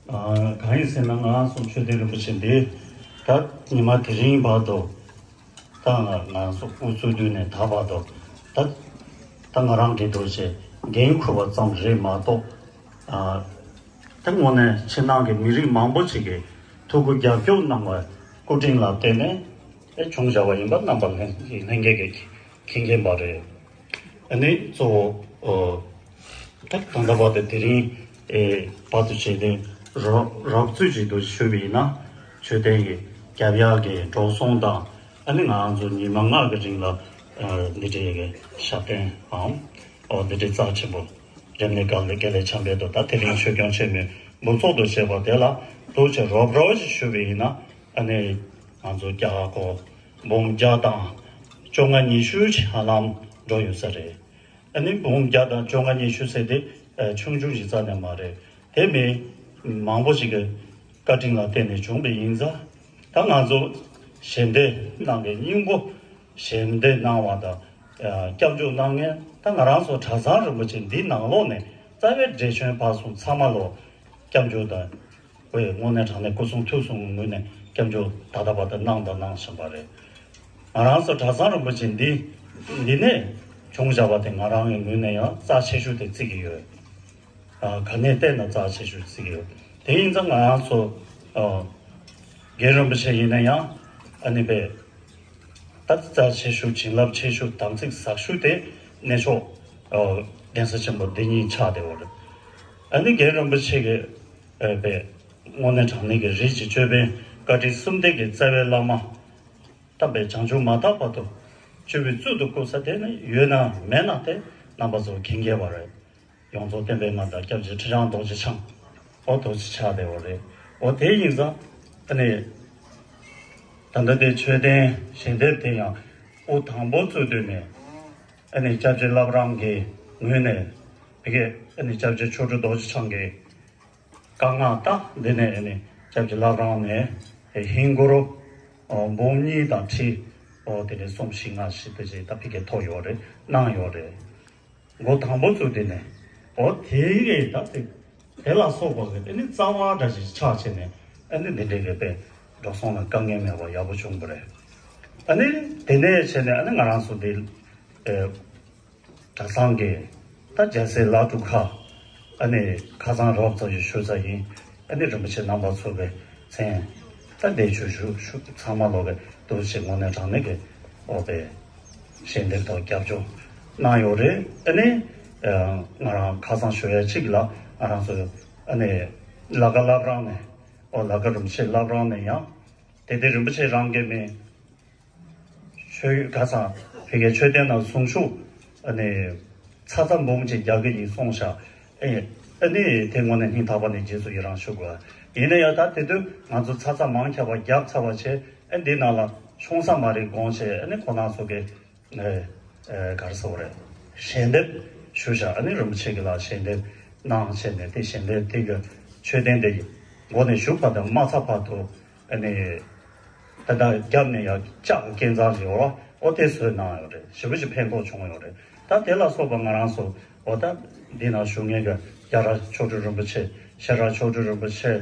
ཨ། གང་ཡིན་ཟེར་ན་ང་ཚོ་མཆོད་རྟེན་རིན་པོ་ཆེ་འདི་ད་ཉི་མ་དེ་རིང་བར་དུ་ད་ང་ང་ཚོ་དབུ་གཙོས་དུས་ནས་ད་བར་དུ་ད་ད་ང་རང་གི་འདུག་བྱས་འགན་འཁུར་བ་ཙམ་རེད་མ་གཏོགས། ཨ། ད་དངོས་གནས་ཕྱི་ནང་གི་མི་རིགས་མང་པོ་ཞིག་གིས་ཐུགས་ཁུར་རྒྱབ་སྐྱོར་གནང་བའི་སྐུ་དྲིན་ལ་བརྟེན་ནས་ཨེ་བྱུང་བཞག་པ་ཡིན་པ་རྣམ་པ་ལྷན་ལྷན་རྒྱས་ཀྱིས་མཁྱེན་མཁྱེན་པ་རེད། ཨ་ནི་གཙོ་བོ་ཨོ། ད་ད་ལྟ་བར་དུ་དེ་རིང་ཨེ་བར་དུ་བྱས་ཏེ་རོགས་རོགས་ཚུལ་ཅིག་ཏུ་ཞུས་པ་ཡིན་ན་མཆོད་རྟེན་གྱི་རྒྱབ་ཡག་གི་འགྲོ་སོང་དང་ཨ་ནི་ང་ཚོ་ཉི་མ་ལྔ་གི་རིང་ལ་ཨ་འདི་འདྲའི་གི་ཞབས་བརྟན་ཨང་ཨོ་འདི་འདྲའི་རྩ་ཆེན་པོ་རིམས་ནད་སྒང་ལ་དཀའ་ལས་འཆམ་པའི་ཐོག་ད་དེ་རིང་ཆོས་སྐྱོང་ཆེན་མོའི་འབུལ་ཚོགས་ཏུ་བྱས་པ་དེ་ལ་ཐུགས་རྗེ་རོབ་རོབ་ཅིག་ཞུས་པ་ཡིན་ན་ཨ་ནི། ང་ཚོ་རྒྱ་གར་འབུམ་བརྒྱ་དང་བཅོ་ལྔ་ཉི་ཤུ་ཧ་ལམ་འགྲོ་ཡོད་ས་རེད། ཨ་ནི་འབུམ་བརྒྱ་དང་བཅོ་ལྔ་ཉི་ཤུ་ཟེར་དེ་ཆུང་ཆུང་ཞིག་རྩ་ནས་མ་རེད། དེ་མིན་མང་པོ་ཞིག་གི་བཀའ་དྲིན་ལ་བརྟེན་ནས་བྱུང་བ་ཡིན་ཙང་། ད་ང་ཚོ་ཞལ་འདེབས་གནང་མཁན་སྙིང་པོ་ཞལ་འདེབས་གནང་བ་དང་སྐྱབས་འཇུག་གནང་མཁན་ད་ང་རང་ཚོ་གྲྭ་ཚང་རིན་པོ་ཆེ་འདི་ནང་ལོགས་ནས་རྩ་བའི་བགྲེས་ཆོས་ཕར་ཚུར་ཚང་མ་ལོ་སྐྱབས་འཇུག་དང་། བས་དངོས་གནས་དྲང་གནས་སྐུ་གསུང་ཐུགས་གསུམ་ངོས་ནས་སྐྱབས་འཇུག་ད་ལྟ་བར་དུ་གནང་དང་གནང་བཞིན་པ་རེད། ང་རང་ཚོ་གྲྭ་ཚང་རིན་པོ་ཆེ་འདི་འདི་ནས་བྱུང་བཞག་པ་དེ་ང་རང་གི་ངོས་ནས་ཡང་རྩ་ཆེ་ཤོས་དེ་བརྩི་གི་ཡོད། ཨ་ག་ནས་བལྟས་ན་རྩ་ཆེ་ཤོས་བརྩི་གི་ཡོད། དེ་ཡིན་ཙང་ང་རང་ཚོ་ཨ་རྒན་རིན་པོ་ཆེ་ཡིན་ན་ཡང་ཨ་ནི་བས་ད་རྩ་ཆེ་ཤོས་བྱིན་རླབས་ཆེ་ཤོས་དམ་ཚིག་ཟབ་ཤོས་དེ་གནས་མཆོག་ཨ་གདན་ས་ཆེན་པོ་འདི་ཉིད་ཆགས་བསྡད་ཡོད་རེད། ཨ་ནི་རྒན་རིན་པོ་ཆེ་གི་ཨ་བས་དངོས་གནས་དྲང་གནས་ཀྱི་རིགས་ཀྱི་ཅོད་པན་བཀའ་དྲིན་གསུམ་ལྡན་གྱི་རྩ་བའི་བླ་མ་དམ་པའི་བྱང་ཆུབ་མ་ཐག་པ་དུ་སྤྱོད་པའི་གཙུག་ཏུ་བཀུར་ས་དེ་ནི་ཡོད་ན་མེད་ན་དེ་རྣམ་པ་ཚོ་མཁྱེན་གྱི་ཡོད་པ་རེད། ཡོངས་རྫོགས་བསྟན་པའི་མངའ་བདག་སྐྱབས་རྗེ་ཁྲི་བྱང་རྡོ་རྗེ་འཆང་། ཨོ་རྡོ་རྗེ་ཆགས་བསྡད་ཡོད་རེད། ཨོ་དེ་ཡིན་ཙང་ཨ་ནི་ད་ལྟ་དེ་མཆོད་རྟེན་ཞལ་འདེབས་དེ་ཡང་དབུ་དང་པོ་བཙུགས་དུས་ནས་ཨ་ནི་སྐྱབས་རྗེ་བླ་བྲང་གི་ངོས་ནས་དེ་གས་ཨ་ནི་སྐྱབས་རྗེ་མཆོག་སྤྲུལ་རྡོ་རྗེ་འཆང་གི་བཀའ་མངགས་ད་འདི་ནས་ཨ་ནི་སྐྱབས་རྗེ་བླ་བྲང་ནས་ཧིན་སྒོར་འབུམ་གཉིས་དང་ཁྲི་ཨོ་དེ་ནས་གསུམ་བཞི་ལྔ་བཞི་དེ་ཅིག་ད་ཕ་གིར་ཐོབ་ཡོད་རེད། གནང་ཡོད་རེད། འགོ་དང་པོ་བཙུགས་དེ་ནས་ཨོ་དེ་རེད། ད་དེ་དེ་ལ་སོགས་པ་གི་དེ་ནི་རྩ་བ་འདྲ་ཞིག་ཆགས་བྱས་ནས་ཨ་ནི་འདི་འདྲའི་གི་དཔེ་འགྲོ་སོང་ལ་དཀའ་ངལ་མེད་པ་ཡག་པོ་བྱུང་བ་རེད། ཨ་ནི་དེ་ནས་བྱས་ནས་ཨ་ནི་ང་རང་ཚོ་འདི་ཨེ། གྲྭ་ཚང་གི་ད་རྒྱལ་སྲས་བླ་སྒྲུབ་ཁག་ཨ་ནི་ཁ་སང་རོབ་ཙམ་ཞིག་ཞུས་ཚར་ཡིན། ཨ་ནི་རིན་པོ་ཆེ་རྣམ་པ་ཚོ་གི་མཚན་ད་འདས་མཆོད་ཞུ་ཞུ་ཚང་མ་ལོག་གི་ཐུགས་རྗེ་ཆེ། དངོས་གནས་དྲང་གནས་ཀྱི་ཨོ་པའི་ཞལ་འདེབས་དང་རྒྱབ་སྐྱོར་གནང་ཡོད་རེད། ཨ་ནི་ང་རང་ཁ་སང་ཞུ་ཡ་གཅིག་ལ་ང་རང་ཚོ་ཨ་ནི་ལ་ཀ་བླ་བྲང་ནས་ཨོ་ལ་ཀ་རིན་པོ་ཆེ་བླ་བྲང་ནས་ཡང་དེ་དེ་རིན་པོ་ཆེ་རང་གི་མིང་ཆོས་ཁ་སང་ཕ་གིའི་མཆོད་རྟེན་ནང་གསུང་ཆོས་ཨ་ནི་ཚ་ཚ་འབུམ་གཅིག་རྒྱག་གི་ཡིན་གསུངས་ཤག་ཨེ་ཨ་ནི་དེ་དངོས་གནས་སྙིང་ཐག་པ་ནས་རྗེས་སུ་ཡི་རང་ཞུ་དགོས། ཡིན་ན་ཡང་ད་དེ་དུས་ང་ཚོ་ཚ་ཚ་མང་ཆེ་བ་རྒྱབ་ཚར་བ་བྱས། ཨེ་འདི་ནང་ལ་ཆུང་ས་མ་རེད་དགོངས་བྱས། ཨ་ནི་ཁོ་རང་ཚོ་གི་ཨེ་ཨེ་ག་རེ་ཟེར་དགོས་རེད། ཞལ་འདེབས་ཞུ་ཤག་ཨ་ནི་རིན་པོ་ཆེ་གི་ལ་ཞལ་འདེབས་གནང་བྱས་ནས་དེ་ཞལ་འདེབས་དེ་གི་མཆོད་རྟེན་དེ་མགོ་ནས་མཇུག་བར་དུ་མ་ཚར་བར་དུ། ཨ་ནི། ད་ལྟ་རྒྱབ་ནས་ཡང་ལྕགས་ཀྱི་སྐས་འཛེག་ཞིག་ཡོད་ར། ཨོ་དེ་བཟོས་གནང་ཡོད་རེད། ཞེ་པོ་ཅིག་ཕན་ཐོགས་བྱུང་ཡོད་རེད། ད་དེ་ལ་སོགས་པ་ང་རང་ཚོ་ཨོ་ད་འདི་ན་བཞུགས་མཁན་གྱི་རྒྱལ་རབས་མཆོག་སྤྲུལ་རིན་པོ་ཆེ། ཤེས་རབ་མཆོག་སྤྲུལ་རིན་པོ་ཆེ།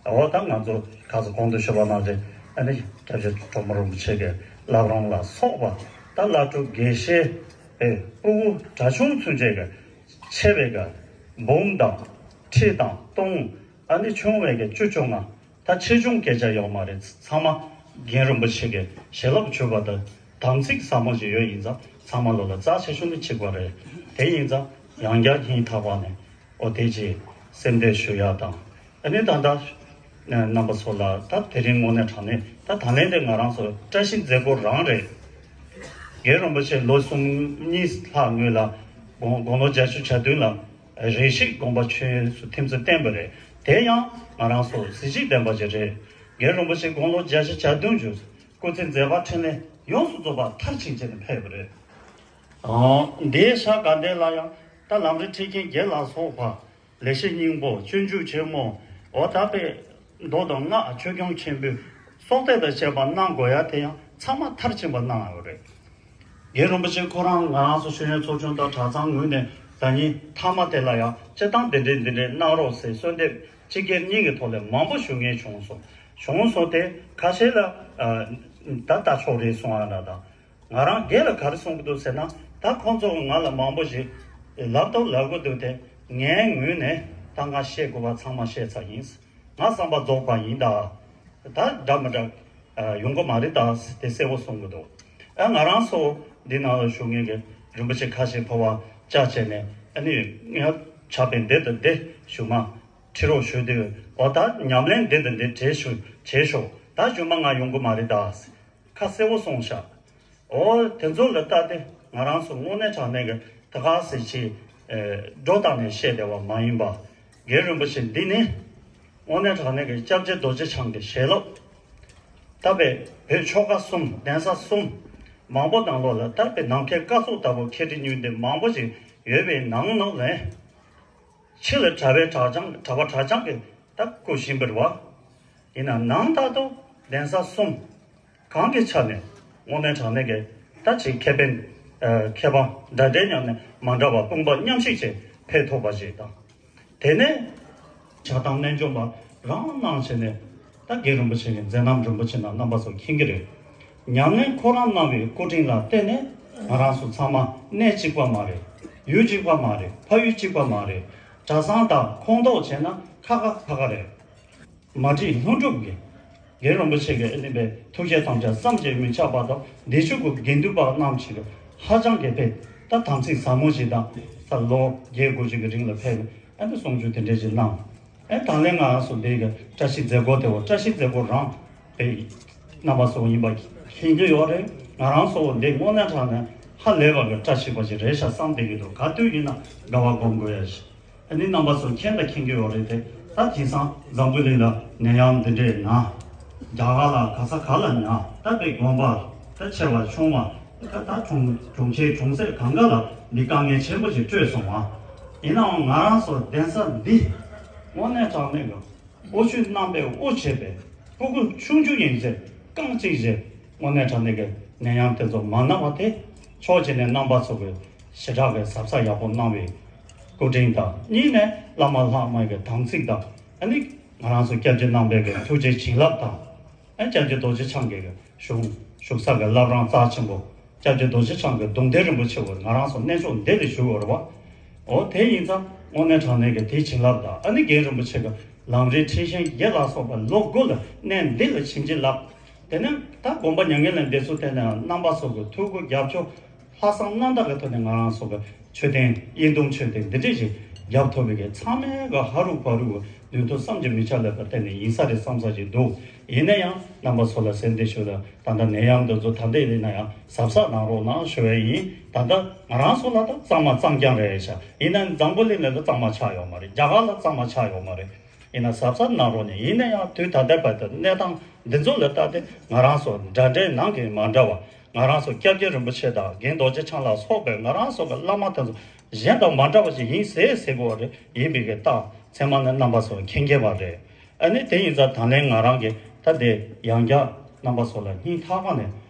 ཨོ་ད་ང་ཚོ་ཁ་ཚོ་གོང་དུ་ཞུས་པ་ནང་བཞིན་ཨ་ནི་སྐྱབས་རྗེ་གྲོ་མོ་རིན་པོ་ཆེ་གི་བླ་བྲང་ལ་སོགས་པ་ད་བླ་སྒྲུབ་དགེ་བཤེས་པའི་སྤུ་གུ་གྲྭ་ཆུང་ཚུན་ཆད་ཀྱི་ཆེ་བའི་གི་འབུམ་དང་ཁྲི་དང་སྟོང་། ཨ་ནི་ཆུང་བའི་གི་བཅུ་བཅོ་ལྔ། ད་ཆེ་ཆུང་སྐད་ཆ་ཡོད་མ་རེད། ཚང་མ་རྒན་རིན་པོ་ཆེ་གི་བྱིན་རླབས་བྱུང་བ་དང་དམ་ཚིག་ཟབ་མོ་ཞིག་ཡོད་ཡིན་ཙང་ཚང་མ་ལོ་ལ་རྩ་ཆེ་ཤོས་ནི་གཅིག་པ་རེད། དེ་ཡིན་ཙང་ཡང་བསྐྱར་སྙིང་ཐག་པ་ནས་ཨོ་དེ་ཅིག་སེམས་གཏད་ཞུ་ཡག་དང་། ཨ་ནི་ད་ལྟ་རྣམ་པ་ཚོ་ལ་ད་དེ་རིང་དངོས་གནས་དྲང་གནས་ད་ད་ལན་དེ་ང་རང་ཚོ་བཀྲ་ཤིས་མཛད་སྒོ་རང་རེད། རྒན་རིན་པོ་ཆེ་ལོ་གསུམ་གཉིས་ལྷག་སྔོན་ལ་དགུང་དགུང་ལོ་བརྒྱད་ཅུ་གྱ་བདུན་ལ། རེ་ཞིག་དགོངས་པ་ཆོས་སུ་ཐིམ་ཚུལ་བསྟན་པ་རེད། དེ་ཡང་ང་རང་ཚོ་གཟི་བརྗིད་ལྡན་པ་ཞིག་རེད། རྒན་རིན་པོ་ཆེ་དགུང་ལོ་བརྒྱད་ཅུ་གྱ་བདུན་བརྒྱུད་སྐུ་ཚེ་མཛད་པ་འཕྲིན་ལས་ཡོངས་སུ་རྫོགས་པ་མཐར་ཕྱིན་བྱས་ནས་ཕེབས་པ་རེད། ཨང་། འདིའི་ཞག་དགའ་ལྡན་ལ་ཡང་ད་ལམ་རིམ་ཁྲིད་མཁན་བརྒྱད་ལ་སོགས་པ་ལེགས་བཤད་སྙིང་པོ་སྤྱོད་འཇུག་ཆེན་མོ་འོ་ད་པའི་མདོ་དང་སྔགས་ཆོས་སྐྱོང་ཆེན་པོའི་སྲོག་གཏད་དང་བཅས་པ་གནང་དགོས་ཡ་དེ་ཡང་ཚང་མ་མཐར་ཕྱིན་པ་གནང་ཡོད་རེད། རྒན་རིན་པོ་ཆེ་ཁོ་རང་ང་རང་ཚོ་ཤེས་ཡོན་ཚོགས་ཆུང་དང་གྲྭ་ཚང་ངོས་ནས་ཟླ་ཉིན་མཐའ་མ་དེ་ལ་ཡང་སྤྱིར་བཏང་འདི་འདྲའི་འདི་འདྲའི་གནང་རོགས་ཟེར་གསོལ་འདེབས་སྤྱི་སྒེར་གཉིས་ཀྱི་ཐོག་ལས་མང་པོ་ཞུ་མཁན་བྱུང་སོང་། བྱུང་སོང་སྟེ་ཁ་ཤས་ལ་ད་ལྟ་ཆོག་རེད་གསུང་ཡ་འདྲ་དང་། ང་རང་སྒེར་ལ་ག་རེ་གསུང་གི་འདུག་ཟེར་ན། ད་ཁོང་ཚོ་ང་ལ་མང་པོ་ཞིག་ལབ་ཏོ་ལབ་གི་འདུག་སྟེ། ངའི་ངོས་ནས་ད་ང་བཤད་དགོས་པ་ཚང་མ་བཤད་ཚར་ཡིན། ང་བསམ་པ་རྫོགས་པ་ཡིན་ད། ད་འདྲ་མི་འདྲ་ཡོང་གི་མ་རེད་ད་དེ་གསལ་པོ་གསུང་གི་འདུག་ཨ་ང་རང་ཚོ་འདི་ནང་ལ་བཞུགས་མཁན་གྱི་རིན་པོ་ཆེ་ཁ་ཤས་ཕོ་བ་བཅའ་བྱས་ནས་ཨ་ནི་ང་ཕྱག་དཔེ་འདི་དང་འདི་ཞུ་མ་ཁྲིད་རོགས་ཞུ་དུས་འོ་ད་ཉམས་ལེན་འདི་དང་འདི་བྱེད་ཞུ་བྱེད་ཤོག་ད་ཞུ་མ་ང་ཡོང་གི་མ་རེད་ད། ཁ་གསལ་པོ་གསུངས་ཤག་འོ་དེ་ཚོ་ལ་ལྟ་སྟེ་ང་རང་ཚོ་དངོས་གནས་དྲང་གནས་ཀྱི་ད་ག་ཟེར་ཅིག་སྒྲོ་བཏགས་ནས་བཤད་བསྡད་པ་མ་ཡིན་པ། རྒན་རིན་པོ་ཆེ་འདི་ནི་དངོས་གནས་དྲང་གནས་ཀྱི་སྐྱབས་རྗེ་རྡོ་རྗེ་འཆང་གི་ཞལ་སློབ། ད་ ད་བོད་ཆོལ་ཁ་གསུམ་གདན་ས་གསུམ་མང་པོ་ནང་ལོགས་ལ་ད་བོད་ནམ་མཁའི་སྐར་ཚོགས་ལྟ་བུ་མཁས་གྲུབ་སྙིང་ལྡན་མང་པོ་ཞིག་ཡོད་པའི་ནང་ནང་ལས། ཕྱི་ལ་གྲྭ་པའི་གྲྭ་རྐྱང་གྲྭ་པ་གྲྭ་རྐྱང་གིས་ད་བསྐོ་བཞིན་པ་རེད་བ། ཡིན་ནའང་ནང་ལྟར་དུ་གདན་ས་གསུམ་གང་གི་ཆ་ནས་དངོས་གནས་དྲང་གནས་ཀྱི་ད་ཅིག་ཁེ་ཕན་ཨ་ཁེ་དབང་འདྲ་འདྲའི་མཉམ་ནས་མ་འདྲ་བ་དཔུང་པ་མཉམ་གཤིབ་བྱས་ཕེབས་ཐུབ་པ་ཞིག་དང་། དེ་ནས་ཕྱག་དང་རྣལ་འབྱོར་པ་རང་གནང་བྱས་ནས་ད་རྒན་རིན་པོ་ཆེ་གི་མཛད་རྣམ་རིན་པོ་ཆེ་རྣམས་རྣམ་པ་ཚོ་མཁྱེན་གྱི་རེད། ཉམས་ལེན་ཁོ་རང་གནང་བའི་སྐུ་དྲིན་ལ་བརྟེན་ནས་ང་རང་ཚོ་ཚང་མ་གནས་གཅིག་པ་མ་རེད། ཡུལ་གཅིག་པ་མ་རེད། ཕ་ཡུལ་གཅིག་པ་མ་རེད། གྲྭ་ཚང་དང་ཁོངས་གཏོགས་བྱས་ན་ཁ་ཁ་ཁ་ཁ་རེད། མ་བསྒྲིགས་ལྷུན་གྲུབ་ཀྱི་རྒན་རིན་པོ་ཆེ་གི་ཨ་ནི་པའི་ཐུགས་རྗེ་དམ་བཅའ་བསམ་གྱིས་མི་ཁྱབ་པ་དང་བདེ་མཆོག་གི་དགེ་འདུན་པ་རྣམས་ཀྱིས་ཧ་ཅང་གི་ཕེབས་ད་དམ་ཚིག་ཟབ་མོ་ཞིག་དང་ས་ལོ་བརྒྱད་དགུ་ཅིག་གི་རིང་ལ་ཕེབས་ཨ་ནི་གསུང་ཆོས་དེ་འདྲས་ཅིག་གནང་། ཨེ་ད་ལན་ང་རང་ཚོ་འདི་གི་བཀྲ་ཤིས་མཛད་སྒོ་དེ་བ་བཀྲ་ཤིས་མཛད་སྒོ་རང་དེ་རྣམ་པ་ཚོ་ཡིན་པ་མཁྱེན་གྱི་ཡོད་རེད། ང་རང་ཚོ་འདི་དངོས་གནས་དྲང་གནས་ཧ་ལས་པ་གི་བཀྲ་ཤིས་པ་ཞིག་རེད་ཤག་བསམ་བསྡད་ཀྱི་འདུག་ག་དུས་ཡིན་ན་དགའ་བ་སྒོམ་དགོས་ཡ་ཞིག་ཨ་ནི་རྣམ་པ་ཚོ་མཁྱེན་དང་མཁྱེན་གྱི་ཡོད་རེད་དེ། ད་དེང་སང་འཛམ་བུ་གླིང་ལ་ནད་ཡམས་འདི་འདྲས་ན་རྒྱ་གར་ལ་ག་ས་ག་ལ་ན་ད་དཔེ་དགོན་པ་ད་ཆེ་བ་ཆུང་བ་ད་ད་གྲོང་གྲོང་ཁྱེར་གྲོང་གསེབ་གང་ག་ལ་འདི་དཀའ་ངལ་ཆེན་པོ་ཞིག་སྤྲོད་སོང་བ། ཡིན་ནའང་ང་རང་ཚོ་གདན་ས་འདི་དངོས་གནས་དྲང་གནས་ཀྱི་དབུ་ཁྱུད་རྣམ་པའི་དབུ་བྱས་པའི་སྤུ་གུ་ཆུང་ཆུང་ཡིན་ཚེ་རྐང་གཅིག་བྱས་དངོས་གནས་དྲང་གནས་ཀྱི་ནད་ཡམས་དེ་ཚོ་མ་ན་བ་དེ་ཕྱོགས་གཅིག་ནས་རྣམ་པ་ཚོ་གི་ཞེ་དྲག་གི་གཟབ་གཟབ་ཡག་པོ་གནང་བའི་སྐུ་དྲིན་དང་གཉིས་ནས་བླ་མ་ལྷ་མོ་གི་དམ་ཚིག་དང་ཨ་ནི་ང་རང་ཚོ་སྐྱབས་རྗེ་རྣམ་པའི་གི་ཐུགས་རྗེ་བྱིན་རླབས་དང་། ཨ་སྐྱབས་རྗེ་རྡོ་རྗེ་འཆང་གི་བཞུགས་བཞུགས་ས་གི་བླ་བྲང་རྩ་ཆེན་པོ་སྐྱབས་རྗེ་རྡོ་རྗེ་འཆང་གི་གདུང་རྟེན་རིན་པོ་ཆེ་བོ་ང་རང་ཚོ་གནས་མཆོག་འདི་ལ་བཞུགས་ཡོད་རེད་བ། འོ་དེ་ཡིན་ཙང་དངོས་གནས་དྲང་གནས་ཀྱི་དེའི་བྱིན་རླབས་དང་ཨ་ནི་རྒན་རིན་པོ་ཆེ་གི་ལམ་རིམ་ཁྲིད་བཞིན་བརྒྱད་ལ་སོགས་པ་ལོ་དགུ་ལ་གནས་འདི་ལ་བྱིན་གྱིས་བརླབས། དེ་ནས་ད་དགོན་པ་མྱ་ངན་ལས་འདས་ཚུལ་དེ་ནས་རྣམ་པ་ཚོ་གི་ཐུགས་ཁུར་རྒྱབ་སྐྱོར། ལྷག་བསམ་རྣམ་དག་གི་ཐོག་ནས་ང་རང་ཚོ་གི་མཆོད་རྟེན་དབྱེན་བསྡུམ་མཆོད་རྟེན་འདི་འདྲས་ཞིག་རྒྱབ་ཐུབ་པའི་གི་ཚང་མའི་གི་ཧ་རུ་བ་རུ་གི་མདུན་ཐོག་བསམ་གྱིས་མི་ཁྱབ་ལས་པ་གཏན་ནས་ཡིན་ས་རེད་བསམ་ས་ཞིག་འདུག་ཡིན་ན་ཡང་རྣམ་པ་ཚོ་ལ་གསལ་འདེབས་ཞུ་ལ་ད་ལྟ་ནད་ཡམས་འདི་ཚོ་ད་ལྟ་ཡིན་ན་ཡང་གཟབ་གཟབ་གནང་རོགས་གནང་ཞུ་བ་ཡིན། ད་ལྟ་ང་རང་ཚོ་ལ་ད་གཙང་མ་གཙང་རྐྱང་རེད་ཤག་ཡིན་ན་འཛམ་བུ་གླིང་ལ་ད་གཙང་མ་ཆགས་ཡོད་མ་རེད། རྒྱ་གར་ལ་གཙང་མ་ཆགས་ཡོད་མ་རེད། ཡིན་ན་གཟབ་གཟབ་གནང་རོགས་ནས་ཡིན་ན་ཡང་དུས་ད་ལྟའི་བར་དུ་གནས་སྟངས་འདི་ཚོ་ལ་ལྟ་སྟེ་ང་རང་ཚོ་འདྲ་འདྲའི་ནང་གི་མ་འདྲ་བ། ང་རང་ཚོ་སྐྱབས་རྗེ་རིན་པོ་ཆེ་དང་རྒན་རྡོ་རྗེ་འཆང་ལ་སོགས་པའི་ང་རང་ཚོ་གི་བླ་མ་དེ་ཚོ་གཞན་དང་མ་འདྲ་བ་ཞིག་ཡིན་ཟེར་ཟེར་དགོས་པ་རེད། ཡིན་པའི་གི་རྟགས་ཚད་མ་ནི་རྣམ་པ་ཚོ་མཁྱེན་མཁྱེན་པ་རེད། ཨ་ནི་དེ་ཡིན་ཙང་ད་ལན་ང་རང་གི་ད་དེ་ཡང་བསྐྱར་རྣམ་པ་ཚོ་ལ་སྙིང་ཐག་པ་ནས་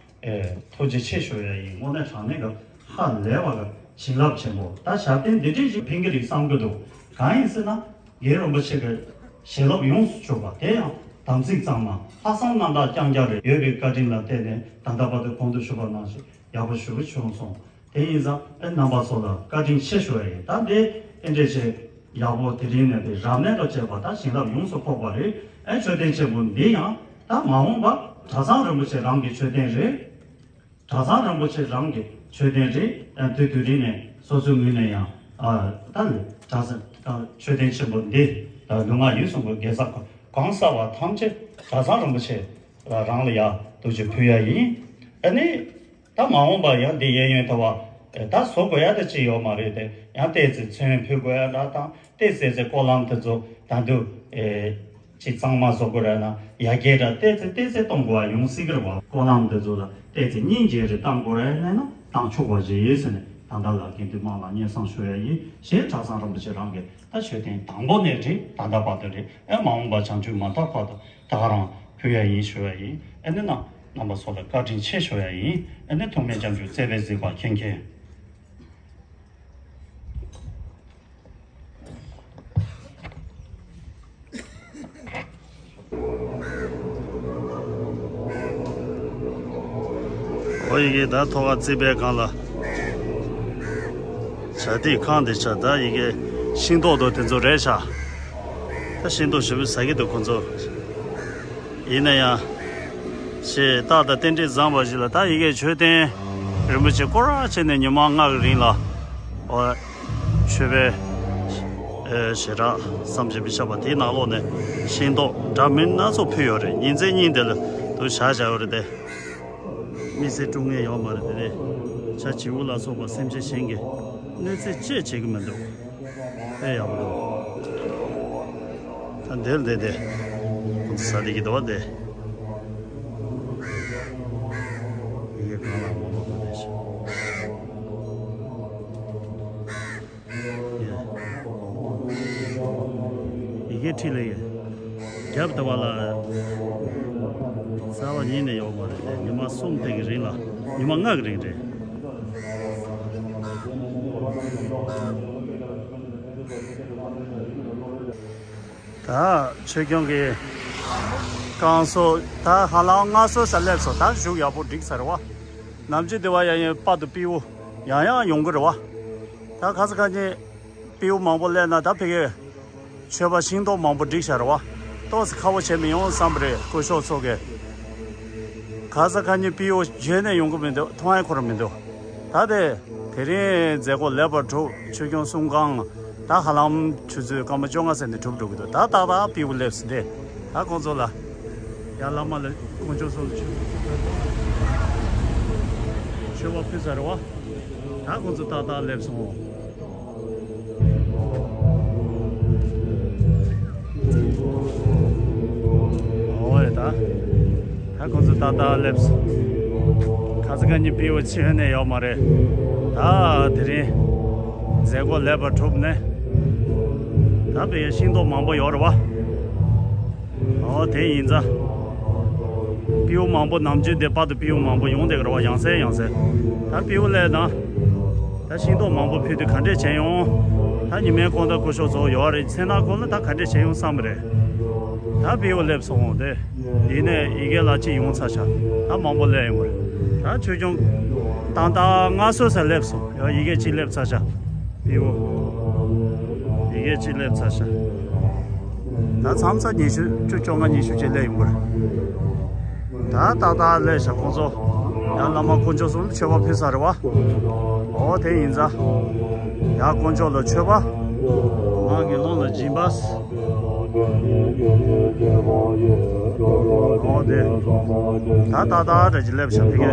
ཨེ་ཐུགས་རྗེ་ཆེ་ཞུ་ཡ་ཡིན། དངོས་གནས་དྲང་གནས་ཀྱི་ཧ་ལས་པ་གི་བྱིན་རླབས་ཆེན་པོ་ད་ཞབས་བརྟན་འདི་འདྲས་ཞིག་ཕན་གི་རེད་བསམ་གི་འདུག་གང་ཡིན་ཟེར་ན། རྒན་རིན་པོ་ཆེ་གི་བྱིན་རླབས་ཡོངས་སུ་གྱུར་པ་དེ་ཡང་དམ་ཚིག་གཙང་མ་ལྷག་བསམ་རྣམ་དག་རྐྱང་རྐྱང་རེད་ཡོད་པའི་བཀའ་དྲིན་ལ་བརྟེན་ནས་ད་ལྟ་བར་དུ་གོང་དུ་ཞུས་པ་ནང་བཞིན་ཡག་པོ་ཞེ་པོ་བྱུང་སོང་། དེ་ཡིན་ཙང་ཨེ་རྣམ་པ་ཚོ་ལ་བཀའ་དྲིན་ཆེ་ཞུ་ཡ་ཡིན། ད་འདི་ཨེ་འདྲས་བྱས་ཡག་པོ་དེ་རིང་ནས་དེ་རབ་གནས་དང་བཅས་པ་ད་བྱིན་རླབས་ཡོངས་སུ་ཕོག་པ་རེད། ཨེ་མཆོད་རྟེན་ཆེན་པོ་འདི་ཡང་ད་མ་འོངས་པ་གྲྭ་ཚང་རིན་པོ་ཆེ་རང་གི་མཆོད་རྟེན་རེད། གྲྭ་ཚང་རིན་པོ་ཆེ་རང་གི་མཆོད་རྟེན་རེད། ཨ་དུས་དུས་རིང་ནས་སོ་སོའི་ངོས་ནས་ཡང་ཨ་ད་ལས་གྲྭ་ཚང་ཨ་མཆོད་རྟེན་ཆེན་པོ་འདི་ཨ་ལུས་ངག་ཡིད་གསུམ་གྱི་དགེ་རྩ་གང་བསགས་པ་ཐམས་ཅད་གྲྭ་ཚང་རིན་པོ་ཆེ་རང་ལ་ཡ་ཐུགས་རྗེ་ཕུལ་ཡ་ཡིན། ཨ་ནི་ད་མ་འོངས་པ་ཡང་འདི་གཡས་གཡོན་དུ་བ་ད་བཟོ་དགོས་ཡ་ད་ཅི་ཡོད་མ་རེད་དེ་ཡང་ཏོག་ཙམ་ཚོན་ཕུལ་དགོས་ཡ་ད་དང་ཏོག་ཙམ་ཙམ་སྐོར་ལམ་དེ་ཚོ་ད་དུང་ཨེ། ཅིག་གཙང་མ་བཟོ་དགོས་རེད་ན་ཡར་རྒྱས་ར་ཏོག་ཙམ་ཏོག་ཙམ་གཏོང་དགོས་པ་ཡོང་སྲིད་ཀྱི་རེད་བ། སྐོར་ལམ་འདི་ཚོ་ལ་ཏོག་ཙམ་སྙིང་རྗེ་རེ་བཏང་དགོས་རེད་ན་ན་བཏང་ཆོག་པ་ཞིག་ཡོད་ཟེར་ནས་ད་ལྟ་ལ་དགེ་འདུན་དམངས་ལ་སྙན་སེང་ཞུ་ཡ་ཡིན། གཞན་གྲྭ་ཚང་རིན་པོ་ཆེ་རང་གིས་ད་མཆོད་རྟེན་དང་པོ་ནས་རེད་ད་ལྟ་བར་དུ་རེད། ཨེ་མ་འོངས་པ་བྱང་ཆུབ་མ་ཐག་བར་དུ་ད་ག་རང་ཕུལ་ཡ་ཡིན་ཞུ་ཡ་ཡིན། ཨེ་ནི་ན་རྣམ་པ་ཚོ་ལ་བཀའ་དྲིན་ཆེ་ཞུ་ཡ་ཡིན། ཨེ་ནི་ཐུགས་སྨོན་སྐྱབས་འཇུག་བརྩེ་བས་གཟིགས་པ་མཁྱེན་མཁྱེན། ཨོ་ཡི་གེ་ད་ཐོག་ཁ་རྩིག་པའི་སྒང་ལ་བྱ་དེའི་ཁང་དེ་ཆ་ད་ཡི་གེ་ཤིང་ཏོག་དང་དེ་ཚོ་རེད་ཤག་ད་ཤིང་ཏོག་ཞེ་པོ་ཟ་གི་འདུག་ཁོ་ཚོ། ཡིན་ན་ཡང་། ཞེས་རྟགས་དང་རྟེན་འབྲེལ་བཟང་བ་ཞིག་ལ་ད་ཡི་གེ་མཆོད་རྟེན་རིན་པོ་ཆེ་སྐོར་ར་བྱས་ནས་ཉི་མ་ལྔ་གི་རིང་ལ་འོ་མཆོད་པའི་ཞེ་དྲག་བསམ་གྱིས་མི་ཁྱབ་པ་དེའི་ནང་ལོགས་ནས་ཤིང་ཏོག་འདྲ་མིན་སྣ་ཚོགས་ཕུལ་ཡོད་རེད། ཉིན་མཚན་གཉིས་དེ་ལ་དུ་བཞག་བཞག་ཡོད་རེད་དེ། མི་ཚེ་སྲུང་མཁན་ཡོད་མ་རེད་དེ་ནས་བྱ་བྱིའུ་ལ་སོགས་པ་སེམས་ཅན་གཞན་གྱི་གནོད་འཚེ་ཅི་བྱེད་ཀྱི་མི་འདུག་དཔེ་ཡག་པོ་འདུག་ད་འདིར་བསྡད་དེ་ཁོང་ཚོ་ཟ་བསྡད་ཀྱི་འདུག་བ་དེ། ཁྲིད་ལས་ཡོད། རྒྱབ་དེ་བ་ལ་རྩ་བ་ཉིད་ནས་ཡོད་མ་རེད་དེ། ཉི་མ་གསུམ་དེ་གི་རིང་ལ། ཉི་མ་ལྔ་གི་རིང་རེད། ད་ཆོས་སྐྱོང་གི་བསྐང་གསོ་ད་ཧ་ལམ་སྔ་སོ་ས་སླེབས་སོང་། ད་བཞུགས་ཡག་པོ་འགྲིག་ས་རེད་བ། ནམ་རྒྱུན་དེ་བ་ཡང་ཡང་པ་དུ་པིའུ་ཡང་ཡང་ཡོང་གི་རེད་བ། ད་ཁ་ས་ཁ་ཉིན་པིའུ་མང་པོ་སླེབས་ན་ད་ཕ་གི་མཆོད་པ་ཤིང་ཏོག་མང་པོ་བསྒྲིགས་བཞག་རེད་བ། ཏོག་ཙམ་ཁག་པོ་བྱས་མི་ཡོང་བསམ་པ་རེད། སྐུ་ཞབས་ཚོ་གིས། ཁ་ས་ཁ་ཉིན་པིའུ་བརྗོད་ནས་ཡོང་གི་མི་འདུག་མཐོང་ཡ་ཁོ་རང་མི་འདུག་ད་དེ་དེ་རིང་མཛད་སྒོ་ལེགས་པར་གྲུབ། ཆོས་སྐྱོང་གསུམ་བསྐང་། ད་ཧ་ལམ་ཆུ་ཚོད་སྐར་མ་བཅོ་ལྔ་ཟེར་ནས་གྲུབ་འགྲོ་གི་འདུག་ད་ཏག་ཏག་པིའུ་སླེབས་སོང་དེ། ད་ཁོང་ཚོ་ལ་ཡར་བླ་མ་ལ་དཀོན་མཆོག་གསུམ་ལ་མཆོད་མཆོད་པ་ཕུལ་ཚར་རེད་བ། ད་ཁོང་ཚོ་ཏག་ཏག་སླེབས་སོང་། འོ་ཡ་ད། ད་ཁོང་ཚོ་ཏག་ཏག་སླེབས། ཁ་ས་ཁ་ཉིན་པིའུ་ཕྱི་ཧོན་ནས་ཡོད་མ་རེད། ད་དེ་རིང་མཛད་སྒོ་ལེགས་པར་གྲུབ་ནས། ད་པིའུ་ཤིང་ཏོག་མང་པོ་ཡོད་རེད་བ། འོ་དེ་ཡིན་ཙང་། པིའུ་མང་པོ་ནམ་རྒྱུན་དེ་བར་དུ་པིའུ་མང་པོ་ཡོང་བསྡད་ཀྱི་རེད་བ། ཡང་སེ་ཡང་སེ། ད་པིའུ་སླེབས་དང་། ད་ཤིང་ཏོག་མང་པོ་ཕུལ་དུས་ག་འདྲས་བྱས་ཡོང་། ད་ཉི་མའི་ཁོང་ད་སྐུ་ཞབས་ཚོ་ཡོད་རེད། མཚན་ནག་ཁོང་ལ་ད་ག་འདྲས་བྱས་ཡོང་བསམ་པ་རེད། ད་པིའུ་སླེབས་སོང་དེ། ཡིན་ནས་ཡི་གེ་ལ་གཅིག་ཡོང་ཚར་ཤག་ད་མང་པོ་སླེབས་ཡོང་བ་རེད། ད་ཆོས་སྐྱོང་ཏག་ཏག་སྔ་སོ་ས་སླེབས་སོང་། ཡ་ཡི་གེ་གཅིག་སླེབས་ཚར་ཤག་པིའུ། ཡི་གེ་གཅིག་སླེབས་ཚར་ཤག་ད་མཚམས་ས་ཉི་ཤུ་བཅུ་བཅོ་ལྔ་ཉི་ཤུ་ཅིག་སླེབས་ཡོང་གི་རེད། ད་ཏག་ཏག་སླེབས་ཤག་ཁོང་ཚོ། ཡང་བླ་མ་དཀོན་མཆོག་གསུམ་མཆོད་པ་ཕུལ་ཚར་རེད་བ། འོ་དེ་ཡིན་ཙང་། ཡང་དཀོན་མཆོག་ལ་མཆོད་པ། ང་དགེ་སློང་ལ་སྦྱིན་པ། འོ་དེ། ད་ཏག་ཏག་རེ་ཅིག་སླེབས་ཤག་ཕ་གི།